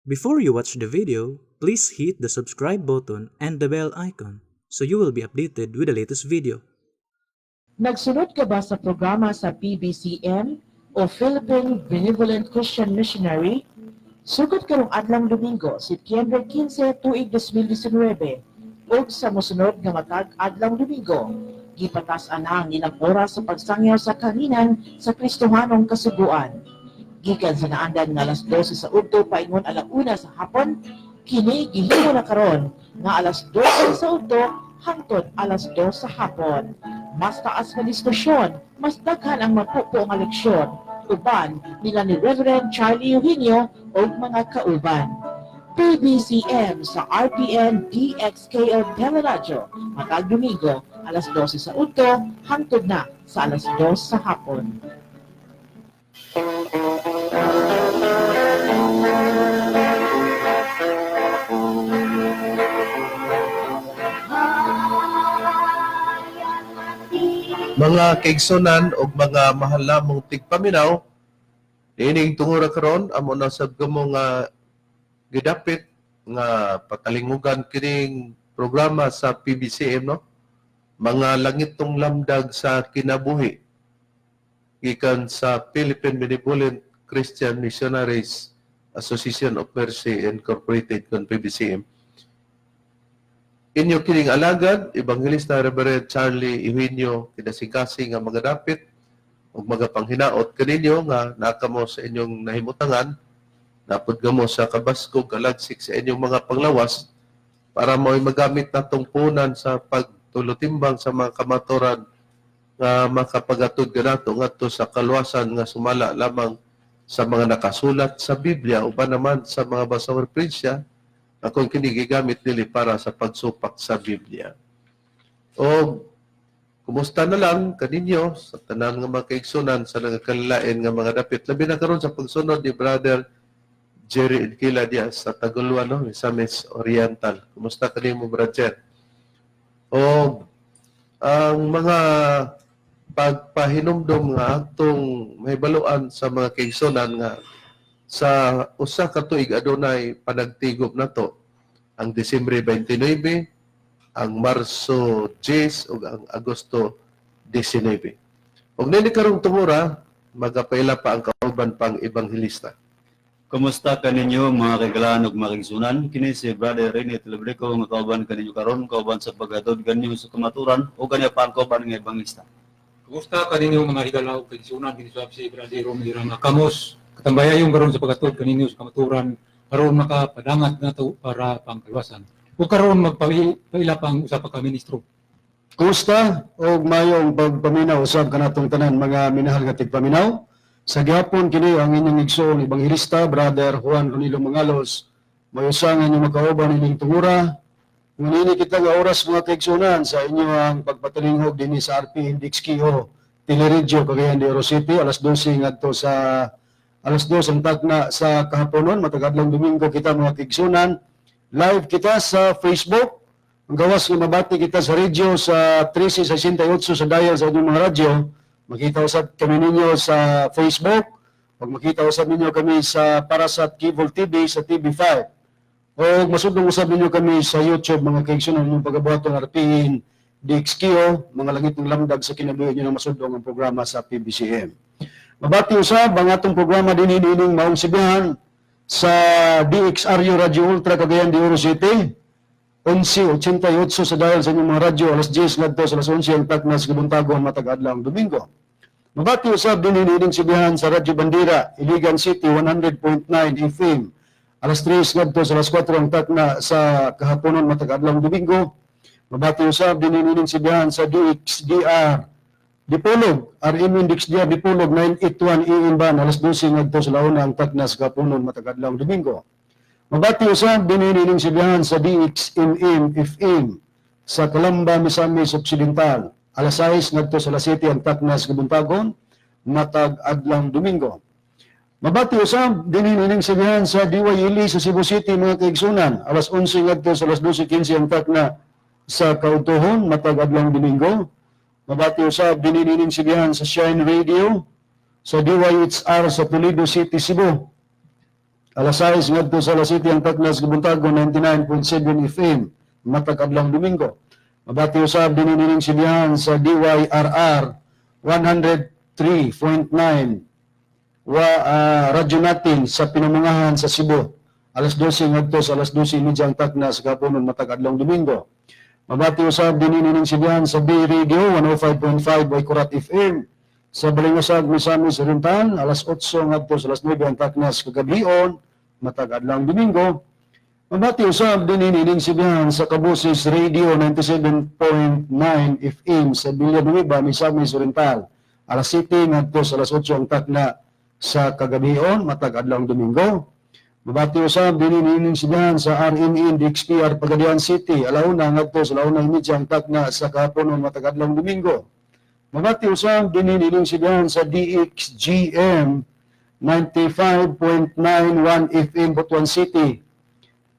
Before you watch the video, please hit the subscribe button and the bell icon so you will be updated with the latest video. Nagsunod ka ba sa programa sa PBCM o Philippine Benevolent Christian Missionary? Sugod karong adlawng Domingo, Setyembre 15, tuig 2019, ug sa mosunod nga matag adlawng Domingo, gipatas-an na ang ilang oras sa pagsangyaw sa kanginan sa Kristohanong Kasuguan. Gikan sa naandan nga alas 12 sa udto paingon alauna sa hapon, kini gihimo na karon nga alas 12 sa udto hangtod alas 2 sa hapon. Mas taas nga diskusyon, mas daghan ang mapupo nga leksyon. Uban nila ni Reverend Charlie Eugenio ug mga kauban. PBCM sa RPN DXKO Teleradyo matag Domingo alas 12 sa udto hangtod na sa alas 2 sa hapon. Mga kaigsunan ug mga mahal namong tigpaminaw, niining tungura karon amo na sab kamo nga gidapit nga patalingugan kining programa sa PBCM, no, mga langitong lamdag sa kinabuhi, gikan sa Philippine Benevolent Christian Missionaries Association of Mercy Incorporated, kon PBCM. Inyo kining alagad, Evangelista Reverend Charlie Eugenio, kinasikasi nga mga dapit ug mga panghinaot kaninyo nga nakamo sa inyong nahimutangan, napod kamo sa kabaskog, kalagsik sa inyong mga panglawas para mo'y magamit natong punan sa pagtulutimbang sa mga kamaturan nga makapagatod kanato ngadto sa kaluwasan nga sumala lamang sa mga nakasulat sa Biblia, uban naman sa mga basang referensya akong kini gigamit dili para sa pagsupak sa Biblia. O kumusta na lang kaninyo sa tanan nga mga kaigsunan sa nagakalain nga mga dapit, labi na karon sa pagsunod ni Brother Jerry Inquila diya sa Taguluan, no, Misamis Oriental. Kumusta kanimo, Brother? O ang mga pagpahinumdom nga atong mahibaluan sa mga kaigsunan nga sa usa ka tuig adunay panagtigop nato, ang Disyembre 29, ang Marso 10 ug ang Agosto 19. Ug nini karong tungura, magapaila pa ang kauban pang ebanghelista. Kumusta kaninyo, mga kaigalaan ug mga kaigsunan? Kini si Brother Rene Telebrico nga kauban kaninyo karon, kauban sa paghatod kaninyo sa kamaturan o kanya pa ang kauban nga ebanghelista. Kumusta kaninyo, mga higala ug kaigsunan? Kini si Brother Romeo Rama Kamos. Katambayayon karon sa paghatod kaninyo sa kamaturan aron makapadangat nato para pangkaluwasan. Ug karon magpaila pang usa pa ka ministro. Kumusta og mayong pagpaminaw usab kanatong tanan, mga minahal nga tigpaminaw. Sa gihapon kini ang inyong igsoon ebanghelista, Brother Juan Ronilo Mangalos. May usa nga inyong makauban ining tungura. Ngunini kita nga oras, mga kaigsuonan, sa inyong pagpatalinghog dinhi sa RP DXKO Teleradyo Cagayan de Oro City, alas 12 ngadto sa alas 2 ang takna sa kahaponon matag adlawng Domingo kita, mga kaigsuonan. Live kita sa Facebook. Ang gawas nga mabati kita sa radyo sa 1368 sa dial sa inyong mga radyo, makita usab kami ninyo sa Facebook, pag makita usab ninyo kami sa Parasat Cable TV sa TV5. O masudlong usab ninyo kami sa YouTube, mga kaigsunan, inyong pagabuhaton RPN DXKO, mga langit ng lamdag sa kinabuhi nyo na masudlong ang programa sa PBCM. Mabati usab ang atong programa din ining maong sibihan sa DXRU Radio Ultra Cagayan de Oro City. 11.88 sa dial sa inyong mga radyo, alas 10 ngadto sa alas 11 ang takna sa kabuntagon matag adlaw ang Domingo. Mabati usab din ining sibihan sa Radyo Bandera, Iligan City, 100.9 FM. Alas 3 ngadto sa alas 4 ang takna sa kahaponon matag adlaw ang Domingo. Mabati usab din ining sibihan sa DXDR Dipolog, RM DXDR Dipolog 981 AM band, alas 12 ngadto sa launa ang takna sa kahaponon matag adlaw ang Domingo. Mabati usab din ining sibihan sa DXMM FM sa Calamba, Misamis Occidental. Alas 6 ngadto sa alas 7 ang takna sa kabuntagon matag adlawng Domingo. Mabati usab din ining sibihan sa DYLE sa Cebu City, mga kaigsunan. Alas 11 ngadto sa alas 12:15 ang takna sa kautuhon matag adlawng Domingo. Mabati usab din ining sibihan sa Shine Radio sa DYHR sa Toledo City, Cebu. Alas 6 ngadto sa alas 7 ang taknas kabuntagon, 99.7 FM matag adlawng Domingo. Mabati usab dinhi nining sibihan sa DYRR 103.9 wa radyo natin sa Pinamungahan sa Cebu. Alas 12 ngadto sa alas 12:30 ang taknas kahaponon matag adlawng Domingo. Mabati usab dinhi nining sibihan sa B Radio 105.5 Waikurat FM sa Balingasag, Misamis Oriental, alas 8 ngadto sa alas 9 ang taknas kagabion matag adlawng Domingo. Mabati usab dinhi nining sibihan sa Kabusis Radio 97.9 FM sa Villanueva, Misamis Oriental. Alas 7 ngadto sa alas 8 ang takna sa kagabion matag adlawng Domingo. Mabati usab dinhi nining sibihan sa RMN DXPR Pagadian City, alauna ngadto sa 1:30 ang takna sa kahaponon matag adlawng Domingo. Mabati usab dinhi nining sibihan sa DXGM 95.91 FM Butuan City.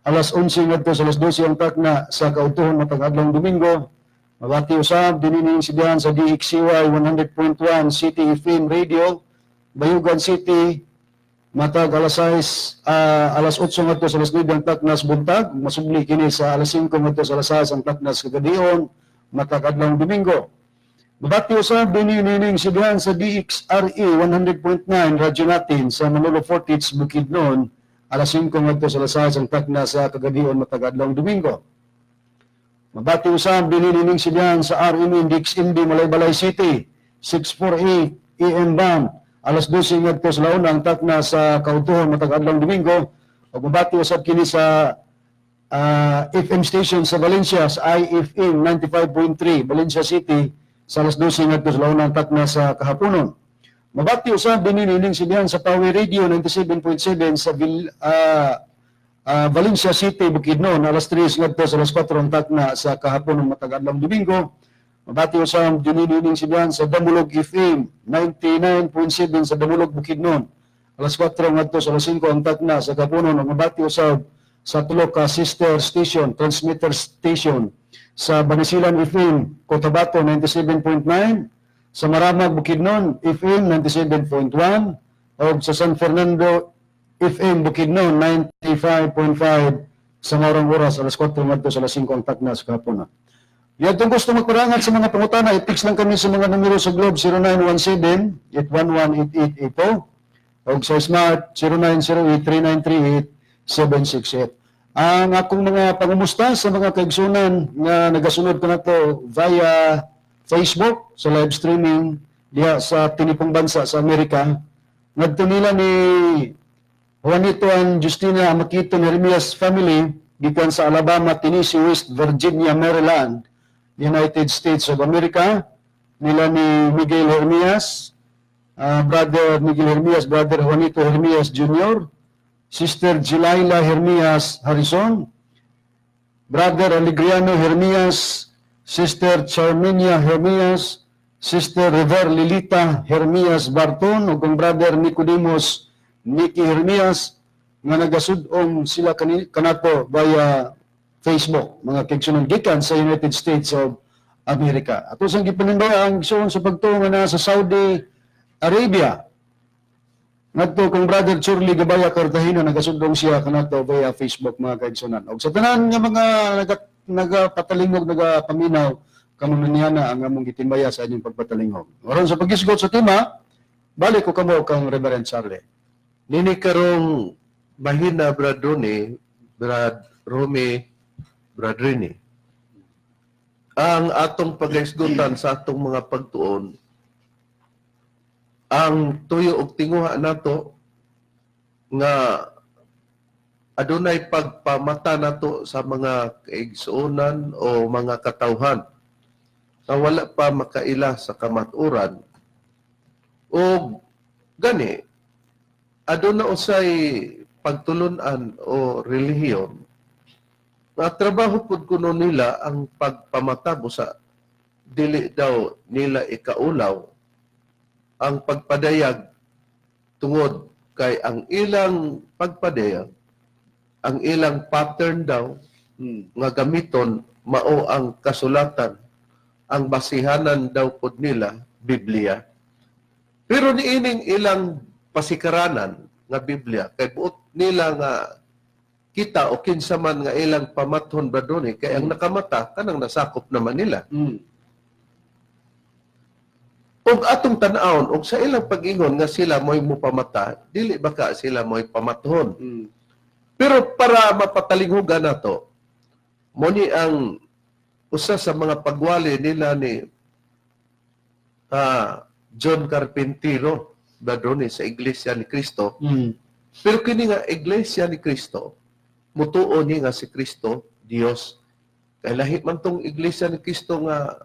Alas 11 ngadto sa alas 12 ang takna sa kaudtohon matag adlawng Domingo. Mabati usab dinhi nining sibihan sa DXCY 100.1 City FM Radio Bayugan City matag alas 6, alas 8 ngadto sa alas 9 ang taknas buntag, masubli kini sa alas 5 ngadto sa alas 6 ang taknas kagabion matag adlawng Domingo. Mabati usab dinhi nining sibihan sa DXRE 100.9 radyo natin sa Manolo Fortich, Bukidnon, alas 5 ngadto sa alas 6 ang takna sa kagabion matag adlawng Domingo. Mabati usab dinhi nining sibihan sa RMN DXMB Malaybalay City 648 AM band, alas 12 ngadto sa launa ang takna sa kaudtohon matag adlawng Domingo. Ug mabati usab kini sa FM station sa Valencia sa IFM 95.3 Valencia City sa alas 12 ngadto sa launa ang takna sa kahaponon. Mabati usab dinhi nining sibihan sa Power Radio 97.7 sa Valencia City, Bukidnon, alas 3 ngadto sa alas 4 ang takna sa kahaponon matag adlawng Domingo. Mabati usab dinhi nining sibihan sa Damulog FM 99.7 sa Damulog, Bukidnon. Alas 4 ngadto sa alas 5 ang takna sa kahaponon. Ug mabati usab sa tulo ka sister station, transmitter station sa Banisilan FM, Cotabato 97.9, sa Maramag, Bukidnon FM 97.1, o sa San Fernando FM Bukidnon 95.5 sa maurang oras, alas 4 ngadto sa alas 5 ang takna sa kahaponan. Yadtong gusto magparangat sa mga pangutana, i-text lang kami sa mga numero sa Globe 0917-811-8882 o sa Smart 0908-3938-768. Ang akong mga pangumusta sa mga kaigsunan nga nagasunod ko nato via Facebook sa live streaming diha sa tinipong bansa sa Amerika. Ngadto nila ni Juanito and Justina Makito Hermias family gikan sa Alabama, Tennessee, West Virginia, Maryland, United States of America. Nila ni Miguel Hermias, Brother Miguel Hermias, Brother Juanito Hermias Jr., Sister Jilaila Hermias Harrison, Brother Alegriano Hermias, Sister Charminia Hermias, Sister River Lilita Hermias Barton, ug ang Brother Nicodemus Nicky Hermias nga nagasud-ong sila kanato via Facebook, mga kaigsunan gikan sa United States of America. Ato sang gipaninday ang igsoon sa pagtuo nga naa sa Saudi Arabia. Ngadto kong Brother Churly Gabaya Cartagena, nagasundong siya kanato via Facebook, mga kaigsunan. Og sa tanan nga mga nagapatalingog, nagapaminaw, kamo na ang among gitimbaya sa inyong pagpatalingog. Aron sa paghisgot sa tema, balik ko kamo kang Reverend Charlie. Nini karong mahina, Brad Rony, Brad Romy, Brad Rini. Ang atong paghisgutan sa atong mga pagtuon, ang tuyo og tinguha nato nga adunay pagpamata nato sa mga kaigsuonan o mga katawhan na wala pa makaila sa kamaturan o gani aduna usay pagtulunan o relihiyon na trabaho pud kuno nila ang pagpamata busa dili daw nila ikaulaw ang pagpadayag tungod kay ang ilang pagpadayag, ang ilang pattern daw nga gamiton mao ang kasulatan, ang basihanan daw pod nila Biblia. Pero niining ilang pasikaranan nga Biblia kay buot nila nga kita o kinsa man nga ilang pamathon, Brad Ronnie, kay ang nakamata kanang nasakop naman nila. Og atong tan-awon og sa ilang pag-ingon nga sila mo'y mupamata, dili ba ka sila mo'y pamathon? Pero para mapatalinghugan nato, mo ni ang usa sa mga pagwali nila ni John Carpintero, Brad Ronnie, sa Iglesia ni Cristo. Pero kini nga Iglesia ni Cristo, mutuo ni nga si Cristo Dios. Kay lahi man tong Iglesia ni Cristo nga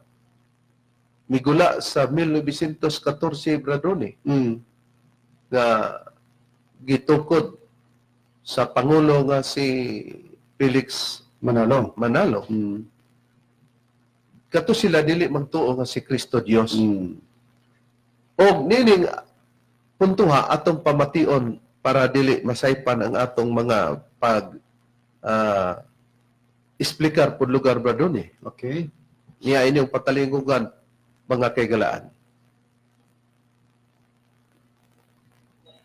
migula sa 1914, Brad Ronnie, nga gitukod sa pangulo nga si Felix Manalo. Manalo. Kato sila dili magtuo nga si Kristo Dios. Og nining puntuha atong pamation para dili masaypan ang atong mga pag explicar pud lugar, Brad Ronnie. Niya inyong patalingugan, mga kaigalaan.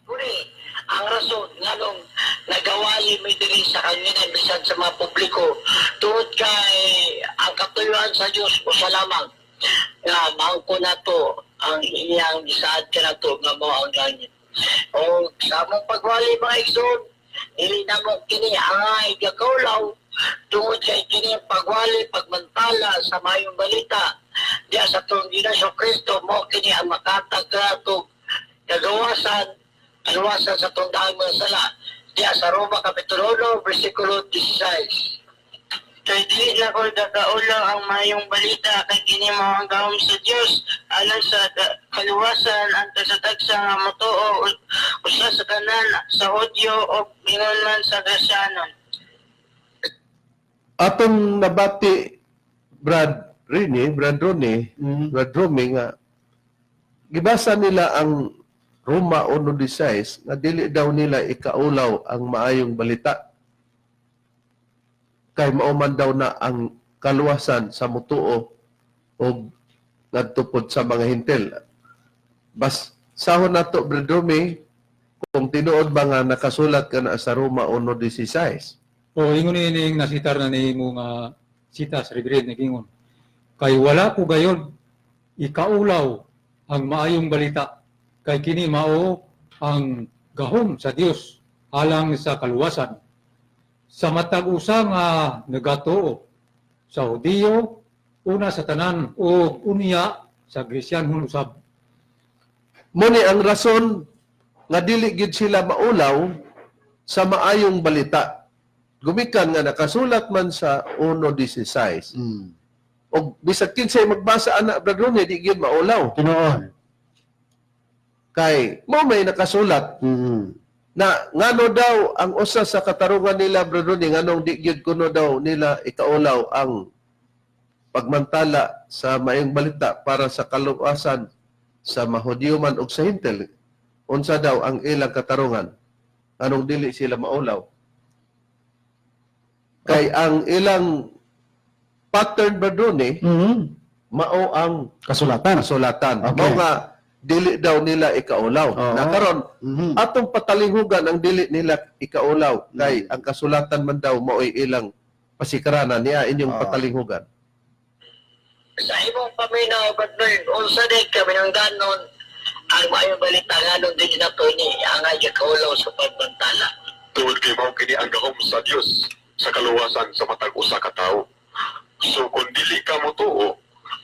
Uri, ang rason nganong nagawali mi diri sa kanginan bisan sa mga publiko tungod kay ang katuyuan sa Dios usa lamang nga mangko nato ang iyang gisaad kanato nga mao ang langit. O sa among pagwali, mga igsoon, dili namo kini angay gakaulaw tungod kay kini ang pagwali, pagmantala sa mayong balita diya sa atong Ginoong Kristo, mo kini ang makatag kanato kagawasan, kaluwasan sa itong daang mga sala. Diya sa Roma Kapitulo 1, versikulo 16. Kay dili na ko gakaulaw ang mayong balita kay kini mao ang gahom sa Dios alang sa kaluwasan ang kasatagsa nga motuo, usa sa tanan sa Hudyo ug ingon man sa Gresyanon. Atong nabati, Brad Rini, Brad Ronnie, Brad Romy, nga gibasa nila ang Roma 1:16 nga dili daw nila ikaulaw ang maayong balita kay mao man daw na ang kaluwasan sa mutuo og ngadto pod sa mga Hintil. Bas sahon nato, Brad Romy, kung tinuod ba nga nakasulat ka na sa Roma 1:16. O ingon ining nasitar na nimo nga sita sa Reverend, nagingon. Kay wala ko gayon ikaulaw ang maayong balita kay kini mao ang gahom sa Dios alang sa kaluwasan sa matag usa nga nagatuo, sa Hudiyo una sa tanan ug unya sa Gresyanhon usab. Muni ang rason nga dili gid sila maulaw sa maayong balita. Gumikan nga nakasulat man sa 1:16. Og bisag kinsay magbasa ana, Brad Ronnie, di gyud maulaw Tinuod. kay mo may nakasulat na ngano daw ang usa sa katarungan nila, Brad Ronnie, nganong di gyud kuno daw nila ikaulaw ang pagmantala sa maayong balita para sa kaluwasan sa Mahudyo man og sa Hintil, unsa daw ang ilang katarungan anong dili sila maulaw? Kay ang ilang pattern, Brad Ronnie, mao ang Kasulatan. kasulatan. Okay. Mao nga dili daw nila ikaulaw. Na karon atong patalinghugan ang dili nila ikaulaw kay ang kasulatan man daw mao'y ilang pasikranan. Niya inyong patalinghugan. Sa imong paminaw, Brad, unsa di kaminangganon ang maayong balita nganong dili nato ni angay gakaulaw sa pagbantala? Tungod kay mao kini ang gahom sa Dios sa kaluwasan sa matag usa ka tawo. So kung dili ka motuo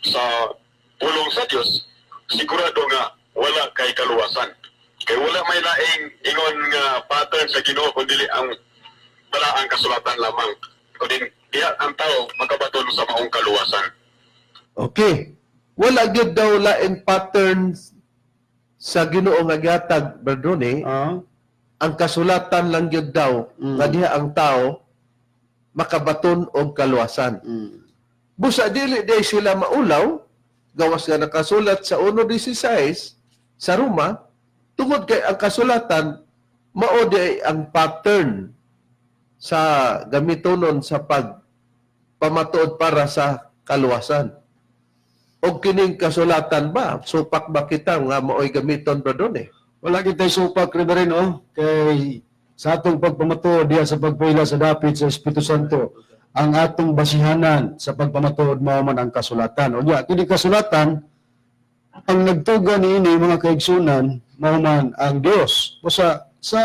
sa pulong sa Dios, sigurado nga wala kay kaluwasan. Kay wala may laing ingon nga pattern sa Ginoo kun dili ang balaang kasulatan lamang. Kundi diha ang tao makabaton sa maong kaluwasan. Okay. Wala gyud daw lain pattern sa Ginoo nga gihatag, Brad Ronnie. Ang kasulatan lang gyud daw nga diha ang tao makabaton og kaluwasan. Busa dili day sila maulaw gawas nga nakasulat sa 1:16 sa Roma tungod kay ang kasulatan mao di ang pattern sa gamitonon sa pag pamatuod para sa kaluwasan. Og kining kasulatan ba, supak ba kita nga maoy gamiton, Brad Ronnie? Wala kitay supak, Reverend, oh. Kay sa atong pagpamatuod diha sa pagpaila sa dapit sa Espiritu Santo, ang atong basihanan sa pagpamatuod mao man ang kasulatan. Unya, kini kasulatan, ang nagtuga niini, mga kaigsunan, mao man ang Dios. Busa sa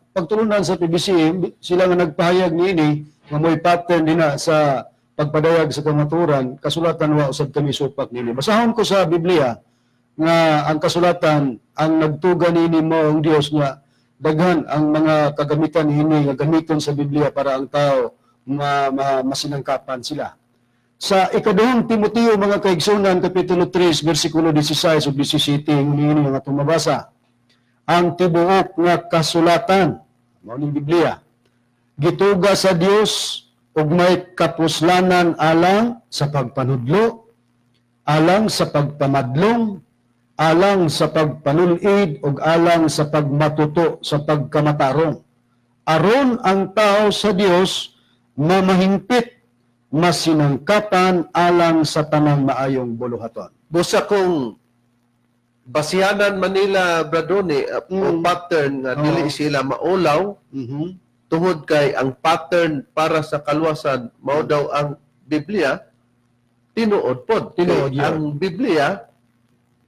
pagtulunan sa PBCM, sila nga nagpahayag niini nga mo'y pattern dinha sa pagpadayag sa kamaturan, kasulatan, wa usab kami supak niini. Basahon ko sa Biblia nga ang kasulatan ang nagtuga niini mao ang Dios, nga daghan ang mga kagamitan niini nga gamiton sa Biblia para ang tao ma, ma masinangkapan sila. Sa Ikaduhang Timoteo, mga kaigsunan, Kapitulo 3, versikulo 16 ug 17, niini nga atong mabasa. Ang tibuok nga kasulatan, mao ning Biblia, gituga sa Dios ug may kapuslanan alang sa pagpanudlo, alang sa pagpamadlong, alang sa pagpanulid ug alang sa pagmatuto sa pagkamatarong. Aron ang tao sa Dios mamahingpit, masinangkapan alang sa tanang maayong buluhaton. Busa kung basihanan Manila, Bradone, o pattern nga dili sila maulaw tungod kay ang pattern para sa kaluwasan mao daw ang Biblia, tinuod pod. Tinuod Kay yun. ang Biblia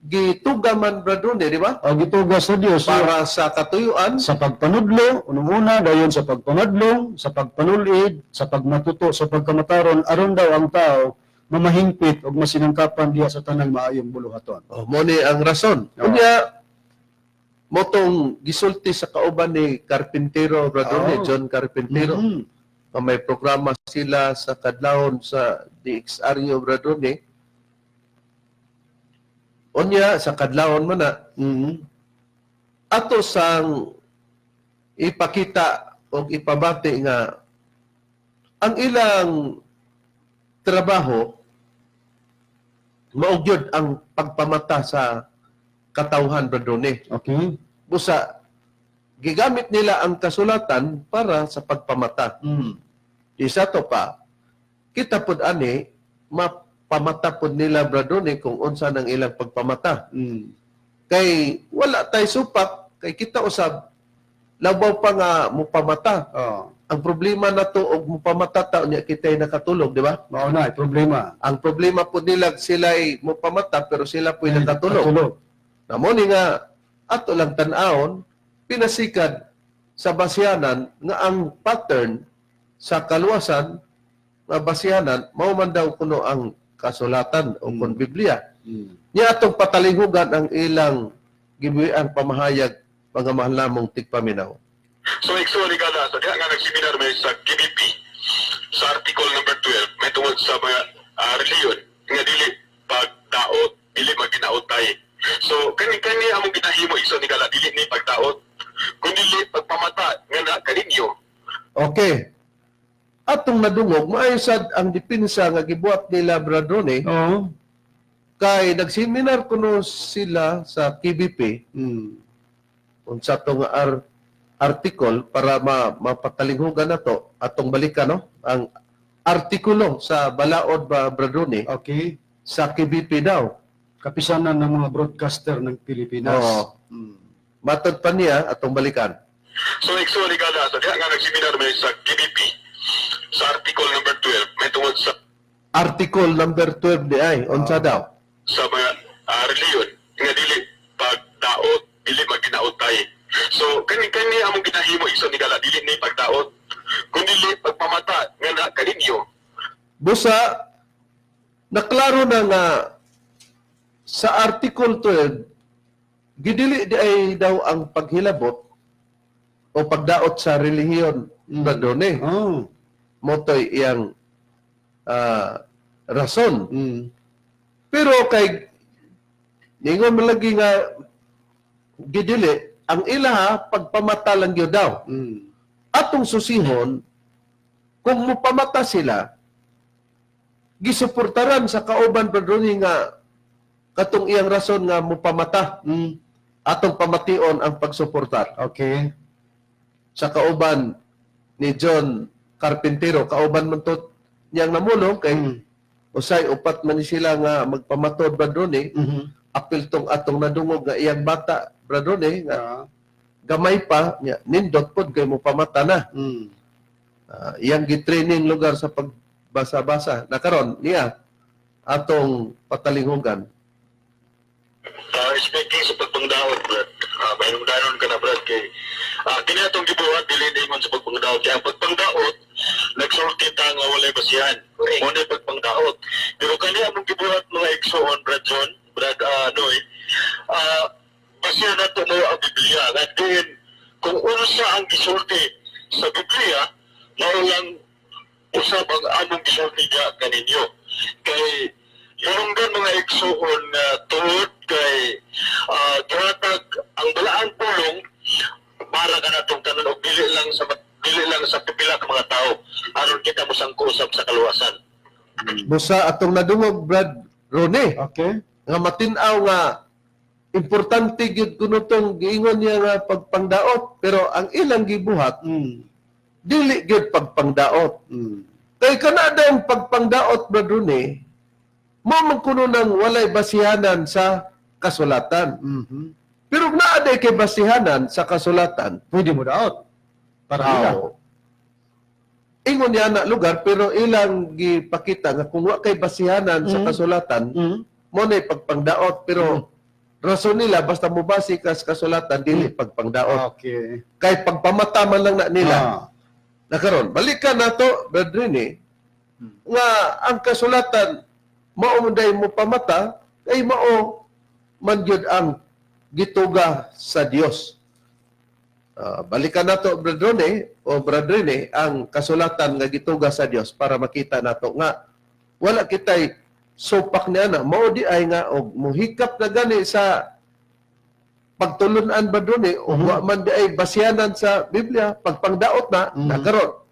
gituga man, Bradone, di ba? O gituga sa Dios Para sa katuyuan, sa pagpanudlo, unang-una, dayon sa pagpamadlong, sa pagpanulid, sa pagmatuto, sa pagkamataron, aron daw ang tao mamahingpit ug masinangkapan diha sa tanang maayong buluhaton. Oh, mo ni ang rason. Oo. Unya motong gisulti sa kauban ni Carpintero, Bradone, John Carpintero. Nga may programa sila sa kadlawon sa DXRU, Bradone. Unya sa kadlawon man na ato sang ipakita o ipabati nga ang ilang trabaho mao gyud ang pagpamata sa katawhan, Bradone. Busa gigamit nila ang kasulatan para sa pagpamata. Isa to pa, kita pud ani mapamata pud nila, Bradone, kung unsa nang ilang pagpamata. Kay wala tay supak kay kita usab labaw pa nga mupamata. Ang problema na to og mupamata ta unya kita'y nakatulog, di ba? Mao na problema. Ang problema po nila, sila'y mupamata pero sila po'y nakatulog. Nakatulog. Na mo ni nga ato lang tan-awon pinasikad sa basihanan nga ang pattern sa kaluwasan nga basihanan mao man daw kuno ang kasulatan o kon Biblia. Nya atong patalinghugan ang ilang gibuhiang pamahayag, mga mahal namong tigpaminaw. So igsoon higala, sa diha nga nagseminar may sa KBP sa article number 12 may tungod sa mga reliyon nga dili pagdaot, dili maginaotay. So kani kani among ginahimo, igsoon higala, dili ni pagdaot kundi pagpamata nga na kaninyo. Okay. Atong nadungog, maayo sad ang depensa nga gibuhat nila, Bradone, kay nagseminar kuno sila sa KBP unsa to nga article para mapatalinghugan na to. Atong balikan, no, ang artikulo sa balaod ba, Bradone, sa KBP daw. Kapisanan ng mga broadcaster ng Pilipinas. Oo. Matod pa niya, atong balikan. So igsoon higala, sa diha nga nagseminar may sa KBP sa article number 12 may tungod sa Article number 12 di ay unsa daw? sa mga reliyon nga dili pagdaot, dili maginaotay. So kani kani among ginahimo, igsoon higala, dili ni pagdaot kundi pagpamata nga na kaninyo. Busa naklaro na nga sa article 12 gidili di ay daw ang paghilabot o pagdaot sa relihiyon, Bradone. Motoy iyang rason. Pero kay ningon man lagi nga gidili ang ilaha, pagpamata lang gyud daw. Atong susihon kung mupamata sila, gisuportaran sa kauban, Bradone, nga katong iyang rason nga mupamata. Atong pamation ang pagsuportar sa kauban ni John Carpintero. Kauban man to niyang namulong kay usay upat man ni sila nga magpamatod, Bradone. Apil tong atong nadungog nga iyang bata Brad Rone, nga gamay pa nya nindot pod kay mo pamata na. Iyang gitraining lugar sa pagbasa-basa na karon niya atong patalinghugan. Speaking sa pagpangdaot, Brad, mayroong ka na, Brad, kay kini atong gibuhat, dili ningon sa pagpangdaot. Kaya ang pagpangdaot, nagsulti ta nga walay basihan. Correct. Mo na pagpangdaot. Pero kani among gibuhat, mga igsoon, Brad John, Brad Noy, basihan nato mo ang Biblia. Nga diin, kung unsa ang gisulti sa Biblia, mao lang usab ang among gisulti diha kaninyo. Kay hinungdan, mga igsoon, nga tuod kay gihatag ang balaang pulong para kanatong tanan og dili lang sa pipila ka mga tao aron kita mosangko usab sa kaluwasan. Busa atong nadungog, Brad Rone, nga matin-aw nga importante gyud kuno tong giingon niya nga pagpangdaot, pero ang ilang gibuhat dili gyud pagpangdaot. Kay kana daw ang pagpangdaot, Brad Rone, mo man kuno nang walay basihanan sa kasulatan. Pero naa day kay basihanan sa kasulatan, Pwede mo daot. Para nila. Aw. Ingon niya na lugar, pero ilang gipakita nga kung wa kay basihanan sa kasulatan, mo na pagpangdaot, pero rason nila basta mobase ka sa kasulatan, dili pagpangdaot. Kay pagpamata man lang na nila. Na karon, balikan nato, Brad Rene, nga ang kasulatan mao man day mo pamata kay mao man gyud ang gituga sa Dios. Balikan nato, Brad Rene o Brad Rene, ang kasulatan nga gituga sa Dios para makita nato nga wala kitay supak niya na mao di ay nga og muhikap na gani sa pagtulunan ba doon eh, o wa man di ay basihanan sa Biblia, pagpangdaot na, nakaron.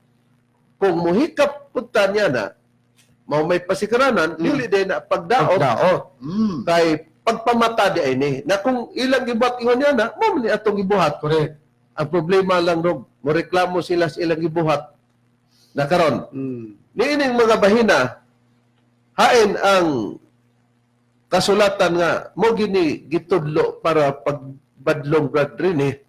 Kung muhikap punta niya na, mao may pasikaranan, dili din na pagdaot, Pagdaot. Kay pagpamata di ay ni. Na kung ilang gibuhat ingon niya na, mao man ni atong gibuhat. Ang problema lang rog, moreklamo sila sa ilang gibuhat. Nakaron, niining mga bahina, hain ang kasulatan nga mo gini gitudlo para pagbadlong, Brad Rene?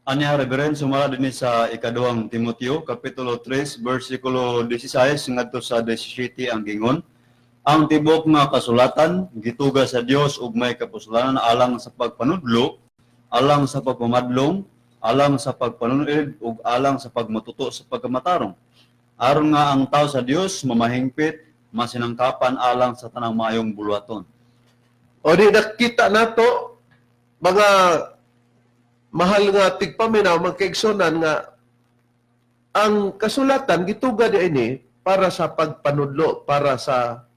Anya, Reverend, sumala dinhi sa ikaduhang Timoteo, Kapitulo 3, versikulo 16 ngadto sa 17 ang gingon. Ang tibok nga kasulatan gituga sa Dios ug may kapuslanan alang sa pagpanudlo, alang sa pagpamadlong, alang sa pagpanunid ug alang sa pagmatuto sa pagkamatarong. Aron nga ang tao sa Dios mamahingpit, masinangkapan alang sa tanang maayong buluhaton. O di nakita nato, mga mahal nga tigpaminaw, mga kaigsonan, nga ang kasulatan gituga di ini para sa pagpanudlo, para sa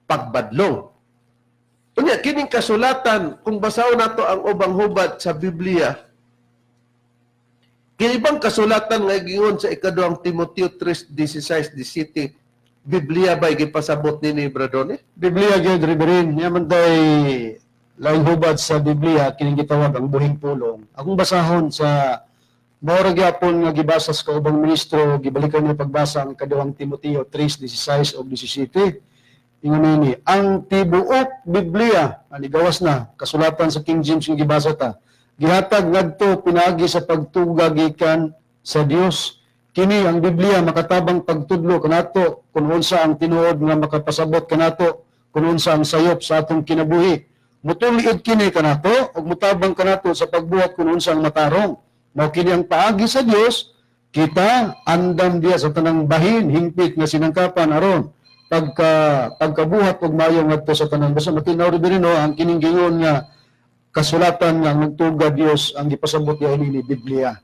pagbadlong. Unya kining kasulatan, kung basahon nato ang ubang hubad sa Biblia, kini bang kasulatan nga giingon sa ikaduhang Timoteo 3:16 17, Biblia ba gipasabot nini, Bradone? Biblia gyud, Reverend. Nya man day laing hubad sa Biblia kining gitawag ang buhing pulong. Akong basahon sa mao ra gyapon nga gibasa sa kaubang ministro, gibalikan niya pagbasa ang ikaduhang Timoteo 3:16 ug 17. Ingon nini, ang tibuok Biblia, ani gawas na kasulatan sa King James nga gibasa ta, gihatag ngadto pinaagi sa pagtuga gikan sa Dios. Kini ang Biblia makatabang pagtudlo kanato kung unsa ang tinuod nga makapasabot kanato kung unsa ang sayop sa atong kinabuhi. Mutuliod kini kanato ug mutabang kanato sa pagbuhat kung unsa ang matarong. Mao kini ang paagi sa Dios kita andam diya sa tanang bahin hingpit nga sinangkapan aron pagkabuhat og maayo ngadto sa tanan. Basta matinaw rin no ang kining gingon nga kasulatan nga ang nagtuga Dios ang gipasabot niya ini ni Biblia.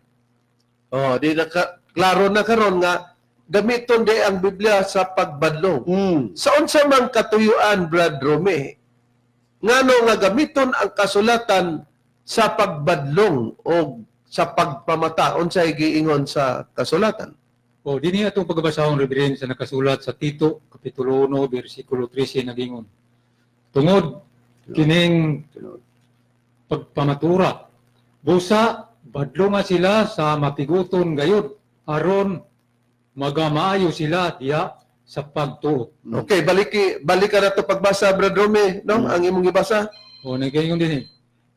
Oh, di na ka, klaro na karon nga gamiton di ang Biblia sa pagbadlong. Sa unsa man katuyuan, Brad Rome, ngano nga gamiton ang kasulatan sa pagbadlong o sa pagpamata, unsay giingon sa kasulatan? O dinhi atong pagbasahon, Reverend, sa nakasulat sa Tito kapitulo 1 bersikulo 13 nagingon. Tungod kining pagpamatura, busa badlonga sila sa mapiguton gayud aron magamaayo sila diha sa pagtuo. Okay, balikan na to pagbasa, Brad Rome, no? Ang imong gibasa. O nagaingon din eh,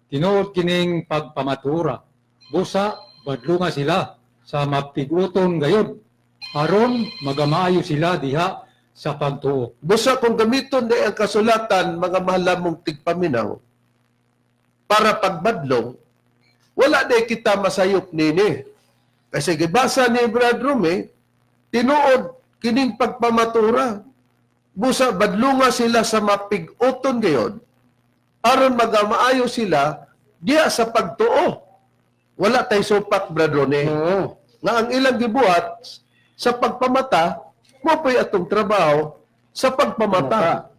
tinuod kining pagpamatura. Busa badlunga sila sa mapiguton gayod aron magamaayo sila diha sa pagtuo. Busa kung gamiton di ang kasulatan, mga mahalamong tigpaminaw, para pagbadlong, wala di kita masayop nini. Kasi gibasa ni Brad Rumi, tinuod kining pagpamatura. Busa badlunga sila sa mapig-uton gayon, aron magamaayo sila diya sa pagtuo. Wala tay supak, Brad Rone. Oo. Nga ang ilang gibuhat sa pagpamata, mo po'y atong trabaho sa pagpamata.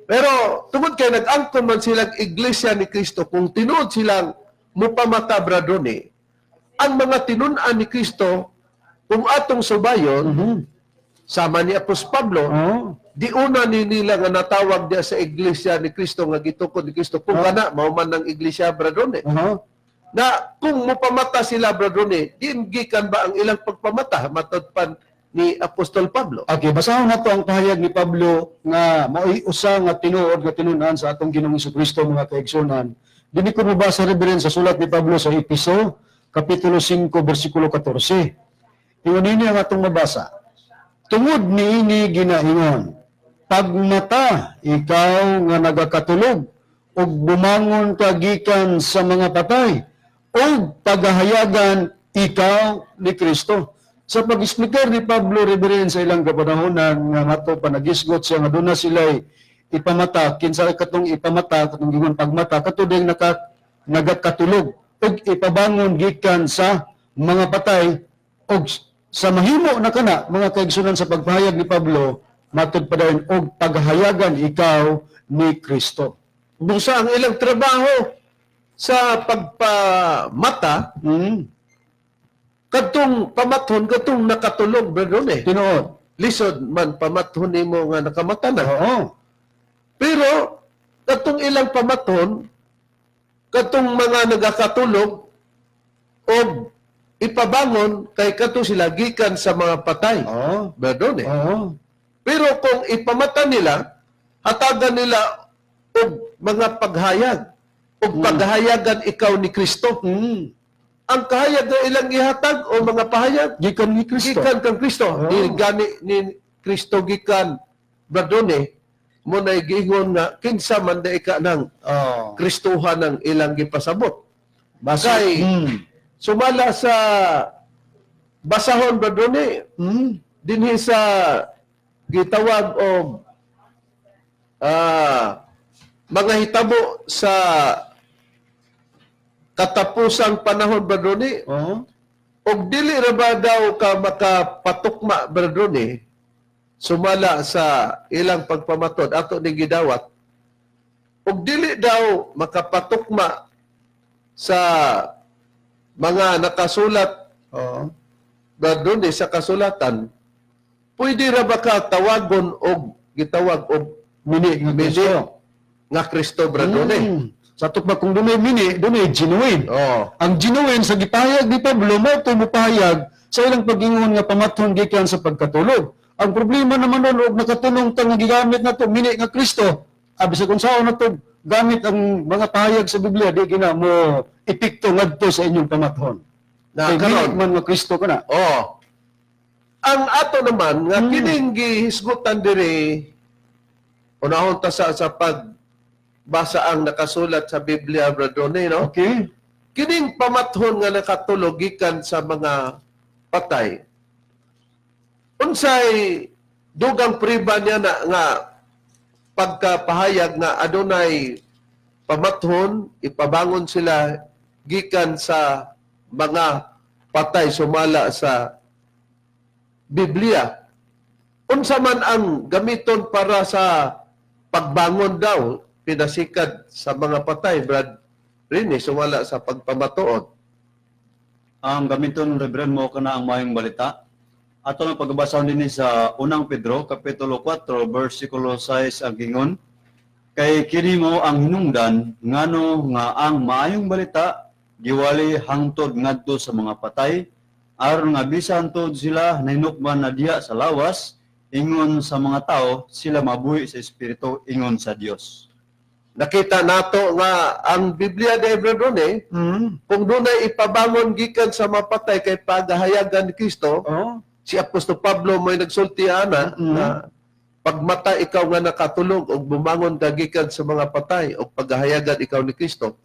Pero tungod kay nag-angkon man silang iglesia ni Kristo, kung tinuod silang mupamata, Brad Rone, ang mga tinun-an ni Kristo, kung atong subayon, sama ni Apostol Pablo, di una ni nila nga natawag diya sa iglesia ni Kristo nga gitukod ni Kristo kung kana mao man ng iglesia, Brad Rone. Na kung mupamata sila, Brad Rone, di gikan ba ang ilang pagpamata matod pa ni Apostol Pablo? Okay, basahon nato ang pahayag ni Pablo nga mao'y usa nga tinuod nga tinun-an sa atong Ginoong Kristo, mga kaigsunan. Dinhi ko mobasa, Reverend, sa sulat ni Pablo sa Episo, kapitulo 5 bersikulo 14. Ingon nini ang atong mabasa. Tungod niini ginaingon, pagmata ikaw nga nagakatulog ug bumangon ka gikan sa mga patay ug pagahayagan ikaw ni Kristo. Sa pag-explicar ni Pablo, Reverend, sa ilang kapanahonan nga mato pa nagisgot siya nga doon na sila'y ipamata, kinsa katong ipamata, katong gingon pagmata, kato ding nagakatulog ug ipabangon gikan sa mga patay ug sa mahimo na kana, mga kaigsunan, sa pagpahayag ni Pablo matud pa dayon og paghayagan ikaw ni Kristo. Busa ang ilang trabaho sa pagpamata, kadtong pamathon, kadtong nakatulog, Brad Rone. Tinuod. Lisod man pamathon nimo nga nakamata na. Pero kadtong ilang pamathon, kadtong mga nagakatulog og ipabangon kay kadto sila gikan sa mga patay. Brad Rone. Pero kung ipamata nila, hatagan nila og mga paghayag og paghayagan ikaw ni Kristo. Ang kahayag na ilang ihatag o mga pahayag gikan ni Kristo. Gikan kang Kristo. Di gani ni Kristo gikan, Brad Rone, mo na giingon nga kinsa man di ka ng Kristohan ang ilang gipasabot. Basa. Kay sumala sa basahon, Brad Rone, dinhi sa gitawag og mga hitabo sa katapusang panahon, Brad Rone, og dili ra ba daw ka makapatukma, Brad Rone, sumala sa ilang pagpamatod ato ning gidawat, og dili daw makapatukma sa mga nakasulat, Brad Rone, sa kasulatan, pwede ra ba ka tawagon og gitawag og Mini nga mini Kristo. Nga Kristo, Brad Rone? Sa ato ba kung dunay mini, dunay genuine. Ang genuine sa gipahayag ni Pablo mao to mopahayag sa ilang pag-ingon nga pamathon gikan sa pagkatulog. Ang problema naman nun, og nakatulong ta nga gigamit na to mini nga Kristo, abi sa kung saan na to gamit ang mga pahayag sa Biblia, di gina mo epekto ngadto sa inyong pamathon. Na Kay mini karon man nga Kristo kana. Oh. Ang ato naman nga kining gihisgutan diri, unahon ta sa pagbasa ang nakasulat sa Biblia, Brad Rone, no? Okay. Kining pamathon nga nakatulog gikan sa mga patay. Unsay dugang priba niya na nga pagkapahayag nga adunay pamathon, ipabangon sila gikan sa mga patay sumala sa Biblia? Unsa man ang gamiton para sa pagbangon daw pinasikad sa mga patay, Brad Rini, sumala sa pagpamatuod? Ang gamiton, Reverend, mo kana ang maayong balita. Ato ang pagbasa dinhi sa unang Pedro kapitulo 4 bersikulo 6 ang gingon. Kay kini mo ang hinungdan ngano nga ang maayong balita giwali hangtod ngadto sa mga patay aron nga bisan tuod sila nahinukman na diha sa lawas ingon sa mga tao, sila mabuhi sa espiritu ingon sa Dios. Nakita nato nga ang Biblia de Brother eh, kung dunay ipabangon gikan sa mapatay kay pagahayagan ni Kristo, si Apostol Pablo may nagsulti ana na pagmata ikaw nga nakatulog og bumangon ka gikan sa mga patay og pagahayagan ikaw ni Kristo.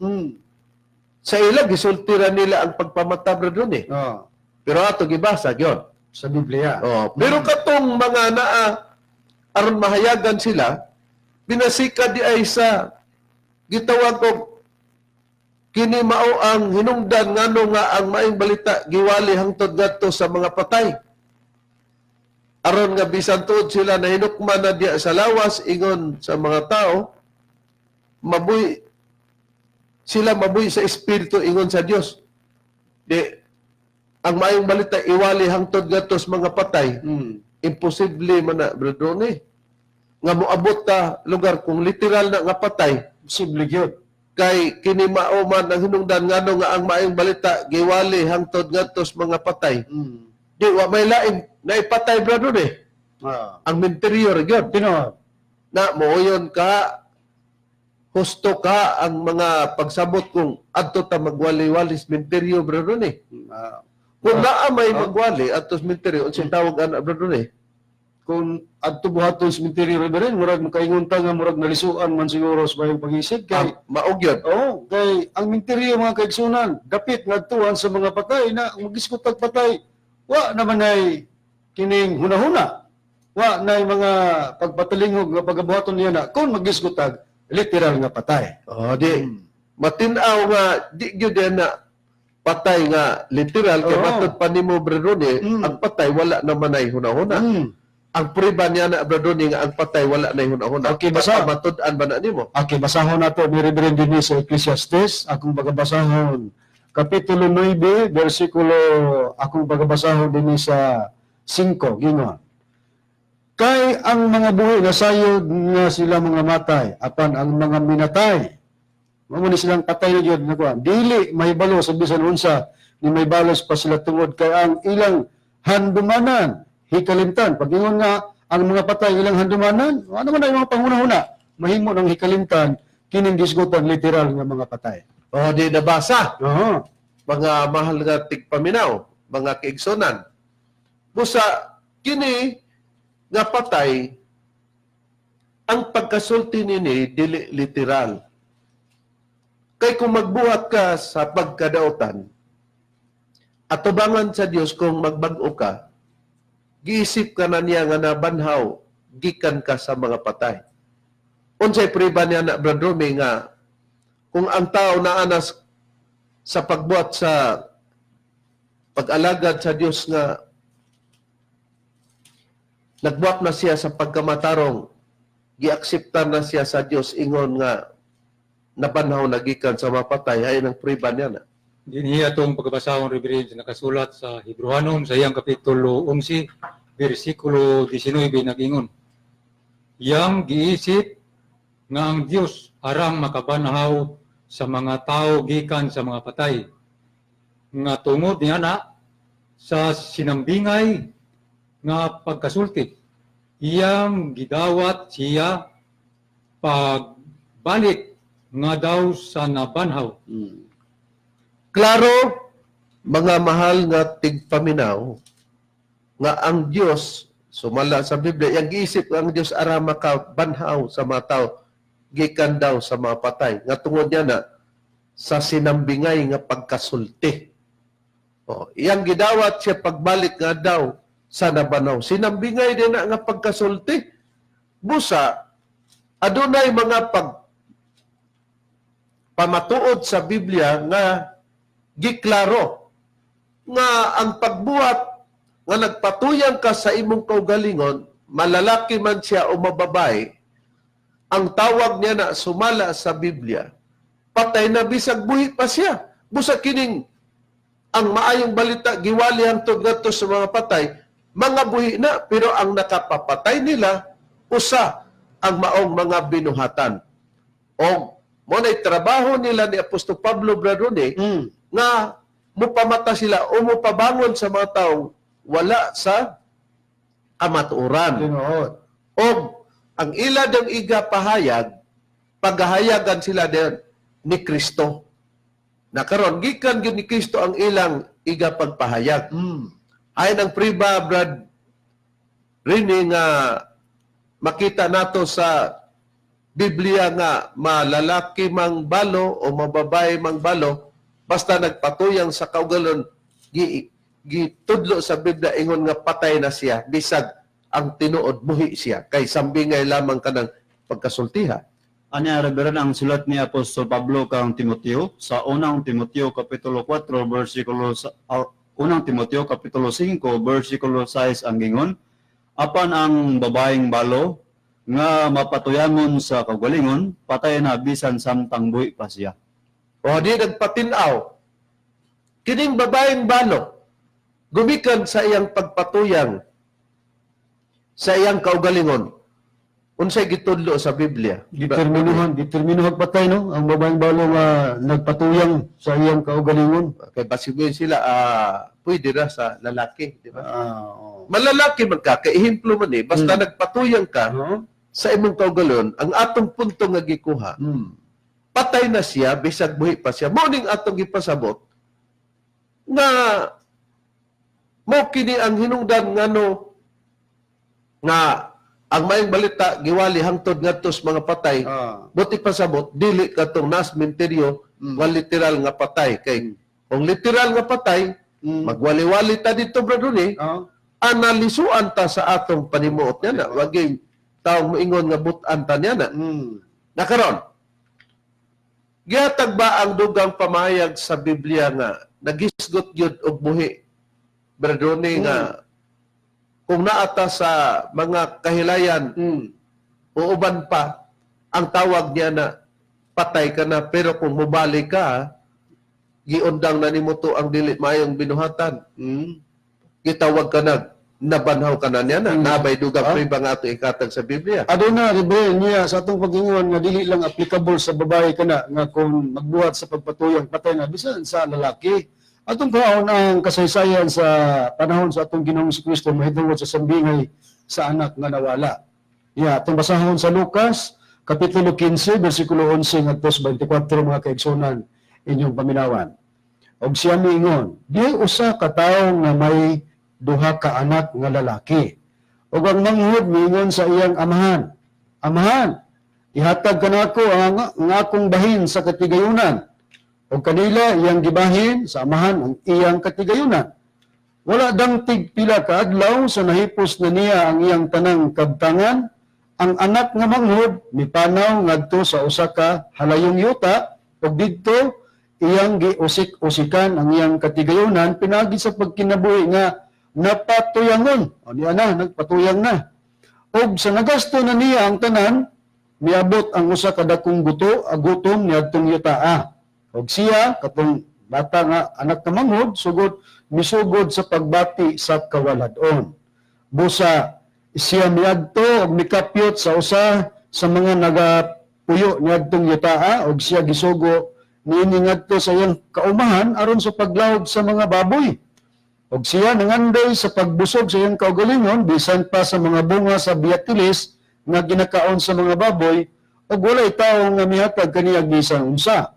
Sa ila gisulti ra nila ang pagpamata, Brother eh. Pero ato gibasa gyud Sa Biblia. Oh, pero katong mga naa aron mahayagan sila, binasika di ay sa gitawag og kini mao ang hinungdan ngano nga ang maayong balita giwali hangtod ngadto sa mga patay. Aron nga bisan tuod sila nahinukman na diya sa lawas ingon sa mga tao, mabuhi sila, mabuhi sa espiritu ingon sa Dios. Di ang maayong balita iwali hangtod ngadto sa mga patay, imposible man na, Brother Ronnie, nga moabot ta lugar kung literal na nga patay. Posible gyud. Kay kini mao man ang hinungdan ngano nga ang maayong balita giwali hangtod ngadto sa mga patay. Di wa may lain naipatay, Brother eh. Ang interior gyud. Tinuod. Na mooyon ka husto ka ang mga pagsabot kung adto ta magwali-wali sa menteryo, Brother eh. Kung naa may magwali adto sa menteryo, unsay tawag ana, Brother eh? Kung adto buhaton sa cemetery, Reverend, murag makaingon ta nga murag nalisuan man siguro sa bayong pag-isip kay Mao gyud. Oh, kay ang minteryo, mga kaigsunan, dapit ngadtuan sa mga patay na magisgot tag patay. Wa naman ay kining hunahuna. Wa nay mga pagpatalingog nga pagabuhaton niya na kung magisgot tag literal nga patay. Oh, di matin-aw nga di gyud yan na patay nga literal kay matod pa nimo, Brother Ronnie, ang patay wala naman ay hunahuna. Ang priba niya na, Brother Ronnie, nga ang patay wala na hunahuna. Okay, basa. Matud-an ba na nimo? Okay, basahon nato ni Reverend Denise sa Ecclesiastes, akong bagabasahon Kapitulo 9, versikulo, akong bagabasahon dinhi sa 5, gingon. Kay ang mga buhi nasayod nga sila mga matay, apan ang mga minatay, mao ni silang patay na gyud na kuan. Dili mahibalo sa bisan unsa ni may balos pa sila tungod kay ang ilang handumanan hikalimtan. Pag ingon nga ang mga patay ilang handumanan, ano man ang mga panghuna-huna, mahimo ng hikalimtan kining gisgutan literal nga mga patay. Oh, di nabasa. Oo. Mga mahal nga tigpaminaw, mga kaigsonan. Busa kini nga patay, ang pagkasulti nini dili literal. Kay kung magbuhat ka sa pagkadautan, atubangan sa Dios kung magbag-o ka, giisip ka na niya nga nabanhaw gikan ka sa mga patay. Unsay priba niya na, Brad Romy, nga kung ang tao naanas sa pagbuhat sa pag-alagad sa Dios nga nagbuhat na siya sa pagkamatarong, giakseptar na siya sa Dios ingon nga nabanhaw na gikan sa mapatay ay ng priba niya na. Dinhi atong pagkabasahon, Reverend, sa nakasulat sa Hebreohanon sa iyang kapitulo 11, versikulo 19 nagingon. Yang giisip nga ang Dios arang makabanhaw sa mga tao gikan sa mga patay. Nga tungod niya na sa sinambingay nga pagkasulti, iyang gidawat siya pagbalik nga daw sa nabanhaw. Klaro, mga mahal nga tigpaminaw, nga ang Dios sumala sa Biblia, yang giisip ang Dios ara makabanhaw sa mga tao gikan daw sa mga patay. Nga tungod niya na sa sinambingay nga pagkasulti. O, iyang gidawat siya pagbalik nga daw sa nabanhaw. Sinambingay din na nga pagkasulti. Busa, adunay mga pag pamatuod sa Biblia nga giklaro nga ang pagbuhat nga nagpatuyang ka sa imong kaugalingon, malalaki man siya o mababay, ang tawag niya na sumala sa Biblia, patay na bisag buhi pa siya. Busa kining ang maayong balita giwali hangtod ngadto sa mga patay, mga buhi na, pero ang nakapapatay nila usa ang maong mga binuhatan. O mo na'y trabaho nila ni Apostol Pablo, Brother, nga mupamata sila o mupabangon sa mga taong wala sa kamatuoran. Tinuod. O ang ila dang iga pahayag, Paghahayagan sila din ni Kristo. Na karon gikan gyud ni Kristo ang ilang iga pagpahayag. Ay ng priba, Brad Rini, nga makita nato sa Biblia nga malalaki mang balo o mababae mang balo, basta nagpatuyang sa kaugalon, gitudlo sa Biblia ingon nga patay na siya bisag ang tinuod buhi siya kay sambingay lamang kanang pagkasultiha. Anya, Reverend, ang sulat ni Apostol Pablo kang Timoteo sa Unang Timoteo kapitulo 4 bersikulo sa, or, Unang Timoteo kapitulo 5 bersikulo 6 ang gingon, "Apan ang babaeng balo nga mapatuyangon sa kaugalingon, patay na bisan samtang buhi pa siya." O di nagpatinaw kining babaeng balo gumikan sa iyang pagpatuyang sa iyang kaugalingon, unsay gitudlo sa Biblia? Determinuhan, determinuhan patay, no, ang babaeng balo nga nagpatuyang sa iyang kaugalingon. Kay basibuin sila, pwede ra sa lalaki, di ba? Ah, oo. Malalaki man ka, kay ehemplo man eh, basta nagpatuyang ka Oo. Sa imong kaugalon, ang atong punto nga gikuha, patay na siya, bisag buhi pa siya. Mao ning atong gipasabot nga mo kini ang hinungdan ngano nga ang maayong balita giwali hangtod ngadto sa mga patay. Buti pasabot dili katong nas menteryo wa literal nga patay, kay kung literal nga patay, magwali-wali ta dito, brother ni, analisuan ta sa atong panimuot niya na wagay taong moingon nga butan ta niya na. Nakaron, gihatag ba ang dugang pamayag sa Biblia nga nagisgot gyud og buhi, brother ni, nga kung naata sa mga kahilayan o uban pa, ang tawag niya na patay ka na, pero kung mubalik ka, giundang na nimo to ang dili maayong binuhatan, gitawag ka na nabanhaw ka na niya na nabay dugang priba nga ato ikatag sa Biblia? Aduna, Reverend, niya sa atong pag-ingon nga dili lang applicable sa babae kana nga kung magbuhat sa pagpatuyang patay na, bisan sa lalaki. Atong kuhaon ang kasaysayan sa panahon sa atong Ginoong Kristo mahitungod sa sambingay sa anak nga nawala. Ya, atong basahon sa Lucas kapitulo 15 bersikulo 11 ngadto sa 24, mga kaigsunan, inyong paminawan. Og siya miingon, "Di usa ka tawo nga may duha ka anak nga lalaki. Ug ang manghod miingon sa iyang amahan, 'Amahan, ihatag kanako ang akong bahin sa katigayunan.' Ug kanila iyang gibahin sa amahan ang iyang katigayunan. Wala dang tigpila ka adlaw sa nahipos na niya ang iyang tanang kabtangan, ang anak nga manghod mipanaw ngadto sa usa ka halayong yuta ug didto iyang giusik-usikan ang iyang katigayunan pinagi sa pagkinabuhi nga napatuyangon." O niya na, nagpatuyang na. "Ug sa nagasto na niya ang tanan, miabot ang usa ka dakong gutom niadtong yutaa. Ug siya, katong bata nga anak nga manghod, sugod misugod sa pagbati sa kawalad-on. Busa siya miadto og mikapyot sa usa sa mga nagapuyo niadtong yutaa ug siya gisugo niini ngadto sa iyang kaumahan aron sa paglawog sa mga baboy. Ug siya nangandoy sa pagbusog sa iyang kaugalingon bisan pa sa mga bunga sa biyatilis nga ginakaon sa mga baboy, ug walay tawo nga mihatag kaniya bisan unsa.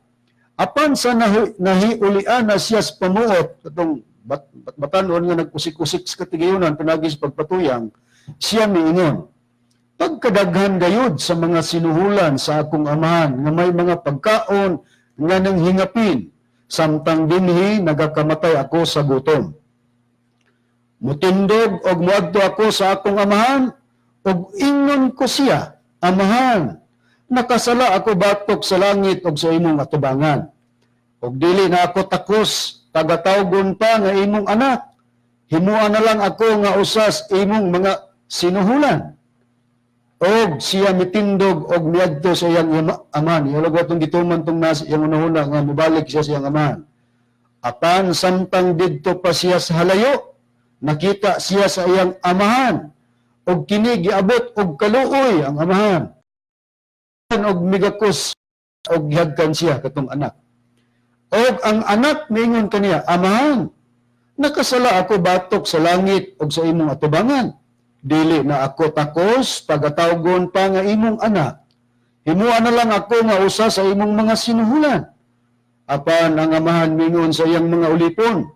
Apan sa nahiulian na siya sa pamuot," katong batanon nga nag-usik-usik sa katigayunan pinagi sa pagpatuyang, "siya miingon, 'Pagkadaghan gayud sa mga sinuhulan sa akong amahan nga may mga pagkaon nga nanghingapin, samtang dinhi nagakamatay ako sa gutom. Mutindog og moadto ako sa akong amahan ug ingon ko siya, "Amahan, nakasala ako batok sa langit ug sa imong atubangan. Ug dili na ako takos tagatawgon pa nga imong anak. Himua na lang ako nga usas imong mga sinuhulan.' Og siya mitindog og miadto sa iyang amahan." Ihalog atong gituman tong nas iyang unahuna nga mobalik siya sa iyang amahan. "Apan samtang didto pa siya sa halayo, nakita siya sa iyang amahan. Ug kini giabot og kaluoy ang amahan. Og migakos og gihagkan siya," katong anak. "Og ang anak miingon kaniya, 'Amahan, nakasala ako batok sa langit ug sa imong atubangan. Dili na ako takos pagatawgon pa nga imong anak. Himua na lang ako nga usa sa imong mga sinuhulan." Apan ang amahan mingon sa iyang mga ulipon,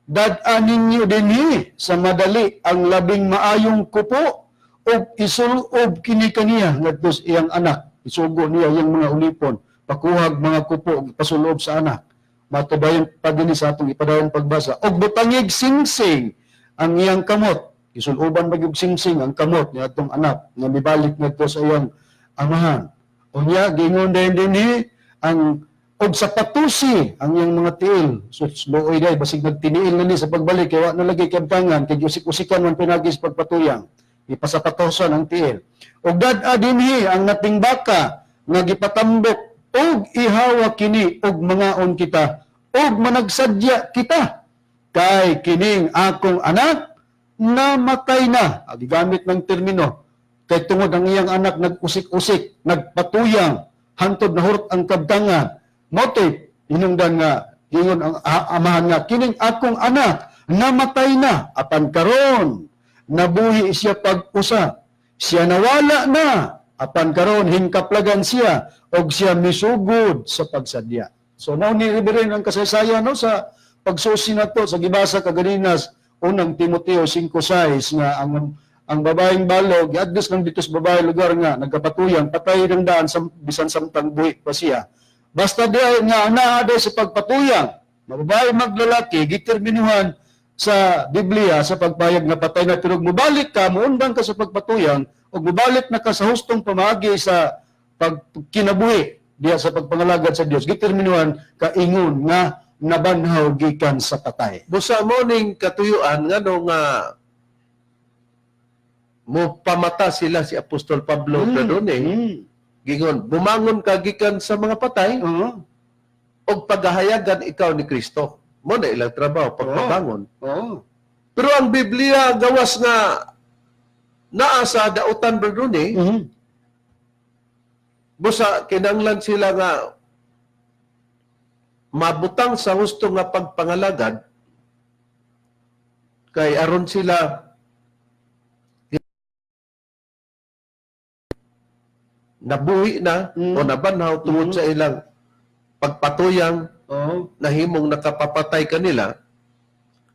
"Dad-a ninyo dinhi sa madali ang labing maayong kupo ug isulob kini kaniya ngadto sa iyang anak." Isugo niya iyang mga ulipon, pakuhag mga kupo ug pasulob sa anak. Matubayan pa dinhi sa atong ipadayon pagbasa. "Og butangig singsing ang iyang kamot." Isuloban magyug singsing ang kamot ni atong anak nga mibalik ngadto sa iyang amahan. Unya gingon din dinhi ang og sapatusi ang iyang mga tiil. So luoy day, basig nagtiniil na ni sa pagbalik kay wa na lagi kabtangan kay usik-usikan man pinagi sa pagpatuyang. Ipasapatosan ang tiil. "Og dad-a dinhi ang nating baka nga gipatambok og ihawa kini og mangaon kita og managsadya kita, kay kining akong anak namatay na." Ah, gigamit ng termino kay tungod ang iyang anak nag-usik-usik, nagpatuyang hantod nahurot ang kabtangan. Motive, hinungdan nga ingon ang amahan nga kining akong anak namatay na, apan karon nabuhi siya pag-usa. Siya nawala na, apan karon hinkaplagan siya, og siya misugod sa pagsadya. So mao ni, Reverend, ang kasaysayan, no, sa pagsusi nato sa gibasa kaganinas, Unang Timoteo 5:6, nga ang babaeng balog giadlos lang dito sa babae lugar nga nagkapatuyang, patay ng daan sa bisan samtang buhi pa siya. Basta di nga naa day sa pagpatuyang, mababae maglalaki, giterminuhan sa Biblia sa pagpayag nga patay na. Pero mubalik ka, muundang ka sa pagpatuyang ug mubalik na ka sa hustong pamaagi sa pagkinabuhi diya sa pagpangalagad sa Dios, giterminuhan ka ingon nga nabanhaw gikan sa patay. Busa mo ning katuyuan ngano nga mo pamata sila si Apostol Pablo mm. Gingon, "Bumangon ka gikan sa mga patay og pagahayagan ikaw ni Kristo." Mo na ilang trabaho pagpabangon. Pero ang Biblia, gawas nga naa sa dautan, Brother Ronnie, busa kinanglan sila nga mabutang sa husto nga pagpangalagad kay aron sila nabuhi na o nabanhaw tungod sa ilang pagpatuyang nahimong nakapapatay kanila.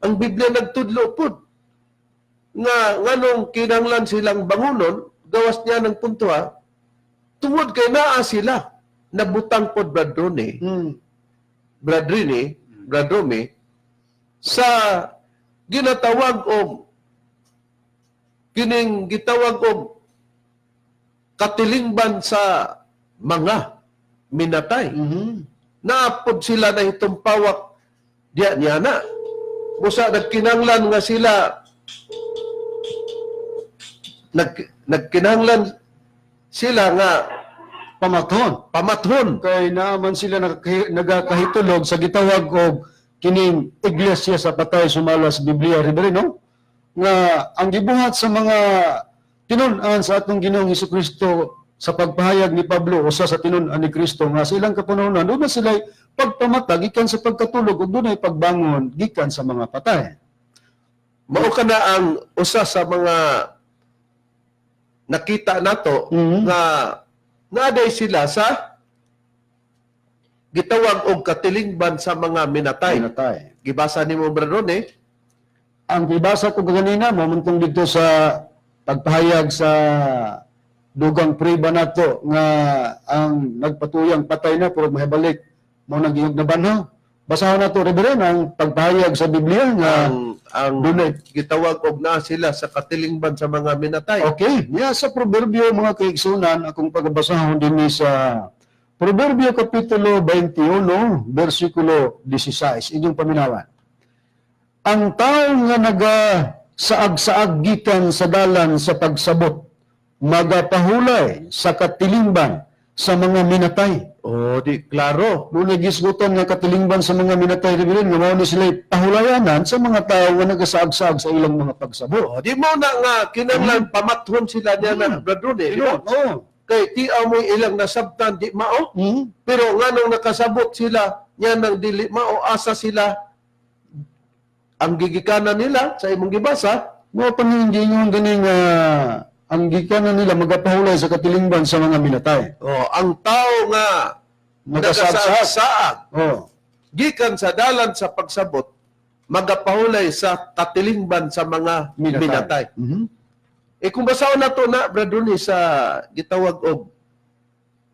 Ang Biblia nagtudlo pud nga nganong kinanglan silang bangunon, gawas niya ng punto ha, tungod kay naa sila nabutang pod, Brad Ronnie, Brad Rini, Brad Romy, sa ginatawag og kining gitawag og katilingban sa mga minatay. Naapod sila na hitumpawak diya niya na. Busa nagkinanglan nga sila nagkinanglan sila nga Pamathon. Pamathon. Kay naaman sila nagakahitulog sa gitawag og kining iglesia sa patay sumala sa Biblia, Reverend, no? Nga ang gibuhat sa mga tinun-an sa atong Ginoong Kristo sa pagpahayag ni Pablo, usa sa tinun-an ni Kristo nga sa ilang kapanahon doon na sila pagpamata gikan sa pagkatulog ug dunay pagbangon gikan sa mga patay. Mao kana ang usa sa mga nakita nato nga naaday sila sa gitawag og katilingban sa mga minatay. Minatay. Gibasa nimo, Brother Ronnie. Ang gibasa ko kaganina momentong dito sa pagpahayag sa dugang priba nato nga ang nagpatuyang patay na pero mahibalik mo nang giyog na banhaw. Basahon nato, Reverend, ang pagpahayag sa Biblia nga Ang dunay gitawag og naa sila sa katilingban sa mga minatay. Okay, yeah, sa Proverbio, mga kaigsunan, akong pagbasahon din sa Proverbio Kapitulo 21, versikulo 16. Inyong paminawan. "Ang tao nga naga saag-saag gikan sa dalan sa pagsabot, magapahulay sa katilingban sa mga minatay." Oh, di klaro. Doon gisgutan nga katilingban sa mga minatay, Reverend, nga mao ni sila pahulayanan sa mga tao nga nagasaag-saag sa ilang mga pagsabot. Oh, di mo na nga kinanglan pamathon sila niya na, Brother Ronnie, di ba? Oo. Kay tiaw mo ilang nasabtan di mao. Pero nganong nakasabot sila niya nang dili mao, asa sila ang gigikanan nila sa imong gibasa? Mo pangingingon ganing Ang gikanan nila magapahulay sa katilingban sa mga minatay. Oh, ang tao nga Nagasaag-saag. nagasaag gikan sa dalan sa pagsabot magapahulay sa katilingban sa mga Minatay. minatay. Eh kung basahon na to na, Brad Rooney, sa gitawag og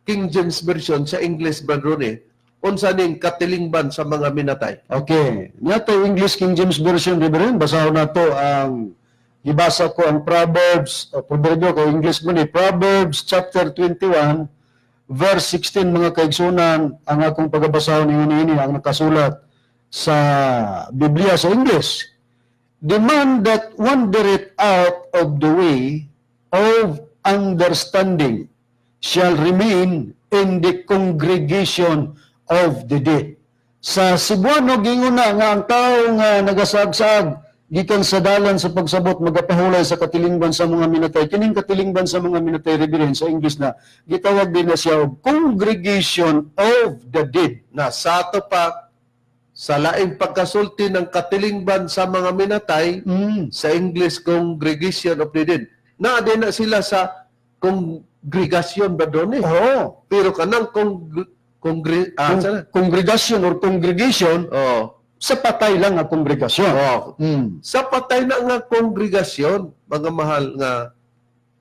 King James Version sa English, Brad Rooney, unsa ning katilingban sa mga minatay? Okay. Niya to English King James Version, Reverend. Basahon na to ang gibasa ko ang Proverbs, o Proverbio ko English mo ni Proverbs chapter 21 verse 16, mga kaigsunan, ang akong pagabasahon ini ang nakasulat sa Biblia sa English. "The man that wandereth out of the way of understanding shall remain in the congregation of the dead." Sa Cebuano, gingon na nga ang tao nga nagasaag-saag gikan sa dalan sa pagsabot magapahulay sa katilingban sa mga minatay. Kining katilingban sa mga minatay, Reverend, sa English na gitawag din na siya og congregation of the dead. Na sa ato pa sa laing pagkasulti ng katilingban sa mga minatay sa English, congregation of the dead. Naa din na sila sa congregation ba doon eh. Oo. Pero kanang congre ah, sana? Congregation or congregation sa patay lang nga kongregasyon. Oh. Sa patay na nga kongregasyon, mga mahal nga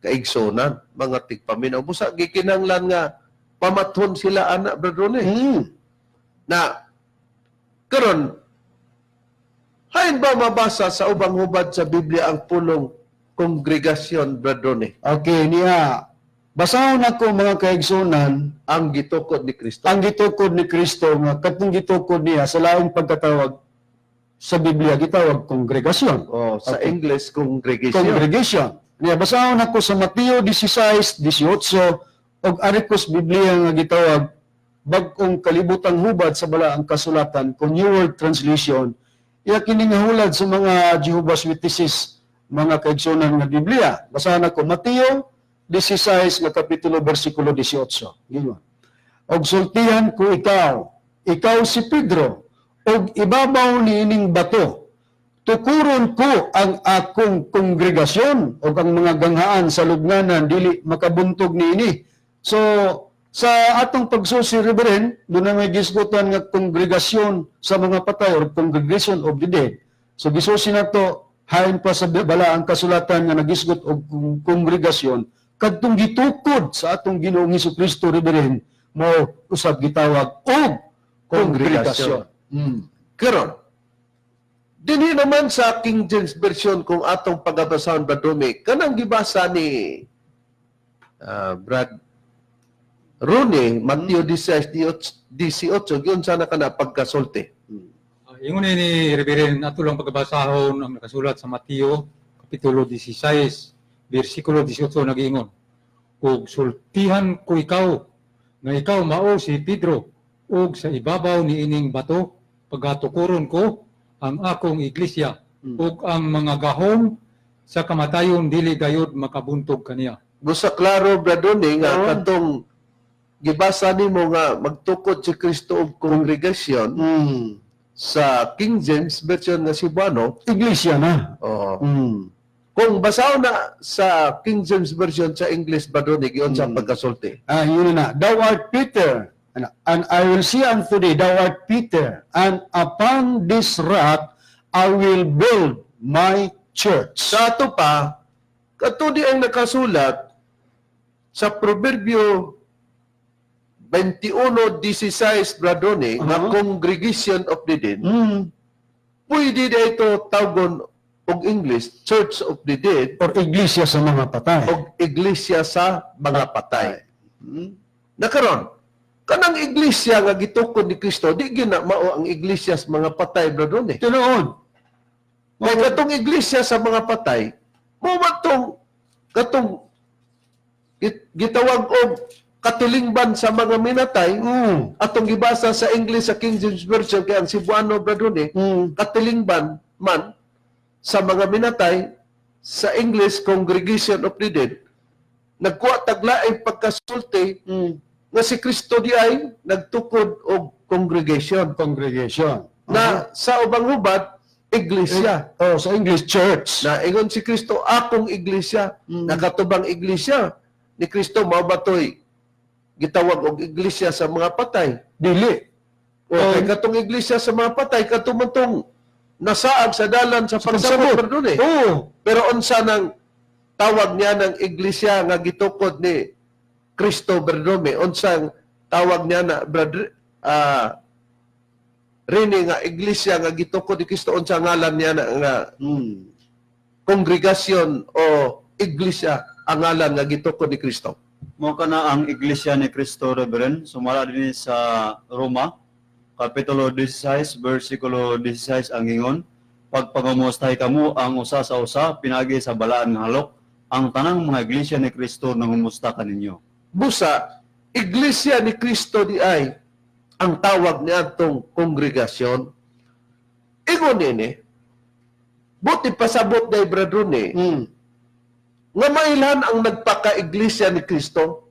kaigsonan, mga tigpaminaw. Busa gikinahanglan nga pamathon sila ana, Brother Ronnie. Na karon hain ba mabasa sa ubang hubad sa Biblia ang pulong kongregasyon, Brother Ronnie? Okay, niya. Basahon ako, mga kaigsunan, Ang gitukod ni Kristo. Ang gitukod ni Kristo nga katong gitukod niya sa laing pagkatawag sa Biblia gitawag kongregasyon. Oh, sa English, congregation. Congregation. Niya basahon ako sa Mateo 16:18 og Arikos Biblia nga gitawag Bag-ong Kalibutang Hubad sa Balaang Kasulatan kon New World Translation. Iya kini nga hulad sa mga Jehovah's Witnesses, mga kaigsunan, nga Biblia. Basahan ako Mateo 16 nga kapitulo bersikulo 18. Gingon. "Og sultihan ko ikaw, ikaw si Pedro, og ibabaw niining bato tukuron ko ang akong kongregasyon o ang mga ganghaan sa lubnganan dili makabuntog niini." So sa atong pagsusi, Reverend, doon na may gisgutan nga kongregasyon sa mga patay or congregation of the dead. So gisusi na to hain pa sa balaang kasulatan nga nagisgot og kongregasyon kadtong gitukod sa atong Ginoong Kristo, Reverend, mo usab gitawag og kongregasyon. Karon, dinhi naman sa King James Version kung atong pagabasahon, Brad Romy, kanang gibasa ni Brad Rooney, Mateo 16, 18, giunsa na kana pagkasulti? Ingon ni Reverend, ato lang pagabasahon ang nakasulat sa Mateo kapitulo 16 bersikulo 18, nagiingon, "Ug sultihan ko ikaw nga ikaw mao si Pedro ug sa ibabaw niining bato pagatukuron ko ang akong iglesia ug ang mga gahom sa kamatayon dili gayud makabuntog kaniya." Busa klaro, Brad Rooney, nga katong gibasa nimo nga magtukod si Kristo og congregation sa King James Version nga Cebuano, Iglesia na. Oh, kung basahon na sa King James Version sa English, Brad Rooney, giunsa pagkasulti? Ah, yun na. "Thou art Peter, and I will say unto thee, thou art Peter, and upon this rock I will build my church." Sa ato pa, kato di ang nakasulat sa Proverbio 21:16, Brad Ronnie, nga congregation of the dead, pwede na ito tawgon og English, Church of the Dead, Or iglesia sa mga patay. Og iglesia sa mga patay. Nakaron, kanang iglesia nga gitukod ni Kristo, di gina mao ang iglesia sa mga patay, Brad Ronnie. Tinuod. Kay katong iglesia sa mga patay, mo man tong katong gitawag og katilingban sa mga minatay, atong gibasa sa English sa King James Version kay ang Cebuano, Brad Ronnie, katilingban man sa mga minatay, sa English congregation of the dead, nagkuha taglaing pagkasulti nga si Kristo di ay nagtukod og congregation Congregation. na sa ubang hubad. Iglesia. Oh, sa English, church. Na ingon si Kristo, akong iglesia. Nakatubang iglesia ni Kristo mao ba to'y gitawag og iglesia sa mga patay? Dili. O kay katong iglesia sa mga patay, kato man tong nasaag sa dalan sa pagsabot, pardon eh. Oo. Pero unsa nang tawag niya ng iglesia nga gitukod ni Kristo, Berdome? Unsang tawag niya na, brother Rene, nga iglesia nga gitukod ni Kristo, unsa ngalan niya na nga kongregasyon o iglesia ang ngalan nga gitukod ni Kristo? Mao kana ang Iglesia ni Kristo, Reverend, sumala dinhi sa Roma, Kapitulo 16, versikulo 16 ang ingon, "Pagpangumustay kamo ang usa sa usa pinagi sa balaan nga halok, ang tanang mga iglesia ni Kristo nangumusta kaninyo." Busa, iglesia ni Kristo di ay ang tawag niadtong kongregasyon. Ingon nini, buti pasabot na brother ni, nga mailhan ang nagpaka-iglesia ni Kristo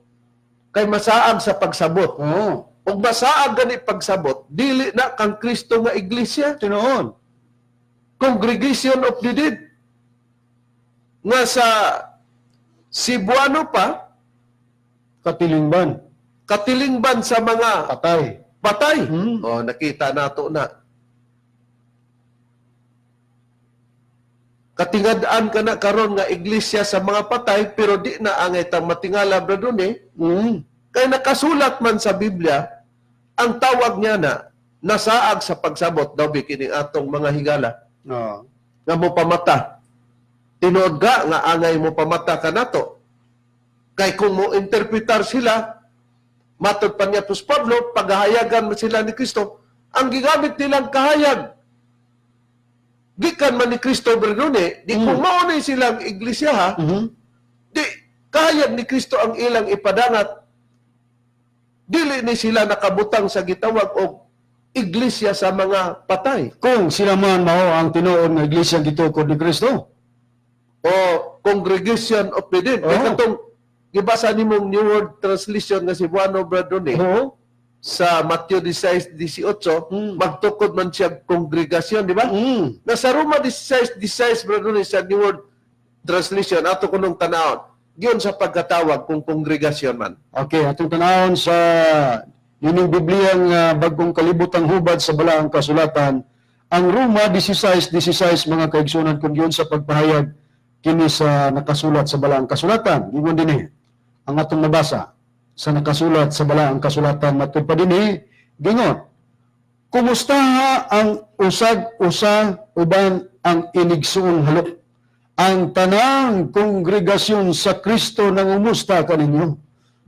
kay masaag sa pagsabot. Oo. Ug masaag gani pagsabot, dili na kang Kristo nga iglesia. Tinuod. Congregation of the Dead. Nga sa Cebuano pa, Katilingban. Katilingban sa mga Patay. Patay. Oh, nakita nato na. Katingad-an ka na karon nga iglesia sa mga patay, pero di na angay tang matingala, brother eh. Kay nakasulat man sa Biblia ang tawag niya na nasaag sa pagsabot daw bi kini atong mga higala nga mo pamata. Tinuod ga nga angay mo pamata ka nato. Kay kung mo interpretar sila, matod pa niya Apostol Pablo, paghahayagan mo sila ni Kristo, ang gigamit nilang kahayag, gikan man ni Kristo, Bernone, di kung mao ni silang iglesia ha, di kahayag ni Kristo ang ilang ipadangat, dili ni sila nakabutang sa gitawag og iglesia sa mga patay. Kung sila man mao ang tinuod nga iglesia gitukod ni Kristo. O congregation of the dead. Kay katong gibasa nimong New World Translation nga Cebuano, brother ni, sa Mateo 16:18, magtukod man siya kongregasyon, di ba? Nasa Roma 16:16, brother ni, sa New World Translation, ato kunong tanawon. Giyon sa pagkatawag kung kongregasyon man. Okay, atong tanawon sa nining Biblia nga Bagong Kalibutang Hubad sa Balaang Kasulatan, ang Roma 16:16, mga kaigsunan, kung yun sa pagpahayag kini sa nakasulat sa Balaang Kasulatan. Ingon dinhi ang atong nabasa sa nakasulat sa Balaang Kasulatan matud pa dinhi, gingon, "Kumustaha ang usag usa uban ang inigsuong halok. Ang tanang kongregasyon sa Kristo nangumusta kaninyo."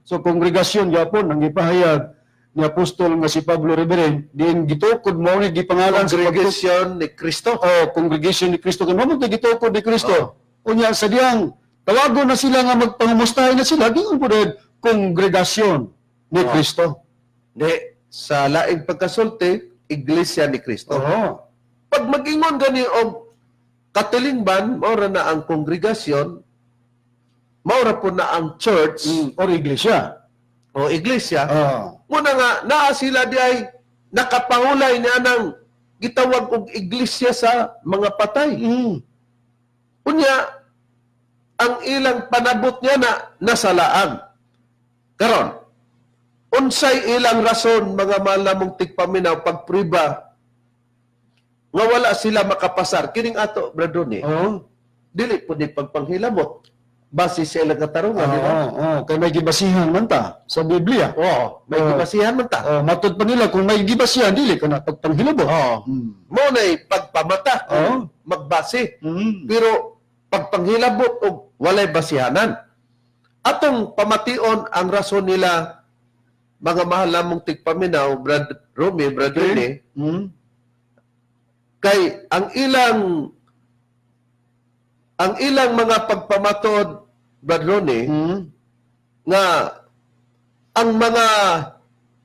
So kongregasyon gyapon ang gipahayag ni apostol nga si Pablo, Reverend, diin gitukod mao ni gipangalan sa Congregation ni Kristo. Oh, congregation ni Kristo kay mao man gitukod ni Kristo. Unya sa diyang tawagon na sila nga magpangumustahin na sila, giingon po dahil kongregasyon ni Kristo. Di, sa laing pagkasulti, iglesia ni Kristo. Oo. Pag mag-ingon gani og katilingban, maura na ang kongregasyon, maura po na ang church Or iglesia. O iglesia. Oo. Muna nga, naa sila di ay nakapangulay niya ng gitawag og iglesia sa mga patay. Unya, ang ilang panabot niya na nasalaang. Karon, unsay ilang rason, mga malamong tigpaminaw, pagpriba nga wala sila makapasar kining ato, brother ni? Oo. Dili po ni pagpanghilabot base sa ilang katarungan, di ba? Oo, oo. Kay may gibasihan man ta sa Biblia. Oo, may gibasihan man ta. Oh, matud pa nila kung may gibasihan dili kana pagpanghilabot. Oo. Mo na'y pagpamata kung magbase. Pero pagpanghilabot og walay basihanan. Atong pamation ang rason nila, mga mahal namong tigpaminaw, Brad Romy, Brad Rene, kay ang ilang mga pagpamatod, Brad Rone, nga ang mga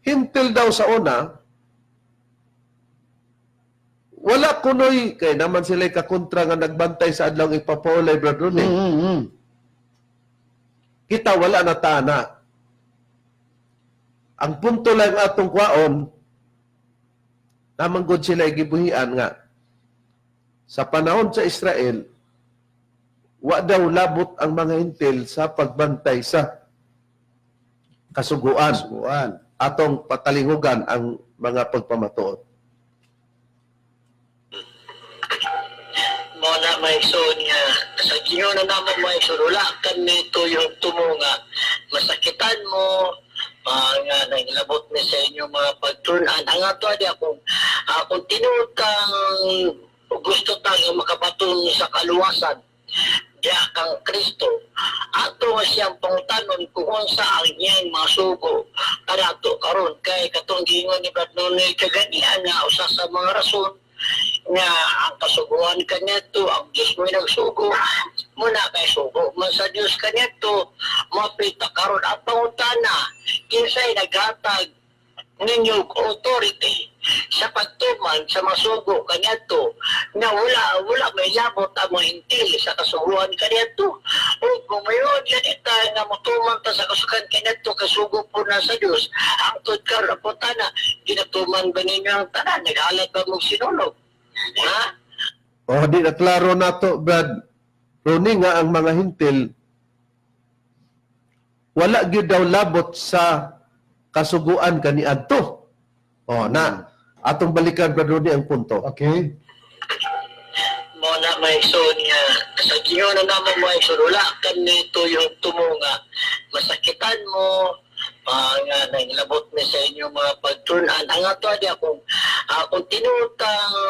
hintil daw sa una wala kunoy, kay naman sila kakontra nga nagbantay sa adlaw ipapaulay, Brad Rone. Kita wala na tana. Ang punto lang atong kwaon, namang gud sila gibuhian nga. Sa panahon sa Israel, wa daw labot ang mga Hentil sa pagbantay sa kasuguan. Kasuguan. Atong patalingugan ang mga pagpamatuod. Mo na may igsoon nga sa Ginoo na namo, mga igsoon, wala kami tuyo tumo nga masakitan mo, nga nanglabot ni sa inyong mga pagtun-an. Ang ato adi kung tinuod kang gusto ta nga makabaton sa kaluwasan diya kang Kristo, ato nga siyang pangutanon kung unsa ang iyang mga sugo kanato karon, kay katong giingon ni Brad Nonoy kaganian nga usa sa mga rason nga ang kasuguan kaniadto, ang Diyos mo'y nagsugo muna, kay sugo man sa Diyos kaniadto. Mapita karon ang pangutana, kinsay naghatag ninyo og authority sa pagtuman sa masugo kaniadto nga wala wala may labot ang mga Hentil sa kasuguan kaniadto? O kung mayon ganita nga motuman ta sa kasuguan kaniadto, kasugo po na sa Dios, hangtod karon ang pangutana, ginatuman ba ninyo ang tanan? Naghalad ba mong sinulog, ha? O di na klaro nato, Brad Ronnie, nga ang mga Hentil wala gyud daw labot sa kasuguan kaniadto. O na atong balikan, Brad Ronnie, ang punto. Okay. Mo na may igsoon nga sa Ginoo na namo, mga igsoon, wala kami tuyo tumo nga masakitan mo, nga nanglabot ni sa inyong mga pagtun-an. Ang ato adi kung tinuod kang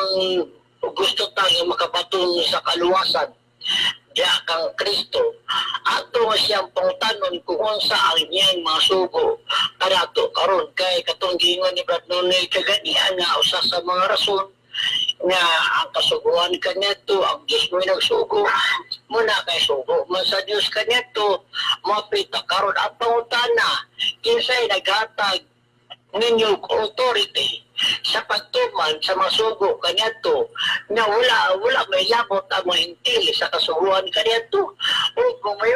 gusto ta nga makabaton sa kaluwasan diya kang Kristo, ato nga siyang pangutanon kung unsa ang iyang mga sugo kanato karon, kay katong giingon ni Brad Nonoy kaganian nga usa sa mga rason nga ang kasuguan kaniadto, ang Diyos mo'y nagsugo muna, kay sugo man sa Diyos kaniadto. Mapita karon ang pangutana, kinsay naghatag ninyo og authority sa pagtuman sa mga sugo kaniadto nga wala wala may labot ang mga Hentil sa kasuguan kaniadto? O kung may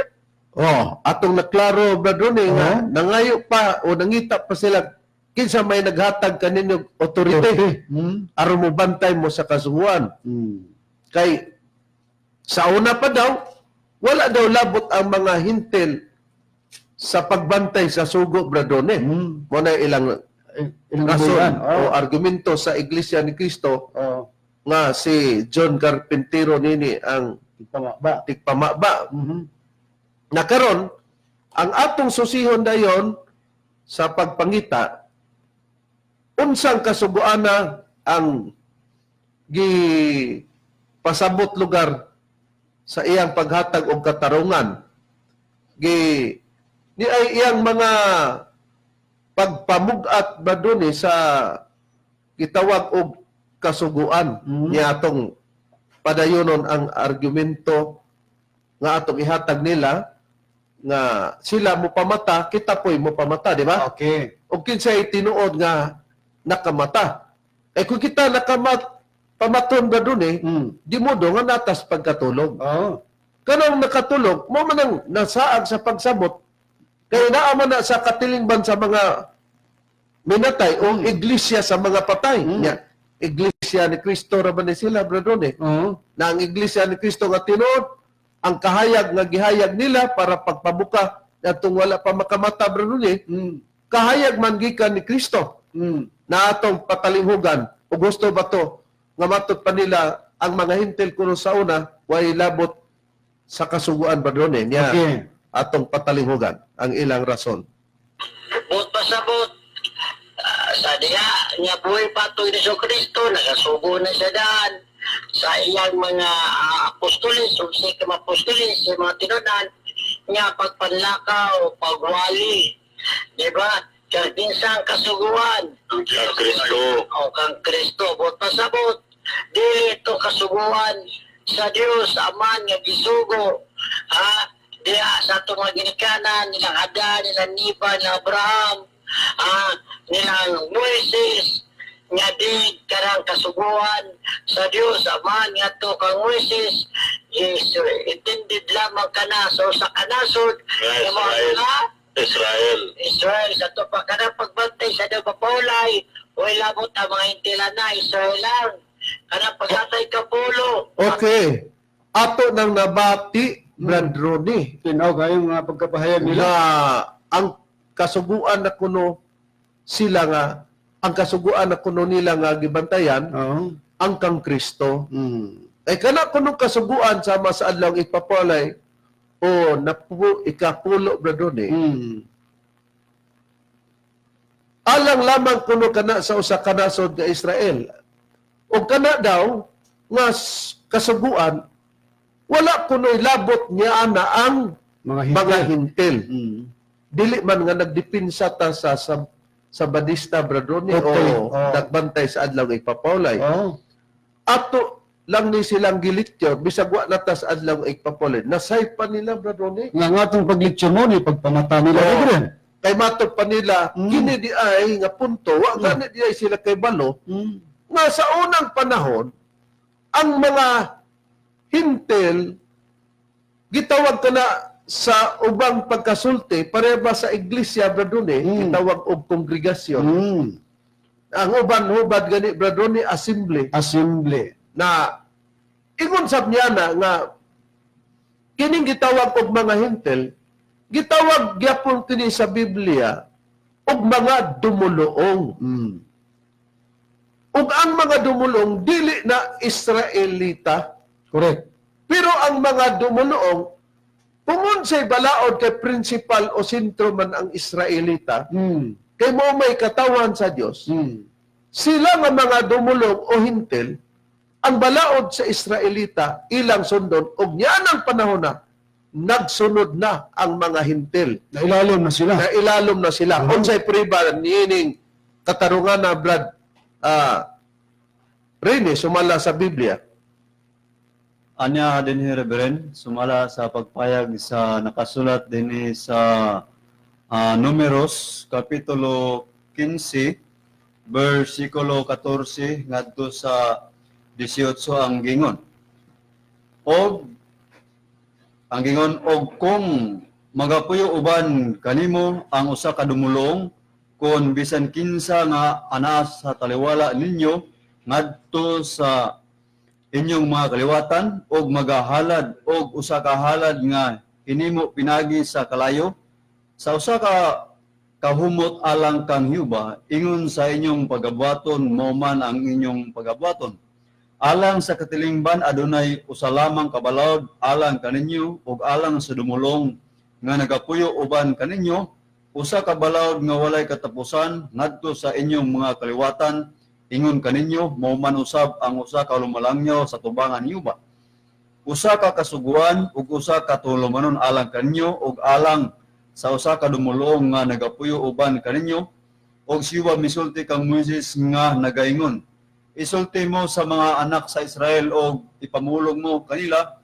Oh, atong naklaro, Brad Ronnie, nga nangayo pa o nangita pa sila kinsa may naghatag kaninyo authority aron mo bantay mo sa kasuguan. Kay sa una pa daw, wala daw labot ang mga Hentil sa pagbantay sa sugo, Brad Ronnie. Mo na ilang Ilang rason buwan. o argumento sa Iglesia ni Cristo nga si John Carpintero nini ang Tama ba? tigpamaba. Na karon ang atong susihon dayon sa pagpangita unsang kasuguana ang gi pasabot lugar sa iyang paghatag og katarungan, gi ni ay iyang mga pagpamug-at ba dun eh sa gitawag og kasuguan niya. Atong padayonon ang argumento nga atong ihatag nila nga sila mo pamata, kita po'y mo pamata, di ba? Okay. O kinsay tinuod nga nakamata? Eh kung kita nakamat pamaton ba dun eh, di mo do nga natas pagkatulog. Kanang nakatulog, mo man ang nasaag sa pagsabot, kay naa man na sa katilingban sa mga minatay o iglesia sa mga patay. Nya, iglesia ni Kristo ra ba ni sila, brother, eh? Oo. Na ang iglesia ni Kristo nga tinuod, ang kahayag nga gihayag nila para pagpabuka atong wala pa makamata, brother, eh, kahayag man gikan ni Kristo na atong patalinghugan o gusto ba to nga matod pa nila ang mga Hentil kuno sa una way labot sa kasuguan ba doon eh niya. Atong patalinghugan ang ilang rason. Buot pasabot, sa diha nga buhay pa ito ni Kristo, nagasugo na siya daan sa iyang mga apostoles o sa mga apostoles, sa mga tinunan nga pagpanlakaw, pagwali, di ba? Kaya ang kasuguan Kang Kristo. O kang Kristo. Buot pasabot, dili ito kasuguan sa Dios Aman nga gisugo, ha, diha sa atong mga ginikanan nilang Adan, nilang Niba, nilang Abraham, ha, nilang Moises, nga di karang kasuguan sa Dios Aman nga to kang Moises is intended lamang kana sa usa ka nasod nga mga Israel. Israel. Israel sa to pa kanang pagbantay sa daw papaulay, way labot ang mga Hentila na Israel lang. Kanang paghatay Kapolo. Okay. Ato nang nabati, Brad Ronnie, Tinaw kayo mga pagkapahayag nila. na ang kasuguan na kuno sila nga ang kasuguan na kuno nila nga gibantayan ang kang Kristo. Ay kana kuno kasuguan sama sa adlaw ipapalay o napu ikapulo, Brad Ronnie. Alang lamang kuno kana sa usa ka nasod nga Israel. O kana daw nga kasuguan wala kuno'y labot niya ana ang Mga hintil. mga hintil. Dili man nga nagdipinsa ta sa Badista, Brad Ronnie, o nagbantay sa adlaw igpapawlay. Ato lang ni silang gilityon bisag wa na ta sa adlaw igpapawlay. Nasay pa nila, Brad Ronnie. Nga nga itong paglitsyon mo ni pagpamata nila. Oo. Reverend. Kay matod pa nila kini di ay nga punto wa gani di ay sila kay balo nga sa unang panahon ang mga hintel gitawag kana sa ubang pagkasulti pareha sa iglesia, Brad Ronnie, gitawag og kongregasyon. Ang uban hubad gani, Brad Ronnie, assembly. Assembly. Na ingon sab niya na nga kining gitawag og mga hintel gitawag gyapon kini sa Biblia og mga dumuluong. Ug ang mga dumuluong dili na Israelita. Pero ang mga dumuluong kung unsay balaod kay principal o sentro man ang Israelita, kay mo may katawan sa Dios. Sila nga mga dumulong o hintel, ang balaod sa Israelita ilang sundon og niya ang panahon na nagsunod na ang mga hintel. Nailalom na sila. Nailalom na sila. Unsay priba niining katarungan na, Brad Rene, sumala sa Biblia? Anya dinhi, Reverend, sumala sa pagpayag sa nakasulat dinhi sa Numeros kapitulo 15 bersikulo 14 ngadto sa 18 ang gingon. Og ang gingon, og kung magapuyo uban kanimo ang usa ka dumulong kon bisan kinsa nga ana sa taliwala ninyo ngadto sa inyong mga kaliwatan og magahalad og usa ka halad nga hinimo pinagi sa kalayo sa usa ka kahumot alang kang Yuba, ingon sa inyong pagabuhaton mao man ang inyong pagabuhaton. Alang sa katilingban adunay usa lamang ka balaod alang kaninyo ug alang sa dumulong nga nagapuyo uban kaninyo, usa ka balaod nga walay katapusan ngadto sa inyong mga kaliwatan. Ingon kaninyo mao man usab ang usa ka lumalangyaw sa tubangan yuba, usa ka kasuguan ug usa ka tulumanon alang kaninyo ug alang sa usa ka dumulong nga nagapuyo uban kaninyo. Og siwa misulti kang Moises nga nagaingon, "Isulti mo sa mga anak sa Israel og ipamulong mo kanila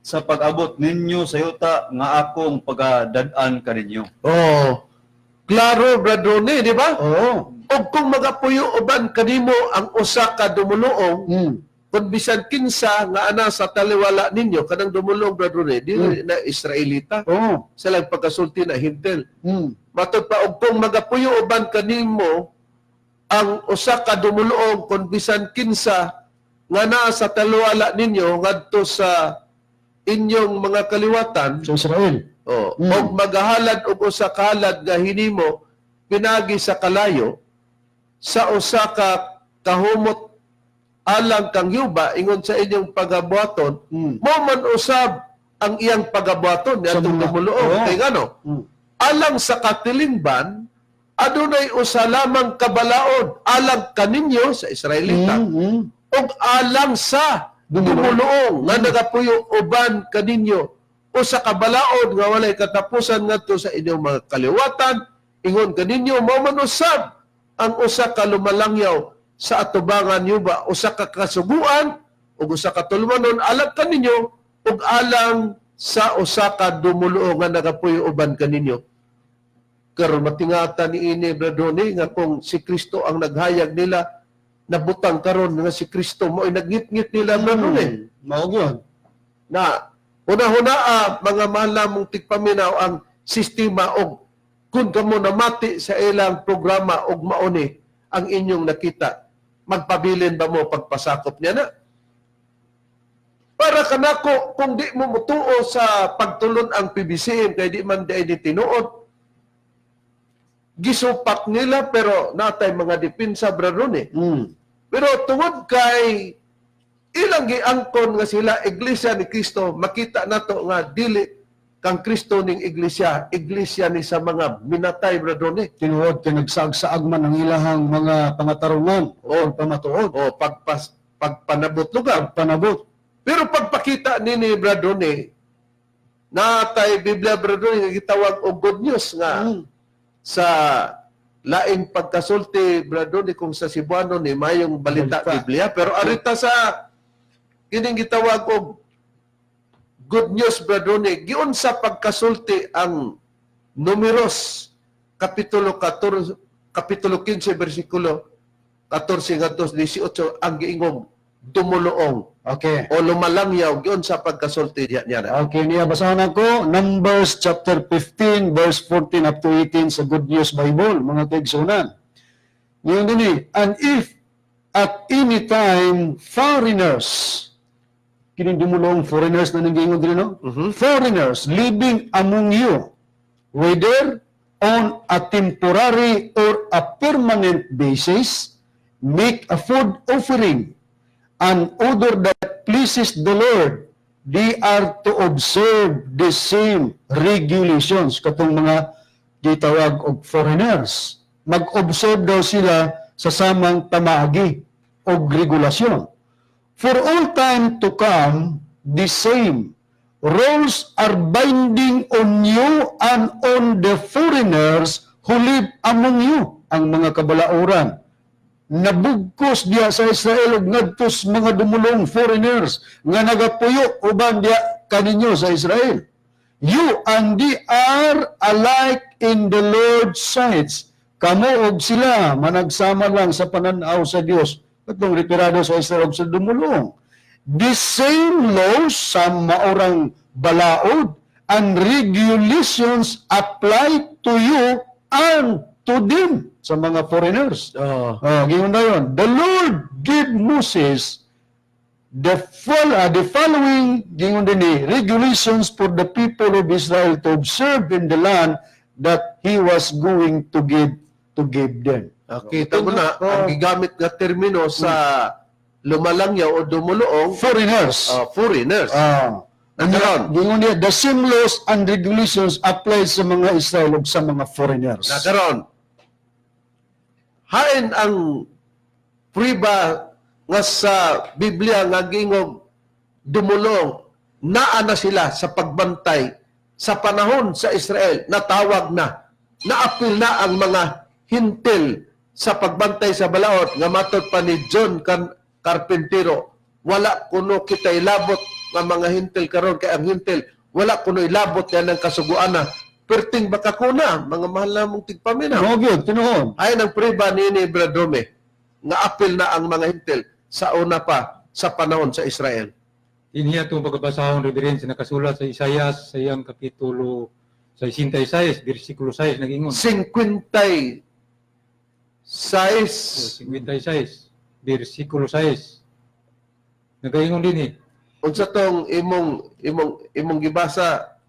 sa pag-abot ninyo sa yuta nga akong pagadad-an kaninyo." Oh, klaro, Brad Ronnie, di ba? Oo. Og kung magapuyo uban kanimo ang usa ka dumuluong, kung bisan kinsa nga ana sa taliwala ninyo, kanang dumulong, Brad Ronnie, di na Israelita. Sa lang pagkasulti na hintel. Matod pa, og kung magapuyo uban kanimo ang usa ka dumuluong kung bisan kinsa nga naa sa taliwala ninyo ngadto sa inyong mga kaliwatan, Sa Israel. oh, og magahalad og usa ka halad nga hinimo pinagi sa kalayo sa usa ka kahumot alang kang yuba, ingon sa inyong pagabuhaton, mo man usab ang iyang pagabuhaton Sa niadtong dumuluong. Kay ngano? Alang sa katilingban adunay usa lamang kabalaod alang kaninyo sa Israelita ug alang sa dumuluong nga nagapuyo uban kaninyo, usa ka balaod nga walay katapusan ngadto sa inyong mga kaliwatan. Ingon kaninyo mao man usab ang usa ka lumalangyaw sa atubangan yuba, usa ka kasuguan ug usa ka tulumanon alang kaninyo ug alang sa usa ka dumuluong nga nagapuyo uban kaninyo. Karon matingatan ni ini, Brad Ronnie, nga kung si Kristo ang naghayag nila nabutang karon nga si Kristo mo ay nagngitngit nila, Brad Ronnie. Mao gyud. Na una-una, mga mahal namong tigpaminaw, ang sistema og kung kamo namati sa ilang programa og mauni ang inyong nakita. Magpabilin ba mo pagpasakop niya na? Para kanako, kung di mo mutuo sa pagtulon ang PBCM, kay di man di ay ni tinuod, gisupak nila pero natay mga depensa, Brad eh. Pero tungod kay ilang giangkon nga sila Iglesia ni Cristo, makita nato nga dili kang Kristo ning iglesia, iglesia ni sa mga minatay, Brad Ronnie. Tinuod kay nagsaag-saag man ang ilahang mga pangatarungan o pamatuod. O pagpanabot lugar. Panabot. Pero pagpakita ni Brad Ronnie, natay Biblia, Brad Ronnie, nga gitawag og good news nga sa laing pagkasulti, Brad Ronnie, kung sa Cebuano ni mayong balita, Balita. Biblia, pero arita sa kining gitawag og good news, Brad Ronnie, giunsa pagkasulti ang Numeros kapitulo 14, kapitulo 15, bersikulo 14 ngadto 18, ang giingong dumuluong o lumalangyaw, giunsa pagkasulti diya niya na? Okay, niya basahan ako Numbers chapter 15 verse 14 up to 18 sa Good News Bible, mga kaigsunan. Ngayon din eh, "And if at any time foreigners," kining dumulong foreigners na nanggingon din, no? "Foreigners living among you, whether on a temporary or a permanent basis, make a food offering, an odor that pleases the Lord, they are to observe the same regulations." Katong mga gitawag og foreigners, mag-observe daw sila sa samang pamaagi og regulasyon. "For all time to come, the same rules are binding on you and on the foreigners who live among you." Ang mga kabalauran nabugkos diya sa Israel ug ngadto sa mga dumulong foreigners nga nagapuyo uban diya kaninyo sa Israel. "You and they are alike in the Lord's sight." Kamo og sila managsama lang sa pananaw sa Dios. Katong retirado sa Israel ug sa dumulong. "The same laws," sa maorang balaod, "and regulations apply to you and to them," sa mga foreigners. Oh, gingon na yun. "The Lord gave Moses the following," gingon din ni, "regulations for the people of Israel to observe in the land that He was going to give them." Kita mo na, ang gigamit nga termino sa lumalangyaw o dumuluong, Foreigners. Foreigners. Nakaron. Gingon niya, the same laws and regulations apply sa mga Israel ug sa mga foreigners. Nakaron. Hain ang priba nga sa Biblia nga gingog dumulong, naa na sila sa pagbantay sa panahon sa Israel, natawag na, naapil na ang mga Hentil sa pagbantay sa balaod nga matod pa ni John Carpentero, wala kuno kita ilabot nga mga Hentil karon kay ang Hentil wala kuno ilabot yan ang kasuguan na perting baka kuna, mga mahal na mong tigpaminaw. No, gyud, tinuod. Ay ng priba ni Bradome nga apil na ang mga Hentil sa una pa sa panahon sa Israel. Dinhi atong pagkabasahon, Reverend, sa nakasulat sa Isayas sa iyang kapitulo sa 66, bersikulo 6, nagingon. 56. 56, bersikulo 6. Nagaingon din eh. Unsa tong imong gibasa,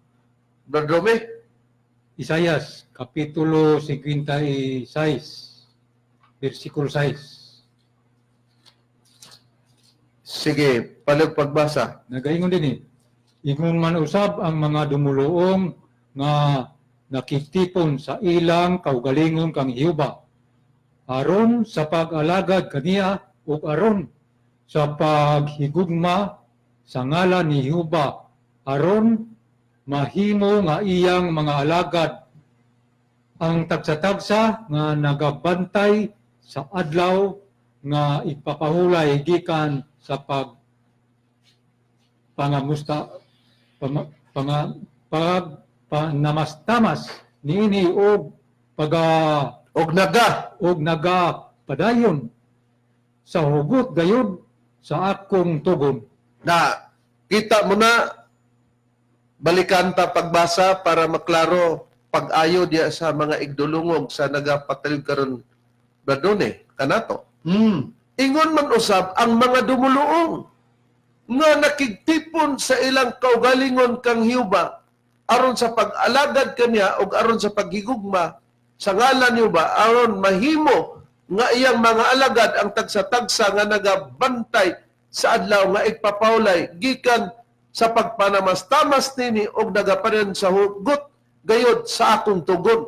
Bradome? Isayas, kapitulo 56, bersikulo 6. Sige, palihog pagbasa. Nagaingon din eh. "Ingon man usab ang mga dumuluong nga nakitipon sa ilang kaugalingon kang Jehova aron sa pag-alagad kaniya ug aron sa paghigugma sa ngalan ni Jehova, aron mahimo nga iyang mga alagad ang tagsa-tagsa nga nagabantay sa adlaw nga ipapahulay gikan sa pag pangamusta panga, pag panamastamas niini og paga Og naga og naga padayon sa hugot gayud sa akong tugon." Na kita mo na, balikan ta pagbasa para maklaro pag-ayo diya sa mga igdulungog sa nagapatalig karon, Bradone, kanato. Ingon man usab ang mga dumuluong nga nakigtipon sa ilang kaugalingon kang Jehova aron sa pag-alagad kaniya ug aron sa paghigugma sa ngalan ni Jehova, aron mahimo nga iyang mga alagad ang tagsa-tagsa nga nagabantay sa adlaw nga igpapawlay gikan sa pagpanamastamas nini og nagaparehan sa hugot gayod sa akong tugon.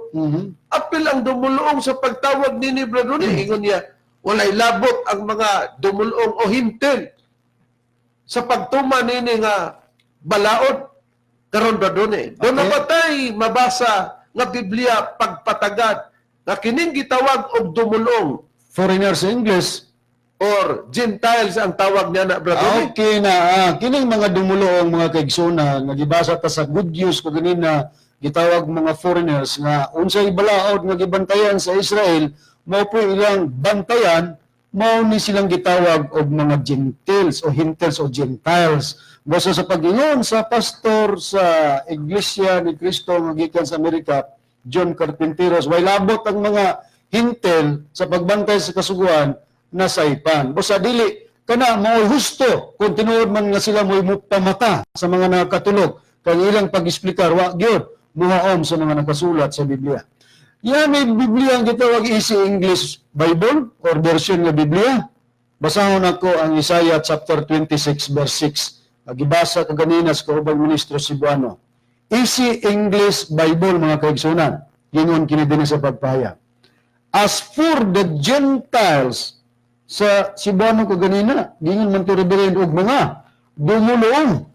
Apil ang dumuluong sa pagtawag nini, Brother Ronnie. Ingon niya, walay labot ang mga dumuluong o Hentil sa pagtuma nini nga balaod. Karon, Brother Ronnie, doon na patay mabasa nga Biblia pagpatagad na kining gitawag og dumuluong Foreigner sa English. Or Gentiles ang tawag niya na, Brother Ronnie. Okay na, kining mga dumuluong, mga kaigsoona, nga gibasa ta sa Good News ko ganina, gitawag mga foreigners nga unsay balaod nga gibantayan sa Israel, mao po ilang bantayan, mao ni silang gitawag og mga Gentiles o Hintels o Gentiles. Basta sa pag-ingon sa pastor sa Iglesia ni Cristo nga gikan sa Amerika, John Carpinteros, way labot ang mga Hintel sa pagbantay sa kasuguan na saipan. Basta dili kana mao'y husto kung tinuod man nga sila mo'y pamata sa mga nakatulog kay ilang pag-eksplikar wa gyud muhaom sa mga nakasulat sa Biblia. Yan, may Biblia ang gitawag Easy English Bible or version nga Biblia. Basahon ako ang Isaiah chapter 26 verse 6. Gibasa ko ganina sa kaubang ministro Cebuano. Easy English Bible, mga kaigsunan. Gingon kini dinhi sa pagpahayag. As for the Gentiles, sa Cebuano ko ganina, gingon man to, Reverend, og mga dumuluong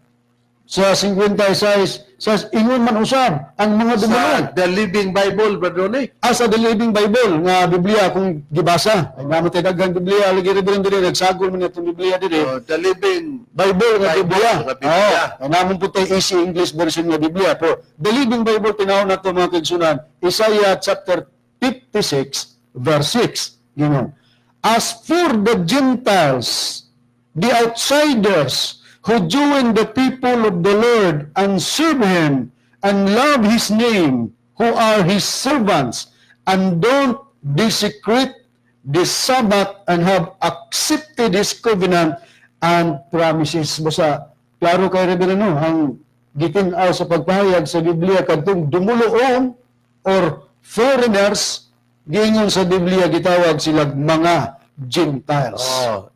sa 56 sa ingon man usab ang mga dumuluong Sa The Living Bible, Brother Ronnie. As a The Living Bible nga Biblia kung gibasa. Ay namo tay daghang Biblia lagi, Reverend, diri nagsagol man atong Biblia diri. Oh, The Living Bible nga Bible Biblia. nga Biblia. Oh, namo po tay Easy English version nga Biblia. Pero The Living Bible tinaw nato, mga kaigsunan, Isaiah chapter 56 verse 6. Gingon. As for the Gentiles, the outsiders who join the people of the Lord and serve Him and love His name, who are His servants, and don't desecrate the Sabbath and have accepted His covenant and promises. Basta, klaro kay Reverend, no, ang gitin-aw sa pagpahayag sa Biblia kadtong dumuluong or foreigners, giingon sa Biblia gitawag sila mga Gentiles. Oh.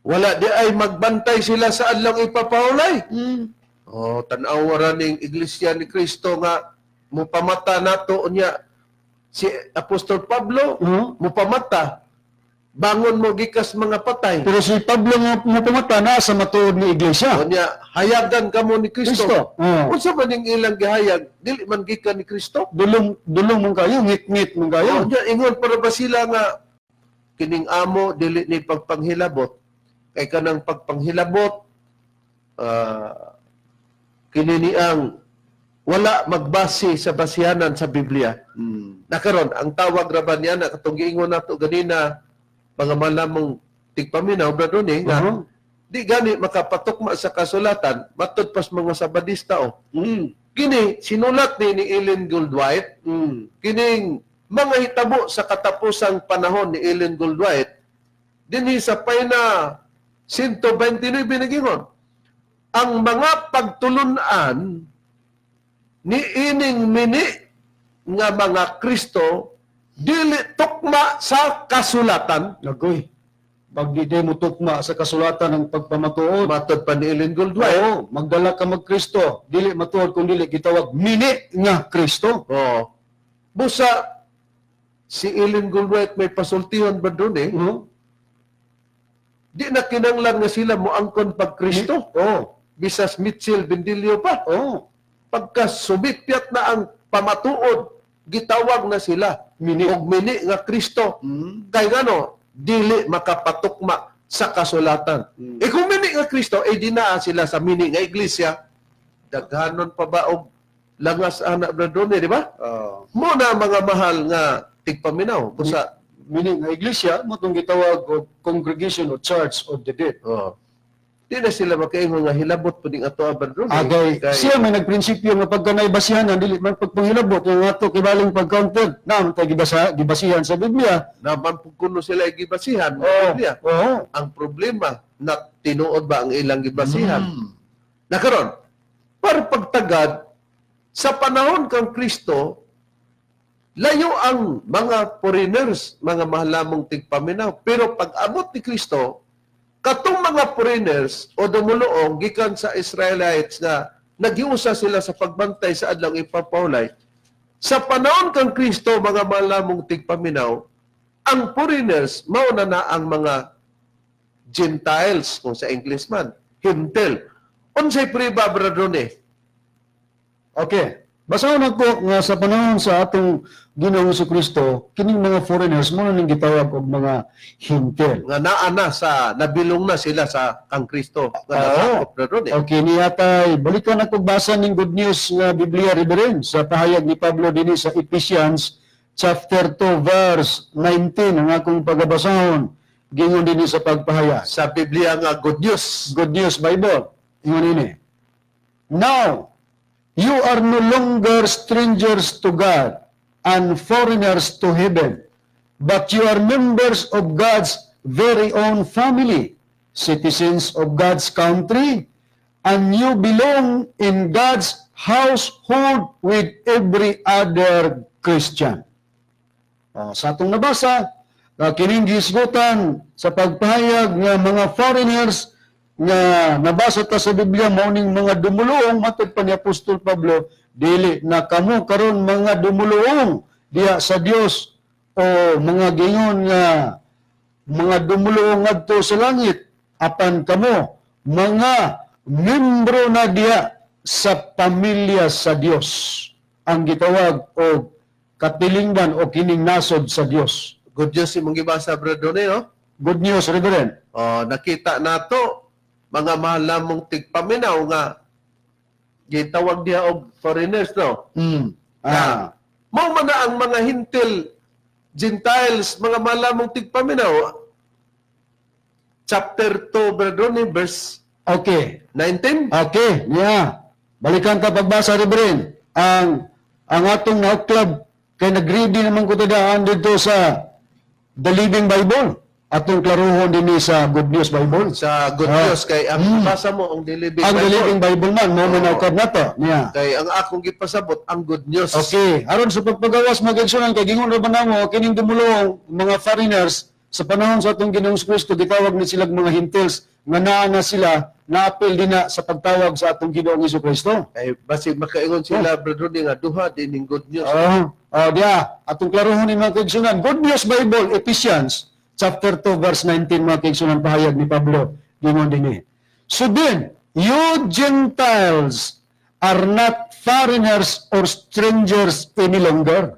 Wala di ay magbantay sila sa adlaw ipapahulay. Oh, tan-aw ra ning Iglesia ni Cristo nga mupamata nato niya si Apostol Pablo, mupamata bangon mo gikas mga patay. Pero si Pablo nga mupamata na sa matuod ni iglesia. O niya, hayagan kamo ni Kristo. Kristo. Oh. Unsa man ning ilang gihayag, dili man gikan ni Kristo. Dulong dulong man kayo, ngit-ngit man kayo. Oh, niya, ingon para ba sila nga kining amo dili ni pagpanghilabot kay kanang pagpanghilabot kini niang wala magbase sa basihanan sa Biblia. Nakaron ang tawag ra ba niya na katong giingon nato ganina, mga malamong tigpaminaw, Brother Ronnie, nga di gani makapatukma sa kasulatan matud pas mga Sabadista oh. Kini sinulat ni Ellen Gould White kining mga hitabo sa katapusang panahon ni Ellen Gould White dinhi sa pahina 129 nagingon ang mga pagtulunan ni ining mini nga mga Kristo dili tukma sa kasulatan. Lagoy. Pag di mo tukma sa kasulatan ng pagpamatuod, Matod pa ni Ellen Gould White. Oo, magdala ka mag-Kristo, dili matuod kung dili gitawag mini nga Kristo. Oh. Busa si Ellen Gould White may pasultihan ba doon eh? Di na kinanglan nga sila moangkon pag Kristo. Bisas Mitchell Bendilio pa. Pagka sumipyat na ang pamatuod, gitawag na sila Mini. og mini nga Kristo. Kay ngano, dili makapatukma sa kasulatan. Eh kung mini nga Kristo, eh di naa sila sa mini nga iglesia. Daghanon pa ba og langas ana, Brother Ronnie, di ba? Mo na mga mahal nga tigpaminaw. Busa, Mini nga iglesia mo tong gitawag og congregation o church of the dead. Oh. Di na sila makaingon nga hilabot po ning ato, Brad Ronnie. Agay, siya may nagprinsipyo nga pagka naibasihan dili man pagpanghilabot yung ato kibaling pag-counter na tay gibasihan sa Biblia. Naman po kuno sila gibasihan ng Biblia. Ang problema na tinuod ba ang ilang gibasihan? Na karon, para pagtagad sa panahon kang Kristo, layo ang mga foreigners, mga mahalamong tigpaminaw. Pero pag abot ni Kristo, katong mga foreigners o dumuluong gikan sa Israelites na nagiusa sila sa pagbantay sa adlaw ipapahulay, sa panahon kang Kristo, mga mahalamong tigpaminaw, ang foreigners, mauna na ang mga Gentiles, kung sa English man, Hintel. Unsay priba, Brother Ronnie? Okay. Basahon ako nga sa panahon sa atong Ginoong Kristo, kining mga foreigners mo na ning gitawag og mga Hintel. Nga naa na sa, nabilong na sila sa kang Kristo. Nga nasakop, Brother Ronnie. Okay, niyatay balikan ako basa ning good news nga Biblia, Reverend, sa pahayag ni Pablo dinhi sa Ephesians chapter 2 verse 19 ang akong pagabasahon, gingon dinhi sa pagpahayag. Sa Biblia nga good news. Good News Bible. Ingon ini. "Now, you are no longer strangers to God and foreigners to heaven, but you are members of God's very own family, citizens of God's country, and you belong in God's household with every other Christian." Oh, sa atong nabasa, kining gihisgutan sa pagpahayag nga mga foreigners nga nabasa ta sa Biblia mao ning mga dumuluong, matod pa ni Apostol Pablo, dili na kamo karon mga dumuluong diha sa Dios o mga gingon nga mga dumuluong ngadto sa langit, apan kamo mga membro na diha sa pamilya sa Dios, ang gitawag og katilingban o kining nasod sa Dios. Good news imong gibasa, Brother Ronnie, no? Good news, Reverend. Oh, nakita nato, mga mahalamong tigpaminaw, nga gitawag diha og foreigners, no? Mao man na ang mga Hintil, Gentiles, mga mahalamong tigpaminaw. Chapter 2, Brother Ronnie, verse 19. Okay, yeah. Balikan ta pagbasa, Reverend. Ang atong nauklab kay nagready naman ko daan dito sa The Living Bible. Atong klaruhon dinhi sa Good News Bible. Sa Good News kay ang basa mo ang The Living Ang The Bible. Living Bible man mo man nauklab nato. Yeah. Kay ang akong gipasabot ang good news. Okay, aron sa pagpagawas, mga kaigsuonan, kay gingon ra ba namo kining dumulong mga foreigners sa panahon sa atong Ginoong Kristo gitawag ni silang mga Hintils nga naa na sila naapil din na sa pagtawag sa atong Ginoong Kristo. Kay basig makaingon sila, Brother Ronnie, nga duha din ning good news. Oh, oh, diya. Atong klarohon ni mga kaigsuonan. Good News Bible, Ephesians chapter 2 verse 19, mga kaigsuonan, pahayag ni Pablo gingon dinhi. "So then, you Gentiles are not foreigners or strangers any longer.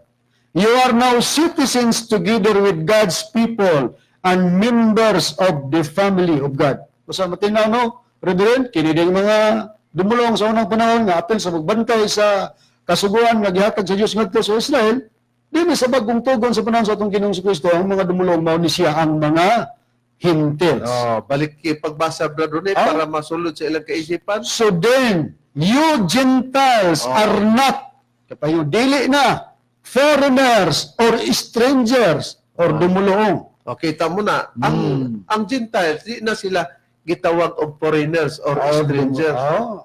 You are now citizens together with God's people and members of the family of God." Basta matinaw, no, Reverend, kini ding mga dumulong sa unang panahon nga apil sa magbantay sa kasuguan nga gihatag sa Dios ngadto sa Israel, dinhi sa bagong tugon sa panahon sa atong Ginoong Kristo, ang mga dumulong mao ni siya ang mga Hintils. Oh, balik kay pagbasa, Brother Ronnie, para masulod sa ilang kaisipan. "So then, you Gentiles are not," kapayo, dili na, "foreigners or strangers or dumuluong." Okay, kita mo na ang ang Gentiles di na sila gitawag og foreigners or strangers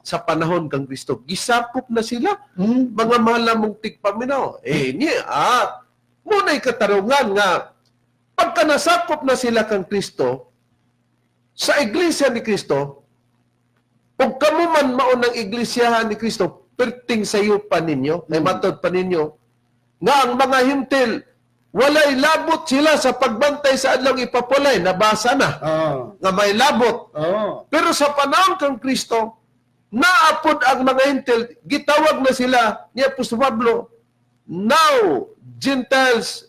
sa panahon kang Kristo. Gisakop na sila, mga malamong tigpaminaw. Eh, ni, muna'y katarungan nga pagka nasakop na sila kang Kristo, sa iglesia ni Kristo, ug kamo man mao ng iglesia ni Kristo, perting sayo pa ninyo, may matod pa ninyo, nga ang mga Hintil, walay labot sila sa pagbantay sa adlaw ipapulay, nabasa na, nga may labot. Pero sa panahon kang Kristo, naapod ang mga Hintil, gitawag na sila ni Apostol Pablo, "Now, Gentiles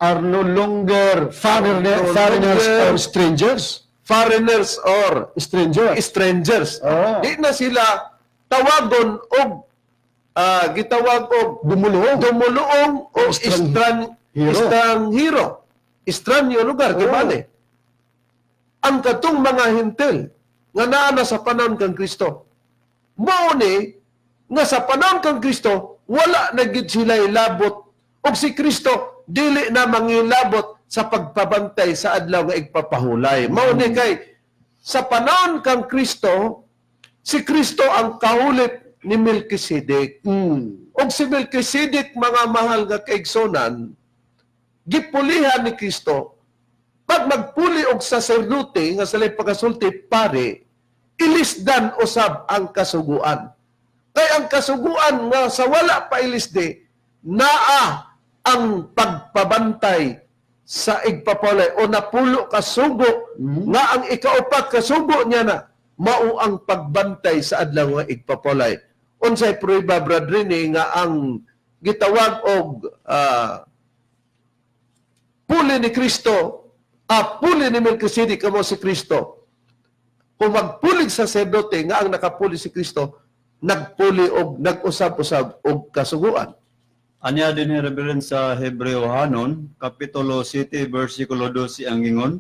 are no longer no foreigners longer or strangers. Foreigners or Strangers. Strangers." Di na sila tawagon og gitawag og Dumuluong. Dumuluong o Estranghero. Estranghero. Estranyo lugar, di ba ni? Ang katong mga Hintil. Nga naa na sa panahon kang Kristo. Mao ni nga sa panahon kang Kristo wala na gid sila labot og si Kristo dili na mangilabot sa pagpabantay sa adlaw nga igpapahulay. Mao ni kay sa panahon kang Kristo, si Kristo ang kahulip ni Melchizedek. Og si Melchizedek, mga mahal nga kaigsonan, gipulihan ni Kristo. Pag magpuli og saserdote nga sa pagkasulti pare, ilisdan usab ang kasuguan. Kay ang kasuguan nga sa wala pa ilisdi, naa ang pagpabantay sa igpapalay o napulo ka sugo nga ang ikaupat ka sugo niya na mao ang pagbantay sa adlaw nga igpapalay. Unsay prueba, Brad Rene, nga ang gitawag og puli ni Kristo, puli ni Melchizedek kamo si Kristo? Kung magpulig sa saserdote nga ang nakapuli si Kristo, nagpuli og nag-usab-usab og kasuguan. Anya din ni Reverend sa Hebreohanon, Kapitulo 7, versikulo 12 ang ingon,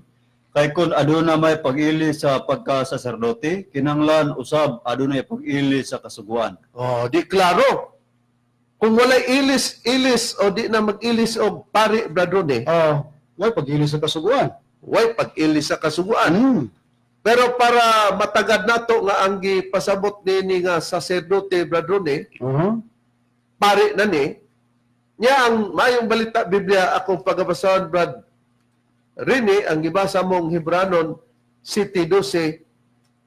kay kun aduna may pag-ili sa pagkasaserdote, kinanglan usab adunay pag-ili sa kasuguan. Oh, di klaro. Kung walay ilis, ilis o di na mag-ilis og pari, Brad Rone, Oh, way pag-ili sa kasuguan. Way pag-ilis sa kasuguan. Pero para matagad nato nga ang gipasabot nini nga saserdote, Brad Rone, pari na ni, niya ang Maayong Balita Biblia akong pagabasahan, Brad Rene, ang gibasa mong Hebranon 7:12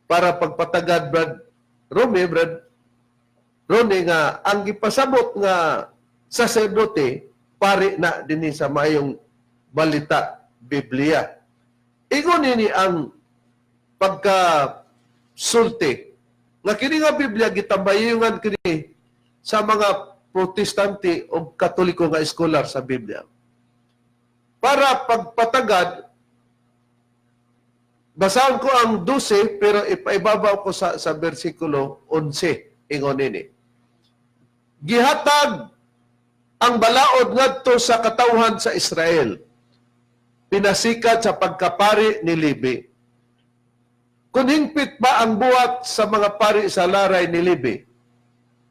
para pagpatagad, Brad Rome, Brad Rone, nga ang gipasabot nga saserdote pari na dinhi sa Maayong Balita Biblia. Ingon nini ang pagka sulti nga kini nga Biblia gitambayungan kini sa mga Protestante o Katoliko nga scholar sa Biblia. Para pagpatagad, basahon ko ang 12 pero ipaibabaw ko sa versikulo 11. Ingon nini: "Gihatag ang balaod ngadto sa katawhan sa Israel pinasikat sa pagkapari ni Levi. Kung hingpit ba ang buhat sa mga pari sa laray ni Levi,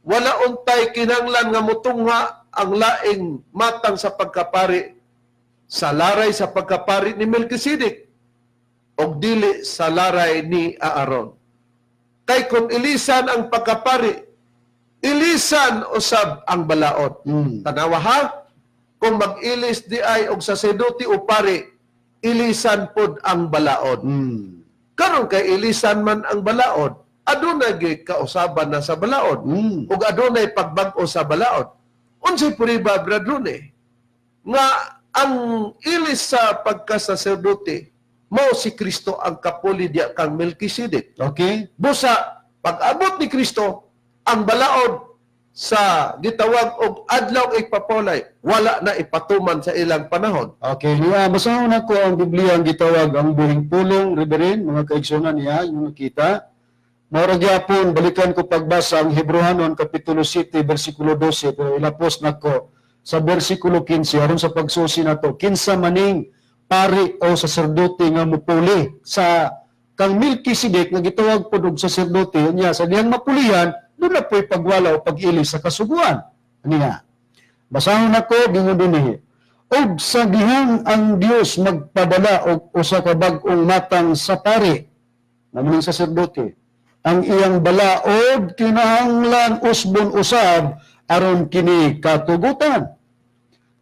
wala untay kinanglan nga mutungha ang laing matang sa pagkapari sa laray sa pagkapari ni Melchizedek og dili sa laray ni Aaron. Kay kung ilisan ang pagkapari, ilisan usab ang balaod." Tanawa ha, kung mag-ilis di ay og saserdote o pari, ilisan pod ang balaod. Karon kay ilisan man ang balaod, adunay gyud kausaban na sa balaod. Ug adunay pagbag-o sa balaod. Unsay prueba, Brad Rune, nga ang ilis sa pagkasaserdote mao si Kristo ang kapuli diya kang Melchizedek? Busa pag-abot ni Kristo, ang balaod sa gitawag og adlaw igpapolay wala na ipatuman sa ilang panahon. Okay, niya basahon nako ang Biblia ang gitawag ang Buhing Pulong, Reverend, mga kaigsunan niya, yung nakita. Mao ra gyapon balikan ko pagbasa ang Hebreohanon kapitulo 7 bersikulo 12 pero ilapos nako sa bersikulo 15 aron sa pagsusi nato kinsa maning pari o saserdote nga mupuli sa kang Melchizedek nga gitawag pod og saserdote. Niya sa dihang mapulihan doon na po'y pagwala o pag-ili sa kasuguan. Niya, basahon nako, gingon dinhi: "Ug sa dihang ang Dios magpadala og usa ka bag-ong matang sa pari," naman saserdote, "ang iyang balaod kinahanglan usbon usab aron kini katugutan.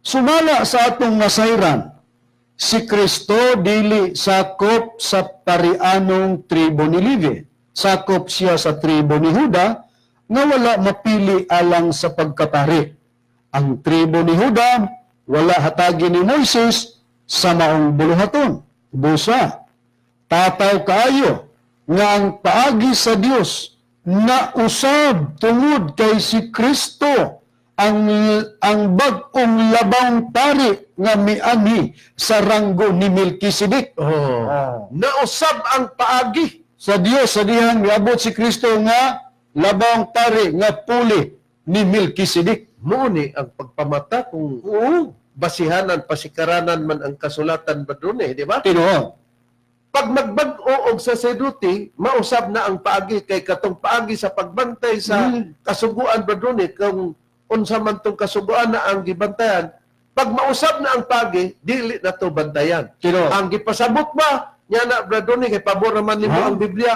Sumala sa atong nasayran, si Kristo dili sakop sa parianong tribo ni Levi. Sakop siya sa tribo ni Juda nga wala mapili alang sa pagkapari. Ang tribo ni Juda wala hatagi ni Moises sa maong buluhaton. Busa, tataw kaayo nga ang paagi sa Dios na usab tungod kay si Kristo ang bag-ong labang pari nga mianhi sa ranggo ni Melchizedek." Oh. Nausab ang paagi sa Dios sa dihang miabot si Kristo nga labang pari nga puli ni Melchizedek. Mo ni ang pagpamata kung basihanan, pasikaranan man ang kasulatan ba doon eh, di ba? Tinuod. Pag magbag-o og saserdote, mausab na ang paagi kay katong paagi sa pagbantay sa kasuguan, Brad Ronnie, kung unsa man tong kasuguan na ang gibantayan, pag mausab na ang paagi, dili na to bantayan. Kino. Ang gipasabot ba niya na, Brad Ronnie, kay pabor naman nimo Ha? ang Biblia,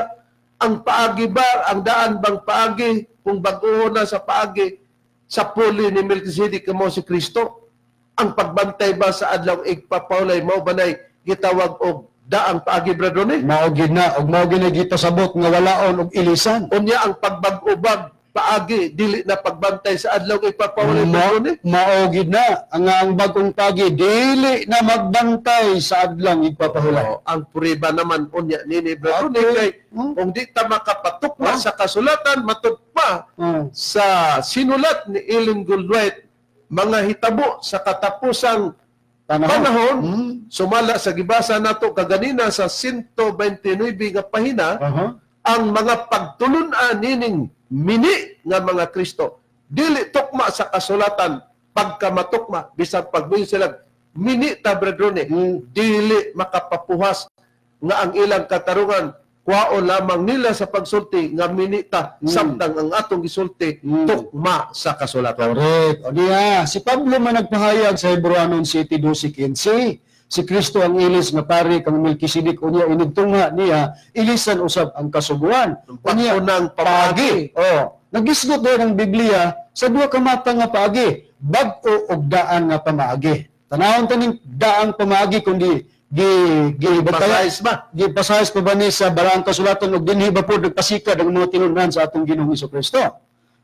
ang paagi ba, ang daan bang paagi, kung bag-o na sa paagi sa puli ni Melchizedek kamo si Kristo, ang pagbantay ba sa adlaw igpapawlay mao ba nay gitawag og daang paagi, Brad Ronnie? Mao gid na og mao gid na gipasabot nga walaon og ilisan. Unya ang pagbag-ubag paagi dili na pagbantay sa adlaw igpapawlay, Brad Ronnie? Mao gid na ang bagong pagi dili na magbantay sa adlang igpapahulay. Oo, ang puriba naman unya nini, Brad Ronnie, kay kung di ta makapatukma sa kasulatan matud pa sa sinulat ni Ellen Goldwhite mga hitabo sa katapusang Panahon. panahon, sumala sa gibasa nato kaganina sa 129 nga pahina, ang mga pagtulun-an nining mini nga mga Kristo dili tukma sa kasulatan. Pagkamatukma bisan pagbuhi sila mini ta, Brad Ronnie, dili makapapuhas nga ang ilang katarungan kwaon lamang nila sa pagsulti nga mini ta, samtang ang atong gisulti tukma sa kasulatan. Correct. O diya, si Pablo man nagpahayag sa Hebrewanon 7:12-15. Si Kristo ang ilis nga pari kang Melchizedek, unya inugtunga niya ilisan usab ang kasuguan. Unya Unang pamaagi. Oh, nagisgot din ang Biblia sa duha ka mata nga paagi, bag-o og daan nga pamaagi. Tanawon ta ning daang pamaagi kundi gi gi Pasayos ba? Gipasayos pa ba ni sa balaang kasulatan og dinhi ba pod nagpasikad ang mga tinun-an sa atong Ginoong Kristo?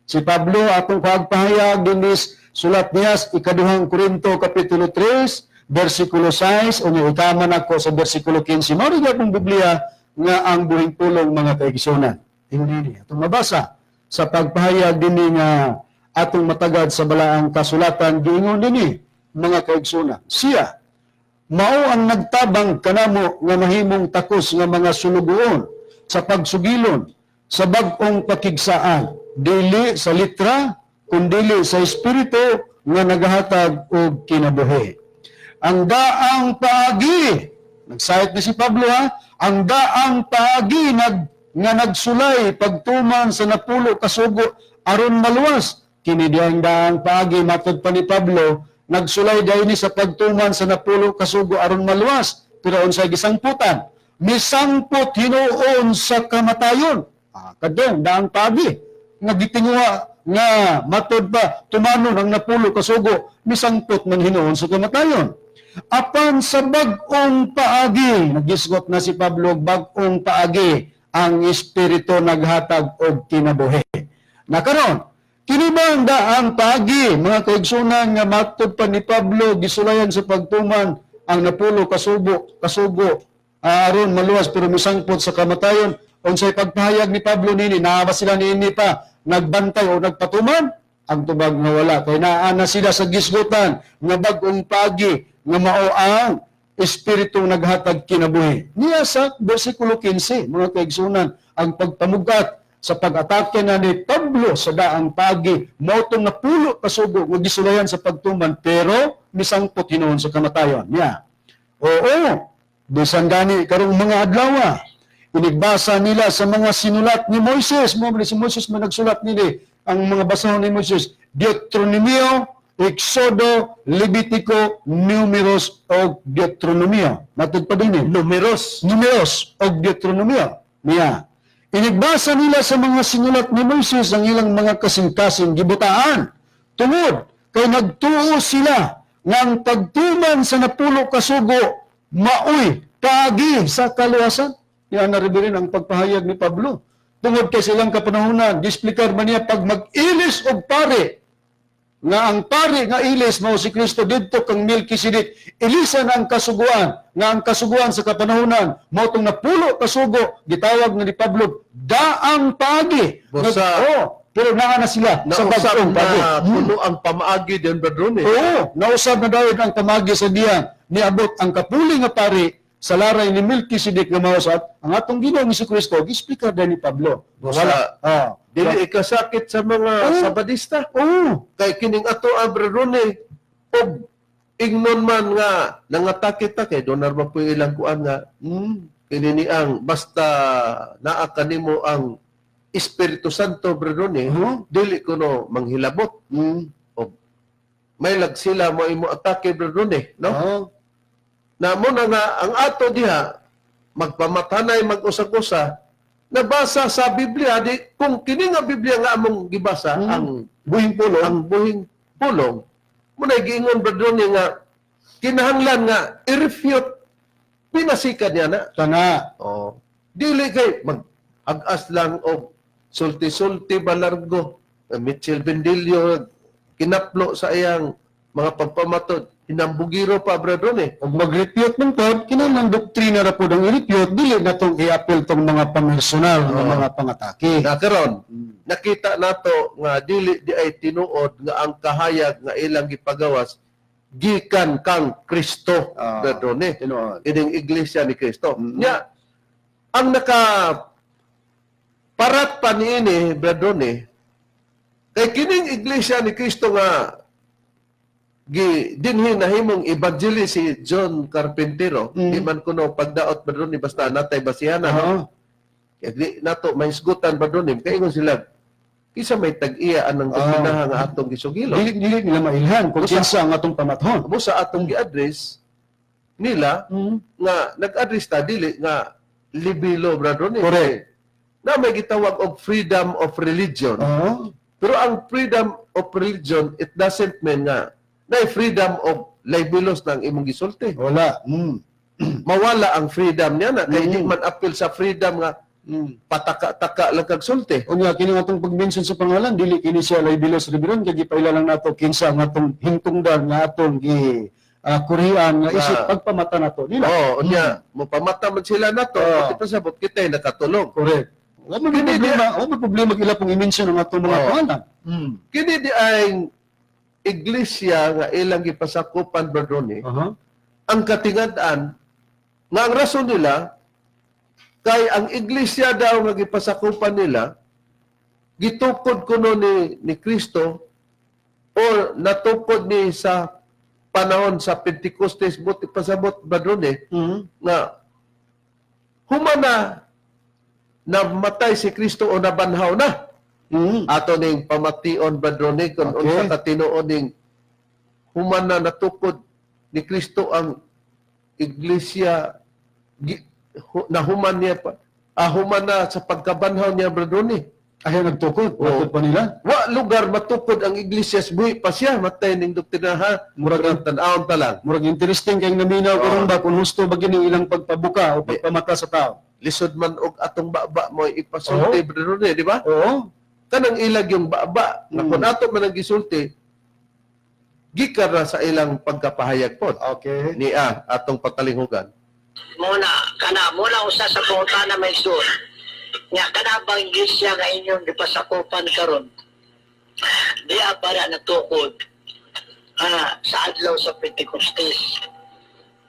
Si Pablo atong pagpahayag dinis sulat niya sa ikaduhang Korinto kapitulo 3 bersikulo 6 unya ikama nako sa bersikulo 15. Mao rin gyapon Biblia nga ang buhing pulong, mga kaigsunan. Ingon ini atong mabasa sa pagpahayag dinhi nga atong matagad sa balaang kasulatan, giingon dinhi, mga kaigsunan, siya mao ang nagtabang kanamo nga mahimong takos nga mga sulugoon sa pagsugilon sa bag-ong pakigsaan, dili sa litra kundili sa espiritu nga nagahatag og kinabuhi. Ang daang paagi, nagsayot ni si Pablo ha, ang daang paagi nga nagsulay pagtuman sa napulo kasugo aron maluwas. Kini diyang daang paagi, matod pa ni Pablo, nagsulay dayni sa pagtuman sa napulo kasugo aron maluwas, pero unsay gisangputan? Misangpot hinuon sa kamatayon. Ah, kadong daang paagi nga gitinguha nga matod pa tumanon ang napulo kasugo, misangpot man hinuon sa kamatayon. Apan sa bag-ong paagi, nagisgot na si Pablo, bag-ong paagi, ang espiritu naghatag og kinabuhi. Nakaron, kini ba ang daang paagi, mga kaigsunan, nga matod pa ni Pablo gisulayan sa pagtuman ang napulo kasugo aron maluwas pero misangpot sa kamatayon? Unsay pagpahayag ni Pablo nini? Naa ba sila niini pa nagbantay o nagpatuman? Ang tubag nga wala, kay naa na sila sa gisgutan nga bag-ong paagi nga mao ang espiritu naghatag kinabuhi. Niya sa bersikulo 15, mga kaigsunan, ang pagpamugat sa pag-atake na ni Pablo sa daang pagi, mao tong napulo kasugo nga gisulayan sa pagtuman pero misangpot hinuon sa kamatayon. Niya. Oo, bisan gani karong mga adlaw, inigbasa nila sa mga sinulat ni Moises. Mo si Moises man nagsulat nili ang mga basahon ni Moises. Deuteronomio, Exodo, Levitico, Numeros o Deuteronomio. Matod pa din eh. Numeros. Numeros o Deuteronomio. Niya. Inigbasa nila sa mga sinulat ni Moises ang ilang mga kasing-kasing gibutaan. Tungod kay nagtuo sila nga ang pagtuman sa napulo kasugo maoy paagi sa kaluwasan. Yan na rin ang pagpahayag ni Pablo. Tungod kay silang kapanahonan, gisplikar man niya pag mag-ilis og pare, nga ang pari nga ilis mao si Kristo didto kang Melchizedek, ilisan ang kasuguan, nga ang kasuguan sa kapanahonan mao tong napulo kasugo, gitawag na ni Pablo daang paagi. Bosa. Oh, pero naa na sila sa Nausap bag-ong paagi. na puno ang pamaagi din, Brad Ronnie. Oo, nausab na dayon ang pamagi sa diya niabot ang kapuli nga pari sa laray ni Melchizedek nga mao sa ang atong Ginoong Kristo, gisplikar din ni Pablo. Bosa. Wala. Ah. Dili ikasakit sa mga Sabadista. Oo. Kay kining ato ang Brad Ronnie, og ingnon man nga nangatake ta kay donar ba po ilang kuan nga Kini ni ang basta naa kanimo ang Espiritu Santo, Brother Ronnie, dili kuno manghilabot. May lag sila mo imo atake, Brother Ronnie, no? Oo. Na mo na nga ang ato diha magpamatanay mag-usag-usa nabasa sa Biblia di kung kini nga Biblia nga among gibasa ang Buhing pulong. Ang buhing pulong mo na giingon, Brother Ronnie, nga kinahanglan nga i-refute pinasikan niya na. Kana. Oh, dili kay mag-agas lang og sulti-sulti balargo. Mitchell Bendillo kinaplo sa iyang mga pagpamatod, hinambugiro pa, Brother Ronnie. Ug mag-refute man pod, kinahanglan doktrina ra pod ang i-refute, dili na tong i-appeal tong mga pamersonal nga mga pangatake. Na karon nakita nato nga dili di ay tinuod nga ang kahayag nga ilang gipagawas gikan kang Kristo, Brother Ronnie. Tinuod. Ining Iglesia ni Kristo. Nya ang naka parat pa niini, Brother Ronnie, kay kining Iglesia ni Kristo nga gi dinhi nahimong evangelist si John Carpintero, di man kuno pagdaot, Brother Ronnie, basta natay basihan na, no? Kaya di nato mahisgutan, Brother Ronnie, kay ingon sila kinsa may tag-iya anang doktrinaha nga atong gisugilon. Dili dili nila mailhan kung kinsa ang atong pamathon. Mo sa atong gi-address nila nga nag-address ta dili nga libilo, Brother Ronnie. Correct. Na may gitawag og freedom of religion. Pero ang freedom of religion, it doesn't mean nga na freedom of libelos ng imong gisulti. Wala. Mawala ang freedom niya na kay di man appeal sa freedom nga pataka-taka lang kag sulti. Unya kini nga atong pag-mention sa pangalan dili kini siya libelos reverend kay gipaila lang nato kinsa ang atong hintungdan nga atong gi kurian nga isip pagpamata nato nila. Oo, unya mopamata man sila nato, pati pasabot kita nakatulog. Correct. Wala man Kini problema, wala man problema ila pong i-mention ang atong mga pangalan. Kini di ay iglesia nga ilang gipasakupan, Brother Ronnie, ang katingad-an nga ang rason nila kay ang iglesia daw nga gipasakupan nila gitukod kuno ni Kristo or natukod ni sa panahon sa Pentecostes. Buti pasabot, Brother Ronnie, nga humana namatay si Kristo o nabanhaw na. Ato ning pamation, Brother Ronnie, kung unsa ka tinuod ning human na natukod ni Kristo ang iglesia nahuman niya pa human na sa pagkabanhaw niya, Brother Ronnie. Ayaw nagtukod, Oo. matud pa nila. Wa lugar matukod ang iglesia sa buhi pa siya matay ning doktrina ha. Murag- Murag tan-awon ta lang. Murag interesting kay naminaw karon ba kung husto ba gini ilang pagpabuka o pagpamata sa tao. Lisod man og atong baba mo ipasulti, Brother Ronnie, di ba? Oo. Kanang ilag yung baba na kung ato man ang gisulti gikan ra sa ilang pagkapahayag pod. Niya atong patalinghugan. Muna kana muna usa sa pangutana, may igsoon, nga kana bang iglesia nga inyong gipasakupan karon diya para natukod sa adlaw sa Pentecostes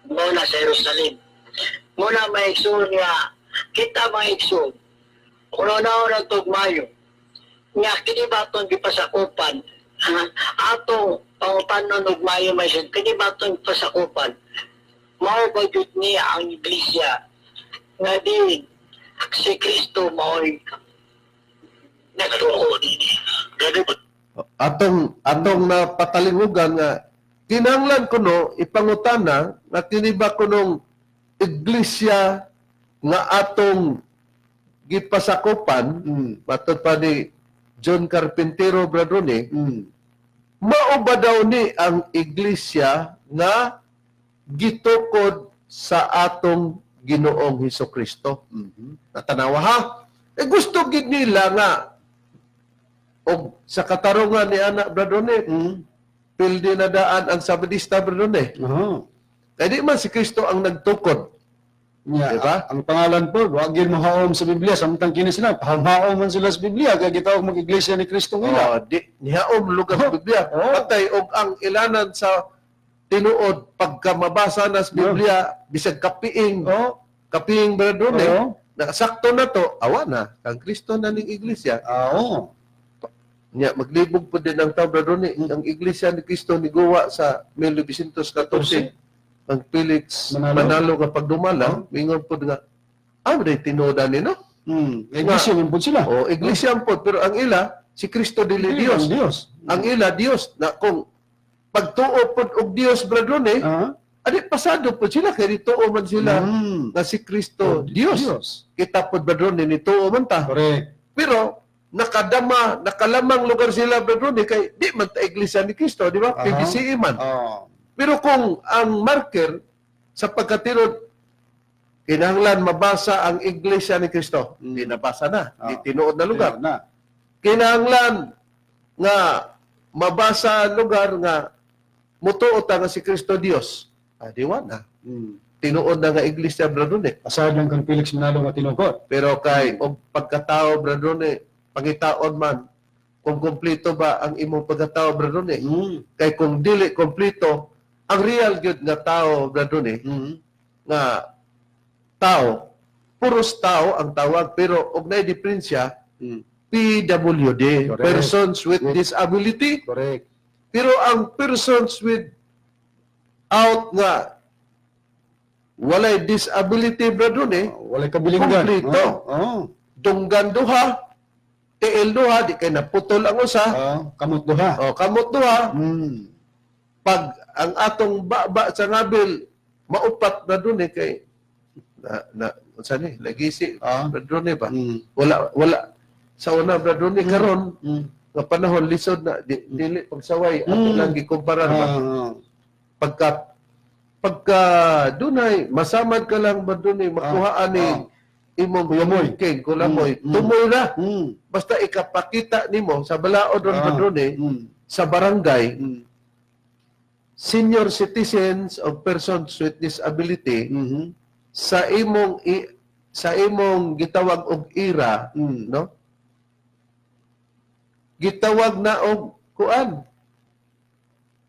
muna sa Jerusalem? Muna, may igsoon, nga kita, mga igsoon, kung na tugmayo nga kini ba atong gipasakupan ha, atong pangutanon og mayo, may igsoon, kini ba atong gipasakupan mao ba gyud niya ang iglesia nga di si Kristo mao'y nagtukod? Gani ba Atong napatalinghugan nga kinahanglan kuno ipangutana nga kini ba kunong iglesia nga atong gipasakupan matod pa ni John Carpintero, Brother Ronnie, mao ba daw ni ang iglesia nga gitukod sa atong Ginoong Hesus Kristo? Natanawa ha? Eh gusto gid nila nga og sa katarungan ni anak, Brother Ronnie, pildi na daan ang Sabadista, Brother Ronnie. Kaya di man si Kristo ang nagtukod. Nya, Diba? ang pangalan po, wag yun mahaom sa Biblia. Samtang kini sila, pahamhaom man sila sa Biblia. Kaya gitawag mag-iglesia ni Kristo ngayon. Oh, di nihaom lugar sa Biblia. Patay og ang ilanan sa tinuod pagka mabasa na sa Biblia bisag kapiing. Kapiing, Brother Ronnie. Na sakto na to, awa na kang Kristo na ning iglesia. Oo. Nya maglibog po din ang tao, Brother Ronnie. Ang iglesia ni Kristo niguwa sa 1914. Ang Felix Manalo. Manalo nga pagdumala, mingon po nga Ah, day tinuod ni, no? Iglesia man pud sila. O iglesia po, pero ang ila si Kristo dili Dili Dios. ang Dios. Ang ila Dios na kung pagtuo pod og Dios, brother, eh, adi pasado po sila kay nituo man sila nga si Kristo Dios. Dios. Kita pod, brother, nituo man ta. Correct. Pero nakadama, nakalamang lugar sila, brother, kay di man ta iglesia ni Kristo, di ba? PBCE man. Pero kung ang marker sa pagkatinod, kinahanglan mabasa ang iglesia ni Kristo. Di nabasa na, di tinuod na lugar. Tinuod na. Kinahanglan nga mabasa ang lugar nga mutuo ta nga si Kristo Dios. Ah, di wa na. Tinuod na nga iglesia, brother, eh. Aside lang kang Felix Manalo nga tinukod. Pero kay og pagkatao, brother, eh, pangitaon man kung kumpleto ba ang imong pagkatao, brother, eh. Kay kung dili kompleto ang real gyud nga tao, brother, eh, nga tao, puros tao ang tawag, pero og naay diferensya, PWD, persons with disability. Pero ang persons with out nga walay disability, brother, eh, Oh, walay kabilinggan. Kompleto. Dunggan duha, tiil duha, di kay naputol ang usa. Oh, kamot duha. O kamot duha. Pag ang atong baba sa ngabil maupat na dun eh, kay na na unsa ni lagisi, brother, eh, ba? Wala wala sa una, brother, eh, karon nga panahon lisod na di, dili pagsaway ato lang gikumpara ba. Pagka pagka dunay masamad ka lang ba dun eh, makuha ani imong Kulamoy. king kulamoy, tumoy na. Basta ikapakita nimo sa balaod ron ba dun eh, sa barangay, senior citizens of persons with disability, sa imong gitawag og ira, no, gitawag na og kuan,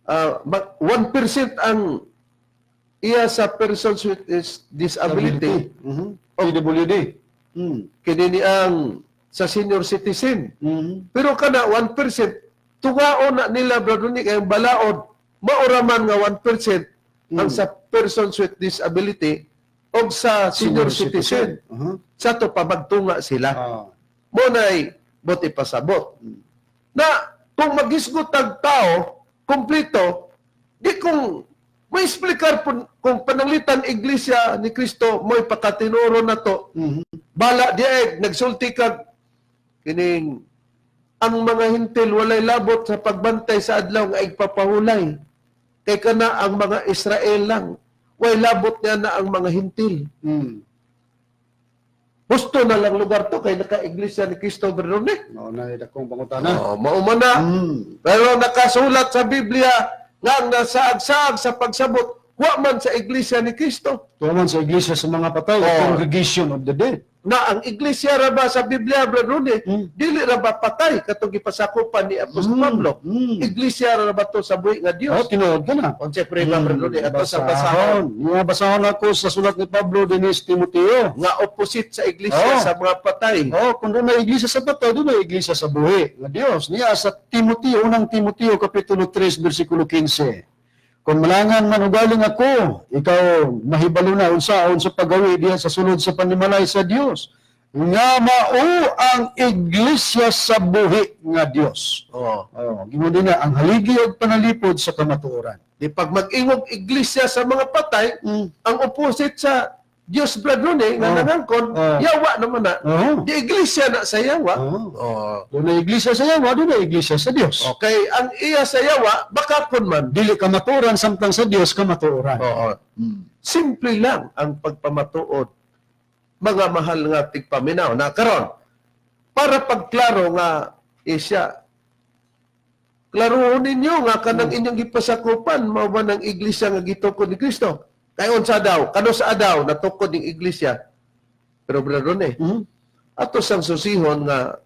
1% ang iya sa persons with disability. PWD. Kini ni ang sa senior citizen, pero kana 1% tungaon na nila, brother, ni kay ang balaod maura man nga 1% ang sa persons with disability og sa senior citizen. Sa to pa magtunga sila. Mo nay buot ipasabot. Na kung magisgot ang tao, kompleto, di kung may explicar po, kung pananglitan iglesia ni Kristo mo'y pakatinuro na to, bala di ay nagsulti kag kining ang mga hintil walay labot sa pagbantay sa adlaw nga igpapahulay. Kay kana ang mga Israel lang. Way labot niya na ang mga hintil. Gusto na lang lugar to kay naka-iglesia ni Cristo Bernone. Mao na dakong pangutana. Oh, mauma na. Pero nakasulat sa Biblia nga ang nasaag-saag sa pagsabot wa man sa iglesia ni Kristo. Tuwa man sa iglesia sa mga patay, congregation of the dead. Na ang iglesia ra ba sa Biblia, Brother Rune, dili ra ba patay katong gipasakupan ni Apostol Pablo? Iglesia ra ba to sa buhi nga Oh, Dios? tinuod ka na. Unsay prueba, Brother Rune, ato sa basahon? Basahon. Nga basahon ako sa sulat ni Pablo dinis Timoteo. Nga opposite sa iglesia sa mga patay. Oh, kung doon may iglesia sa patay, doon may iglesia sa buhi nga Dios. Niya sa Timoteo, unang Timoteo kapitulo 3 bersikulo 15. Kung malangan man ugaling ako, ikaw mahibalo na unsaon sa paggawi diha sa sulod sa panimalay sa Dios. Nga mao ang iglesia sa buhi nga Dios. Oh, gingon din na ang haligi og panalipod sa kamatuoran. Di pag mag-ingog iglesia sa mga patay, ang opposite sa Dios, Brother Rune, nga nangangkon, yawa naman na. Di iglesia na sa yawa. Oh. Doon na iglesia sa yawa, doon na iglesia sa Dios. Okay, ang iya sa yawa, baka kun man. Dili kamatuoran samtang sa Dios kamatuoran. Oo. Simple lang ang pagpamatuod. Mga mahal nga tigpaminaw na karon para pagklaro nga isya, klarohon ninyo nga kanang inyong gipasakupan mao ba ng iglesia nga gitukod ni Kristo? Kay unsa daw, kano sa daw natukod ning iglesia? Pero brother eh, ato sang susihon nga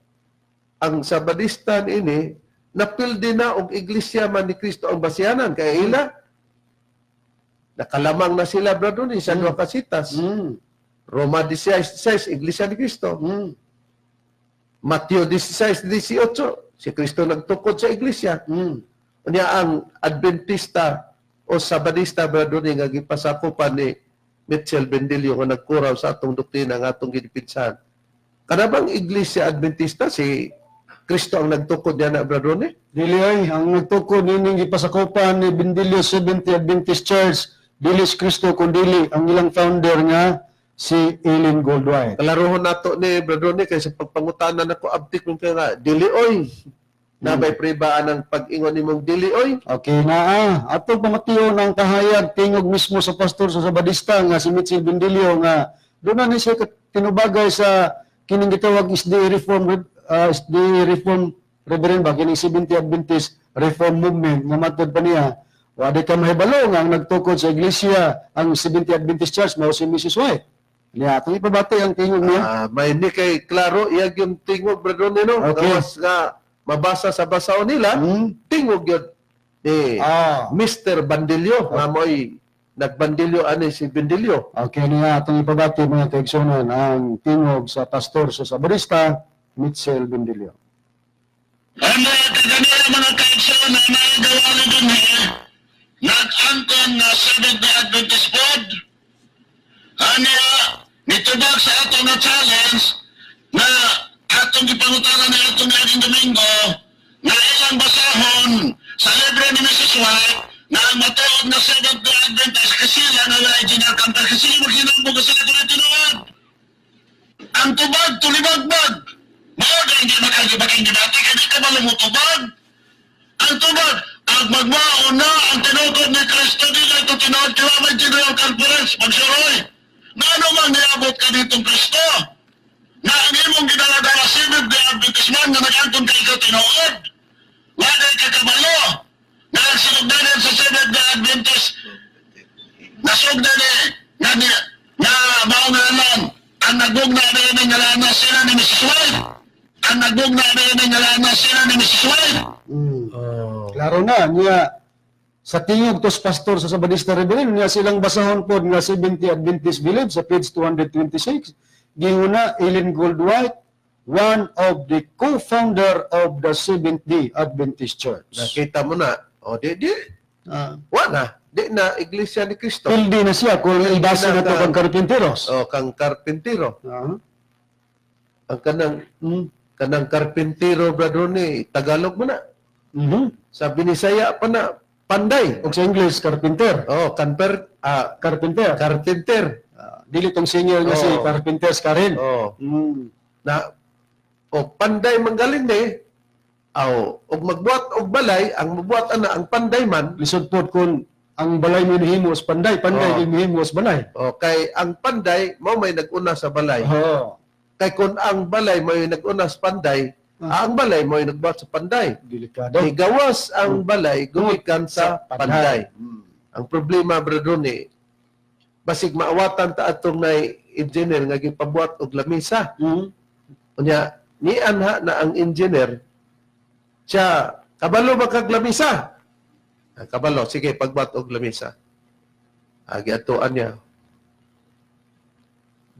ang Sabadista ini napildi na og iglesia man ni Kristo ang basihanan kay ila nakalamang na sila, brother, ni sa duha ka sitas. Roma 16:6, Iglesia ni Kristo. Mateo 16:18, si Kristo nagtukod sa iglesia. Unya ang Adventista o Sabadista, brother, ni nga gipasakupan ni Mitchell Bendilio nga nagkuraw sa atong doktrina nga atong gidipinsahan. Kana bang Iglesia Adventista si Kristo ang nagtukod niya na, Brad Ronnie? Dili ay, ang nagtukod nining gipasakupan ni Bendilio Seventh Adventist Church, dili si Kristo kundi ang ilang founder nga si Ellen Goldwhite. Kalaruhon nato ni Brad Ronnie kay sa pagpangutana nako abtik nung kaya nga dili oy. Nabay pribaan ang pag-ingon nimong dili oy. Okay na ah. Ato pamatiyon ang kahayag tingog mismo sa pastor sa Sabadista nga si Mitchell Bendilio nga doon na ni siya tinubagay sa kining gitawag SDA Reform SDA Reform Reverend ba kining Seventh Adventist Reform Movement nga matod pa niya wa di ka mahibalo nga ang nagtukod sa iglesia ang Seventh Adventist Church mao si Mrs. White. Niya atong ipabati ang tingog niya. Ah, may ni kay klaro iyag yung tingog, Brad Ronnie, no? Okay. Gawas nga mabasa sa basaw nila, tingog yun ni Mr. Bandilio nga mo'y nagbandilyo ani si Bendilio. Okay niya atong ipabati mga kaigsunan ang tingog sa pastor sa Sabadista Mitchell Bendilio. Ang mga kaganila mga kaigsoon na naigawa ni dinhi, nag-angkon nga Seventh-day Adventist Board. Aniya, nitubag sa atong nga challenge na atong gipangutana ni atong niaging Domingo na ilang basahon sa libro ni Mrs. White na ang matuod na Seventh-day Adventist kasi sila nga lahi ginakanta kasi sila magsinambog sila kung tinuod. Ang tubag, tulibagbag. Mao na hindi makagibaging debate, kaya di ka malumutubag. Ang tubag, ang magmao na ang tinukod ni Kristo dila ito tinuod kaya may General Conference, magsuroy. Na ano man niabot ka ditong Kristo? Na ang imong ginaladala Seventh Day Adventist man nga nag-angkon kay ikaw tinuod. Wala ka kabalo. Na ang sinugdanan sa Seventh Day Adventist nasugdan eh, na, na, na mao nga lang, ang nagugna na yun ang ngalana sila ni Mrs. White. Ang nagugna na yun ang ngalana sila ni Mrs. White. Klaro na niya sa tingog tos pastor sa Sabadista Reverend niya silang basahon pod nga 70 Adventist Village sa page 226 gihuna Ellen Goldwhite, one of the co-founder of the Seventh Day Adventist Church. Nakita mo na, o di di wa na, di na Iglesia ni Kristo. Pildi na siya kung Pildi ibasa na na to kang karpinteros. O kang karpintero. Ang kanang kanang karpintero, Brad Ronnie, Tagalog mo na. Sa Binisaya pa na panday. Og sa English carpenter. Oh, kanper carpenter. Carpenter. Dili tong senior nga si Carpenters Karen. Oh. Na o panday manggaling ni aw og magbuhat og balay ang mabuhat ana ang panday man Lisod pod kung ang balay mo nihimo sa panday, panday Oo. oh. nihimo sa balay. O kay ang panday mao may nag-una sa balay. Oo. Kay kung ang balay mo nag-una sa panday, ang balay mo nagbuhat sa panday. Delikado. Gawas ang balay gumikan sa panday. Ang problema, Brad Ronnie, basig maawatan ta atong nay engineer nga gipabuhat og lamisa. Unya nianha na ang engineer siya kabalo ba kag lamisa? Ah, kabalo, sige pagbuhat og lamisa. Ah, giatuan niya.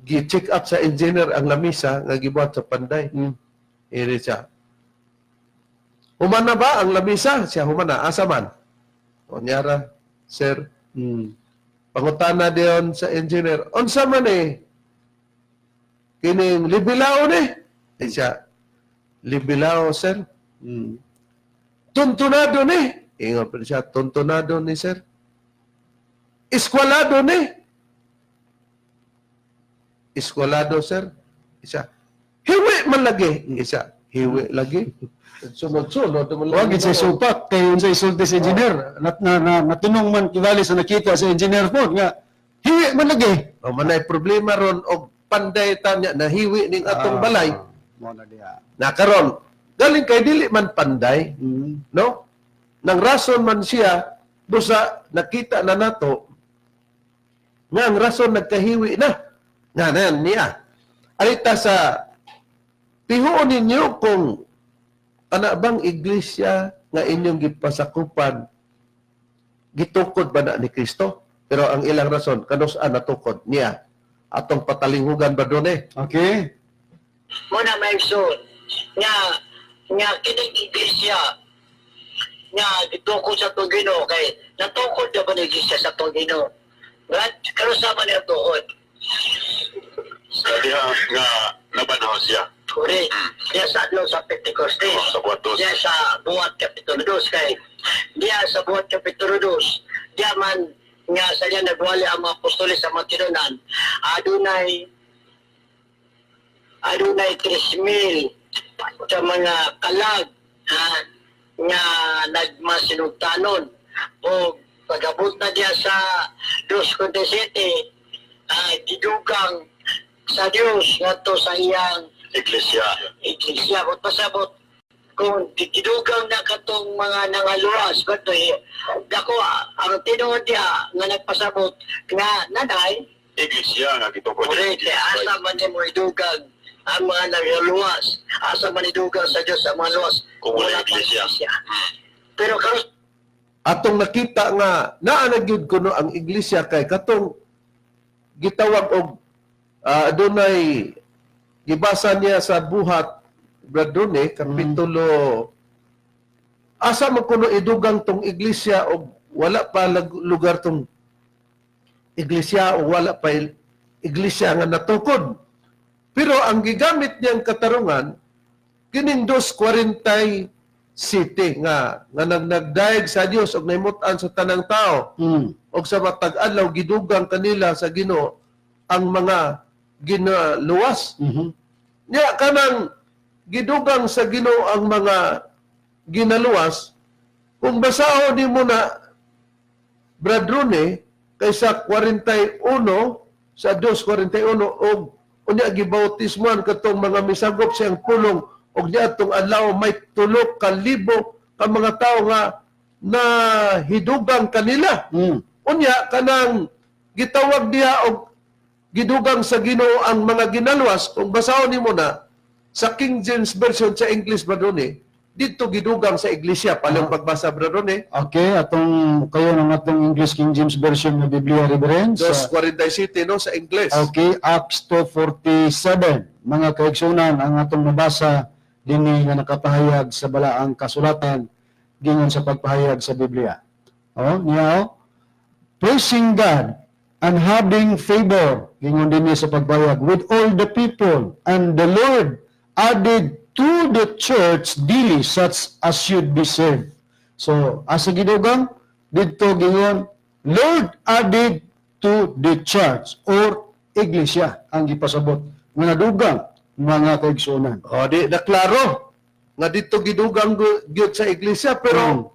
Gi-check up sa engineer ang lamisa nga gibuhat sa panday. Iri siya. Humana ba ang lamisa? Siya humana. Asa man? Onyara, sir. Pangutana diyon sa engineer. Unsa man eh? Kining libilao ni. Eh siya, libilao, sir. Tuntunado ni. Ingon pa siya, tuntunado ni, sir. Eskwalado ni. Eskwalado, sir. Isa. Hiwi man lagi. Isa. Hiwi lagi. Sunod-sunod. naman Wa lagi. gid sa supak kay unsa isulti sa engineer. Nat na, na natinong man kibali sa nakita sa engineer pod nga hiwi man lagi. O manay problema ron og panday ta niya nahiwi ning atong balay. Mo na diha. Na karon galing kay dili man panday, no? Nang rason man siya busa nakita na nato nga ang rason nagkahiwi na. Nga na niya. Arita sa tihuon ninyo kung ana bang iglesia nga inyong gipasakupan gitukod ba na ni Kristo? Pero ang ilang rason kanus-an natukod niya atong patalinghugan ba doon eh? Okay. Muna may igsoon nga nga kining iglesia nga gitukod sa atong Ginoo kay natukod na ba ni iglesia sa atong Ginoo? Brad, karon man niya tuod? Sa diha nga nabanhaw siya. Correct. Diya sa adlaw sa Pentecostes. Oh, sa Buhat dos. Diya sa Buhat Kapitulo 2 kay diya sa Buhat Kapitulo 2 diya man nga sa diya nagwali ang mga apostoles sa mga tinunan, adunay 3,000 sa mga kalag, ha, nga nagmasinugtanon o pag-abot na diya sa 2:47, gidugang sa Dios ngadto sa iyang Iglesia. Iglesia. Kung pasabot kung gidugang na katong mga nangaluwas bato eh, dako ang tinuod diha nga nagpasabot nga nanay Iglesia nga gitukod ni correct Jesus kay Christ. asa man nimo idugang ang mga nangaluwas, asa man idugang sa Dios ang mga luwas Kung wala pang iglesia. Pero karon Atong nakita nga naa na gyud kuno ang iglesia kay katong gitawag og adunay gibasa niya sa Buhat, Brad Rone, kapitulo, asa man kuno idugang tong iglesia og wala pa lugar tong iglesia o wala pa iglesia nga natukod? Pero ang gigamit niyang katarungan kining 2:47 nga nga nagnagdayeg sa Dios og nahimut-an sa tanang tao og sa matag adlaw gidugang kanila sa Ginoo ang mga ginaluwas. Nya kanang gidugang sa Ginoo ang mga ginaluwas, kung basahon nimo na, Brad Rune, kaysa 41, sa 2:41, og unya gibautismoan katong mga misagop siyang pulong og niadtong adlaw may 3,000 ka mga tawo nga nahidugang kanila. Unya kanang gitawag diha og gidugang sa Ginoo ang mga ginaluwas, kung basahon nimo na sa King James Version sa English, Brad Rone, dito gidugang sa iglesia palang pagbasa, Brad Rone. Okay, atong kayo ng atong English King James Version ng Biblia, Reverend. 2:47, no, sa English. Okay, Acts 2:47. Mga kaigsunan, ang atong nabasa dinhi nga nakapahayag sa balaang kasulatan gingon sa pagpahayag sa Biblia. Oh, niya oh. "Praising God and having favor," gingon dinhi sa pagpahayag, "with all the people, and the Lord added to the church daily such as should be saved." So, asa gidugang? Didto gingon, "Lord added to the church" or iglesia ang gipasabot nga nadugang, mga kaigsuonan. O di na klaro nga dito gidugang gyud sa iglesia, pero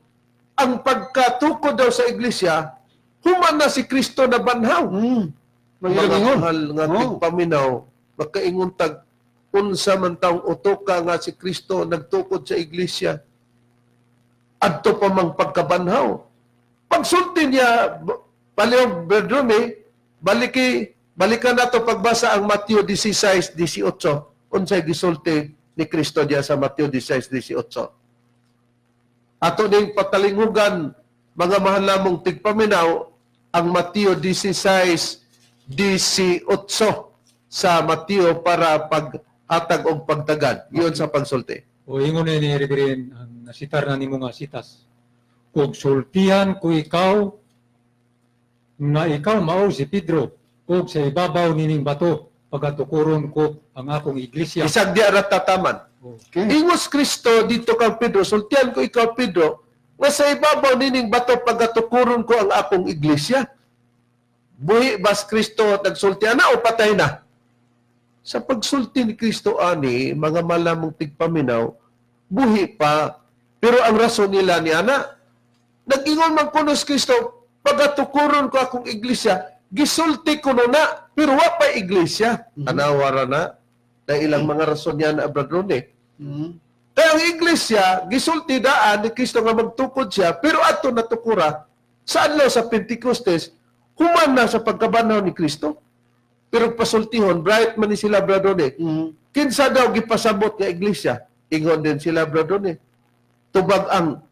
ang pagkatukod daw sa iglesia human na si Kristo na banhaw. Mga Mga mahal nga tigpaminaw, makaingon tag unsa man taong utoka nga si Kristo nagtukod sa iglesia adto pa mang pagkabanhaw. Pagsulti niya palihog, Brad Rumi, baliki balikan nato pagbasa ang Mateo 16:18. Unsay gisulti ni Kristo diya sa Mateo 16:18? Ato ning patalingugan, mga mahal namong tigpaminaw, ang Mateo 16:18 sa Mateo para paghatag og pagtagad. Iyon sa pagsulti. O ingon ni Reverend ang nasitar na nimo nga sitas. "Ug sultihan ko ikaw nga ikaw mao si Pedro ug sa ibabaw nining bato pagatukuron ko ang akong iglesia." Isang di arat tataman. Ingos Kristo dito kang Pedro, "Sultihan ko ikaw, Pedro, nga sa ibabaw nining bato pagatukuron ko ang akong iglesia." Buhi bas Kristo nagsultihan na o patay na? Sa pagsulti ni Kristo ani, mga malamong tigpaminaw, buhi pa. Pero ang rason nila ni ana, nag-ingon man kuno si Kristo, "Pagatukuron ko akong iglesia," gisulti ko na, pero wa pa iglesia. Tanawara na, na ilang mga rason niya na, Brad Rone. Kaya ang iglesia, gisulti daan ni Kristo nga magtukod siya, pero ato natukura, sa adlaw sa Pentecostes, human na sa pagkabanhaw ni Kristo. Pero pasultihon, bright man ni sila, Brad Rone. Kinsa daw gipasabot nga iglesia? Ingon din sila, Brad Rone. Tubag ang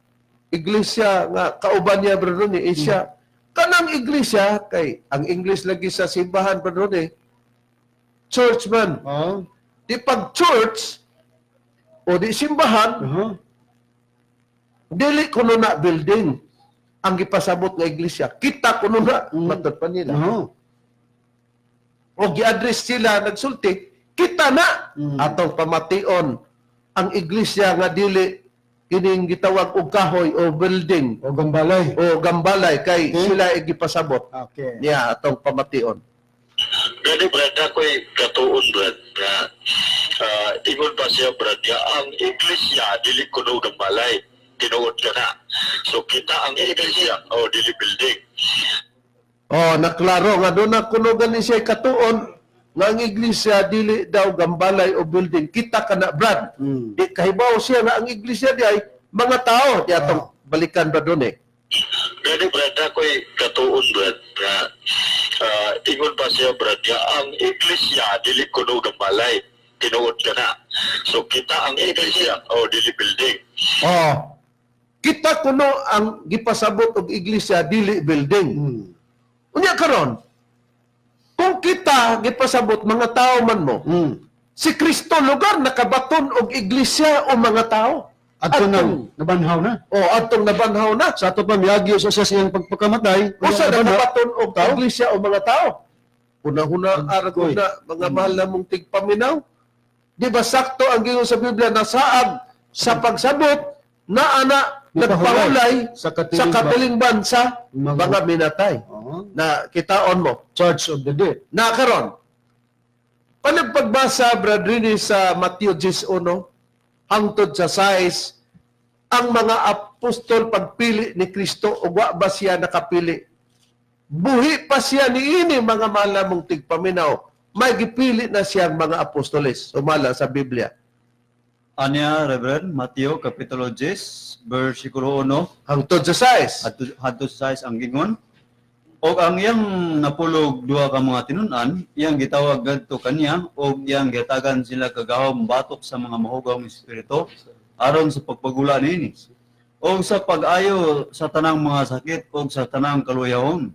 iglesia nga kauban niya, Brad Rone, eh siya. Kanang iglesia, kay ang English lagi sa simbahan, Brad Rone, church man. Di pag church, o di simbahan, dili kuno na building. Ang gipasabot nga iglesia. Kita kuno na matod pa nila. Oo. O gi-address sila nagsulti, kita na atong pamation ang iglesia nga dili kining gitawag og kahoy o building O gambalay. o gambalay kay sila ay gipasabot niya atong pamation. Gani, Brad, ako'y katuon, Brad, nga ingon pa siya, Brad, nga ang iglesia dili kuno gambalay, tinuod ka na. So kita ang iglesia o dili building. Oh, naklaro nga doon na kuno gani siya katuon nga ang iglesia dili daw gambalay o building. Kita ka na, Brad. Di kahibaw siya nga ang iglesia di ay mga tao. Di atong balikan ba doon eh. Gani, Brad, ako'y katuon, Brad, nga ingon pa siya, Brad, nga ang iglesia dili kuno gambalay, tinuod ka na. So kita ang iglesia o dili building. Oh. Kita kuno ang gipasabot og iglesia dili building. Unya karon, kung kita gipasabot mga tao man mo, si Kristo lugar nakabaton og iglesia o mga tao. Adto nang nabanhaw na. O adtong nabanhaw na. Sa ato pa miagyo sa siya siyang pagpakamatay. Usa Nabanhaw. nakabaton og iglesia o mga tao. Una-huna Agoy. arag na mga mahal na mong tigpaminaw. Di ba sakto ang gingon sa Biblia na saag sa pagsabot na ana nagpahulay sa sa katilingban. katilingban sa mga minatay Oo. na kitaon mo. Church of the Dead. Na karon, panagpagbasa, Brad Rini, sa Mateo 11 hangtod sa 6, ang mga apostol pagpili ni Kristo ug wa ba siya nakapili? Buhi pa siya niini, mga mahal mong tigpaminaw. May gipili na siyang mga apostoles. Sumala sa Biblia. Anya, Reverend, Mateo Kapitulo 10, versikulo 1, Hangtod sa 6. Adto sa 6 ang gingon. Og ang iyang napulog duha ka mga tinun-an, iyang gitawag ngadto kaniya og iyang gihatagan sila kagahom batok sa mga mahugawng espiritu aron sa pagpagula niini. Og sa pag-ayo sa tanang mga sakit og sa tanang kaluyahon.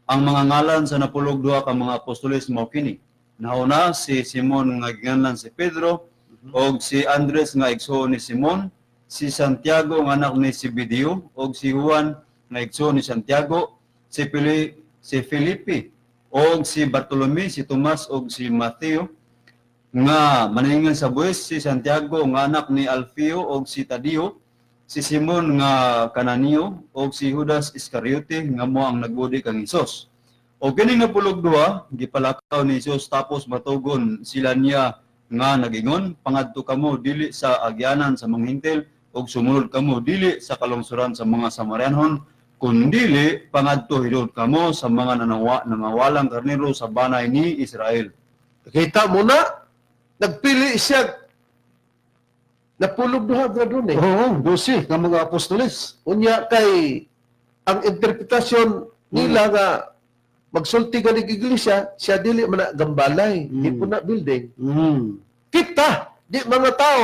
Ang mga ngalan sa napulog duha ka mga apostoles mao kini. Nauna si Simon nga ginganlan si Pedro og si Andres nga igsoon ni Simon, si Santiago nga anak ni Zebedeo og si Juan nga igsoon ni Santiago, si Felipe og si Bartolome, si Tomas og si Mateo nga maningan sa buwis, si Santiago nga anak ni Alfeo og si Tadeo, si Simon nga Kananeo og si Judas Iscariote nga mo ang nagbudi kang Hesus. Og kining napulog duha gipalakaw ni Hesus tapos matugon sila niya nga nagingon, "Pangadto kamo dili sa agyanan sa mga Hintil og sumunod kamo dili sa kalungsuran sa mga Samarianhon, kundili pangadto hinuon kamo sa mga nangawalang karnero sa banay ni Israel." Kita mo na, nagpili siya. Napulog duha, Brad Rini. Oo, 12 nga mga apostoles. Unya kay ang interpretasyon nila nga magsulti ka ng iglesia, siya dili man na gambalay, di po na building. Kita, di mga tao.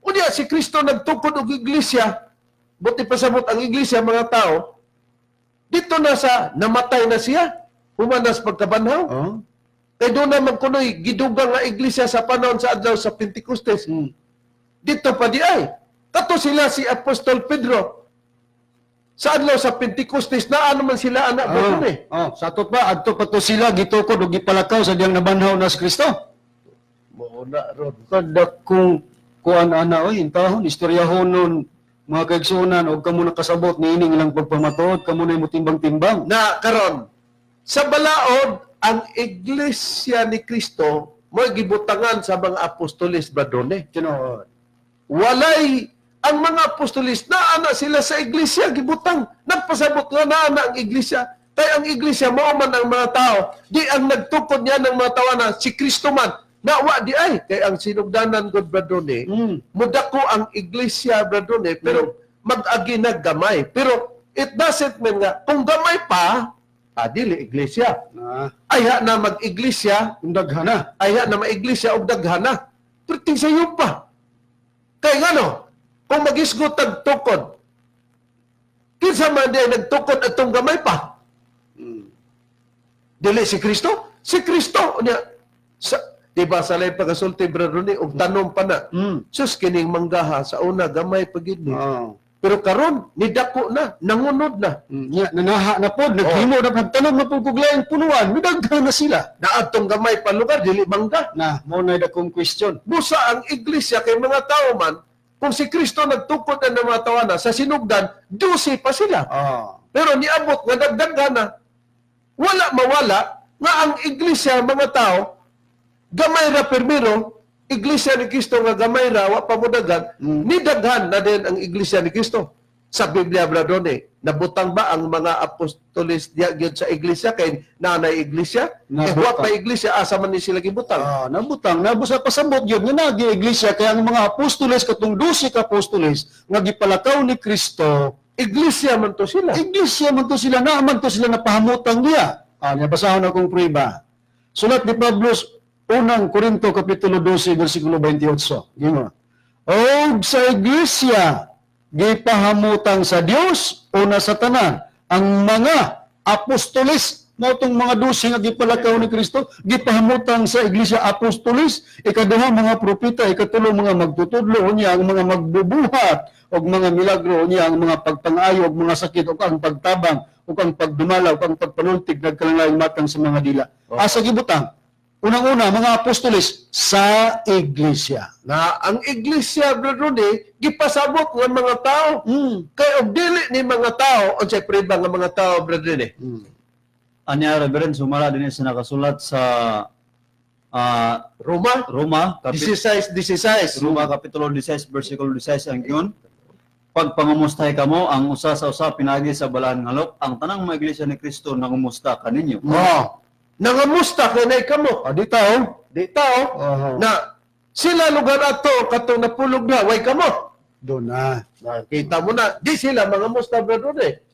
Unya si Kristo nagtukod og iglesia, buti pasabot ang iglesia mga tao. Dito na sa namatay na siya, humanas pagkabanhaw. Oo. Kay doon naman kunoy gidugang nga iglesia sa panahon sa adlaw sa Pentecostes. Dito pa di ay. Kato sila si Apostol Pedro. Sa adlaw sa Pentecostes na ano man sila anak ba Oh, eh. oh, sa ato pa adto pa to sila gitukod og gipalakaw sa diyang nabanhaw na si Kristo. Mo na ron. Kada kung kuan ana oy intahon istoryahon nun mga kaigsuonan og kamo nakasabot niining ilang pagpamatuod kamo na motimbang-timbang. Na karon sa balaod ang iglesia ni Kristo mo gibutangan sa mga apostoles, Bradone. Tinuod. Walay ang mga apostoles na ana sila sa iglesia gibutang, nagpasabot nga naa na ang iglesia kay ang iglesia mao man ang mga tao, di ang nagtukod niya ng mga tao na si Kristo man nawa di ay kay ang sinugdanan god, Bradone, mudako ang iglesia, Bradone, pero mag-agi na gamay, pero it doesn't mean nga kung gamay pa dili iglesia. Ayha na mag-iglesia. Kung daghana. Ayha na maiglesia og daghana, pero sayo pa kay ngano kung magisgot tag tukod, kinsa man di ay nagtukod atong gamay pa? Dili si Kristo? Si Kristo unya sa di ba sa lay pagasulti, Brother Ronnie, og tanom pa na. Sus, kining manggaha sa una gamay pa gid ni. Pero karon nidako na, nangunod na. Nya, nanaha na pod, naghimo na, nagtanom na pod kog laing punuan, midaghan na sila. Naadtong gamay pa lugar dili mangga. Na, mao na dakong question. Busa ang iglesia kay mga tao man, kung si Kristo nagtukod na ng mga tawana sa sinugdan, 12 pa sila. Pero niabot nga dagdagan na, wala mawala nga ang iglesia mga tao gamay ra permiro, iglesia ni Kristo nga gamay ra wa pa modagan, nidaghan na din ang iglesia ni Kristo. Sa Biblia bradone, nabutang ba ang mga apostoles diya gyud sa iglesia kay naanay iglesia? Eh, wa Nabutang. pa iglesia asa man ni sila gibutang? Nabutang, nabusa pasabot yun nga nagi iglesia kaya ang mga apostoles katong 12 ka apostoles nga gipalakaw ni Kristo, Iglesia man to sila. Iglesia man to sila, naa man to sila napahamutang niya. Niya basahon akong prueba. Sulat ni Pablo sa unang Korinto kapitulo 12 bersikulo 28. Ginoo. Og sa iglesia gipahamutang sa Dios una sa tanan ang mga apostoles, mao tong mga 12 nga gipalakaw ni Kristo, gipahamutang sa iglesia apostoles, ikaduha mga propeta, ikatulo mga magtutudlo, unya ang mga magbubuhat og mga milagro, unya ang mga pagpangayo og mga sakit ug ang pagtabang ug ang pagdumala ug ang pagpanultig nagkalanlaing matang sa mga dila. Asa gibutang? Unang-una mga apostoles sa iglesia. Na ang iglesia bradone gipasabot nga mga tao. Kay og dili ni mga tao, unsay prueba nga mga tao bradone? Anya Reverend, sumala din sa nakasulat sa Roma Roma kapitulo 16:16. Roma kapitulo 16 versikulo 16 ang giyon. Pagpangumustay kamo ang usa sa usa pinagi sa balaan nga alok, ang tanang mga iglesia ni Kristo nangumusta kaninyo. Oh, Nangamusta kanay kamo. di tao. Di tao Oho. na sila lugar ato katong napulog na way kamot. Doon na. Nakita mo na di sila mangamusta bradone.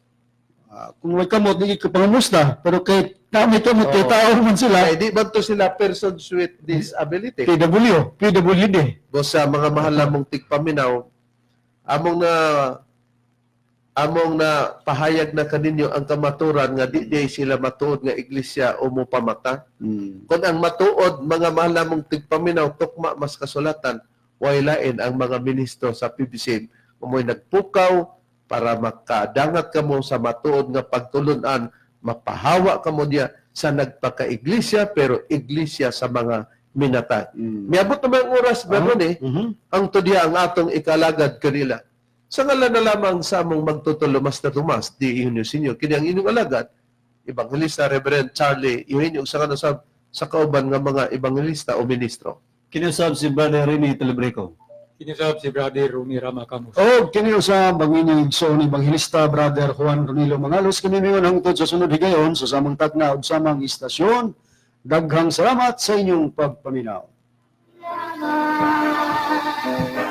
Kung may kamot, di ka pangamusta. Pero kay kami kamot, kay tao man sila. Kay di ba to sila persons with disability? PW, PWD. Bosa mga mahal namong tigpaminaw, among na pahayag na kaninyo ang kamaturan nga di di sila matuod nga iglesia o mopamata. Kung ang matuod mga mahal namong tigpaminaw tukma mas kasulatan, way lain ang mga ministro sa PBC umoy nagpukaw para makadangat kamo sa matuod nga pagtulunan, mapahawa kamo diya sa nagpakaiglesia pero iglesia sa mga minatay. Miabot naman ang oras, Brother, eh. Ang tudya ang atong ikalagad kanila. Sa ngalan na lamang sa among magtutulo, Master Tomas, di Eugenio Senior, kini ang inyong alagad, Evangelista Reverend Charlie Eugenio, sa ngalan sa kauban nga mga evangelista o ministro. Kiniusab si Brother Rene Telebrico. Kinusab si Brother Rumi Rama Camus. O kini usab ang inyong igsoon Ebanghelista Brother Juan Ronilo Mangalos, kini mingon hangtod sa sunod higayon sa samang takna ug samang istasyon. Daghang salamat sa inyong pagpaminaw. Salamat.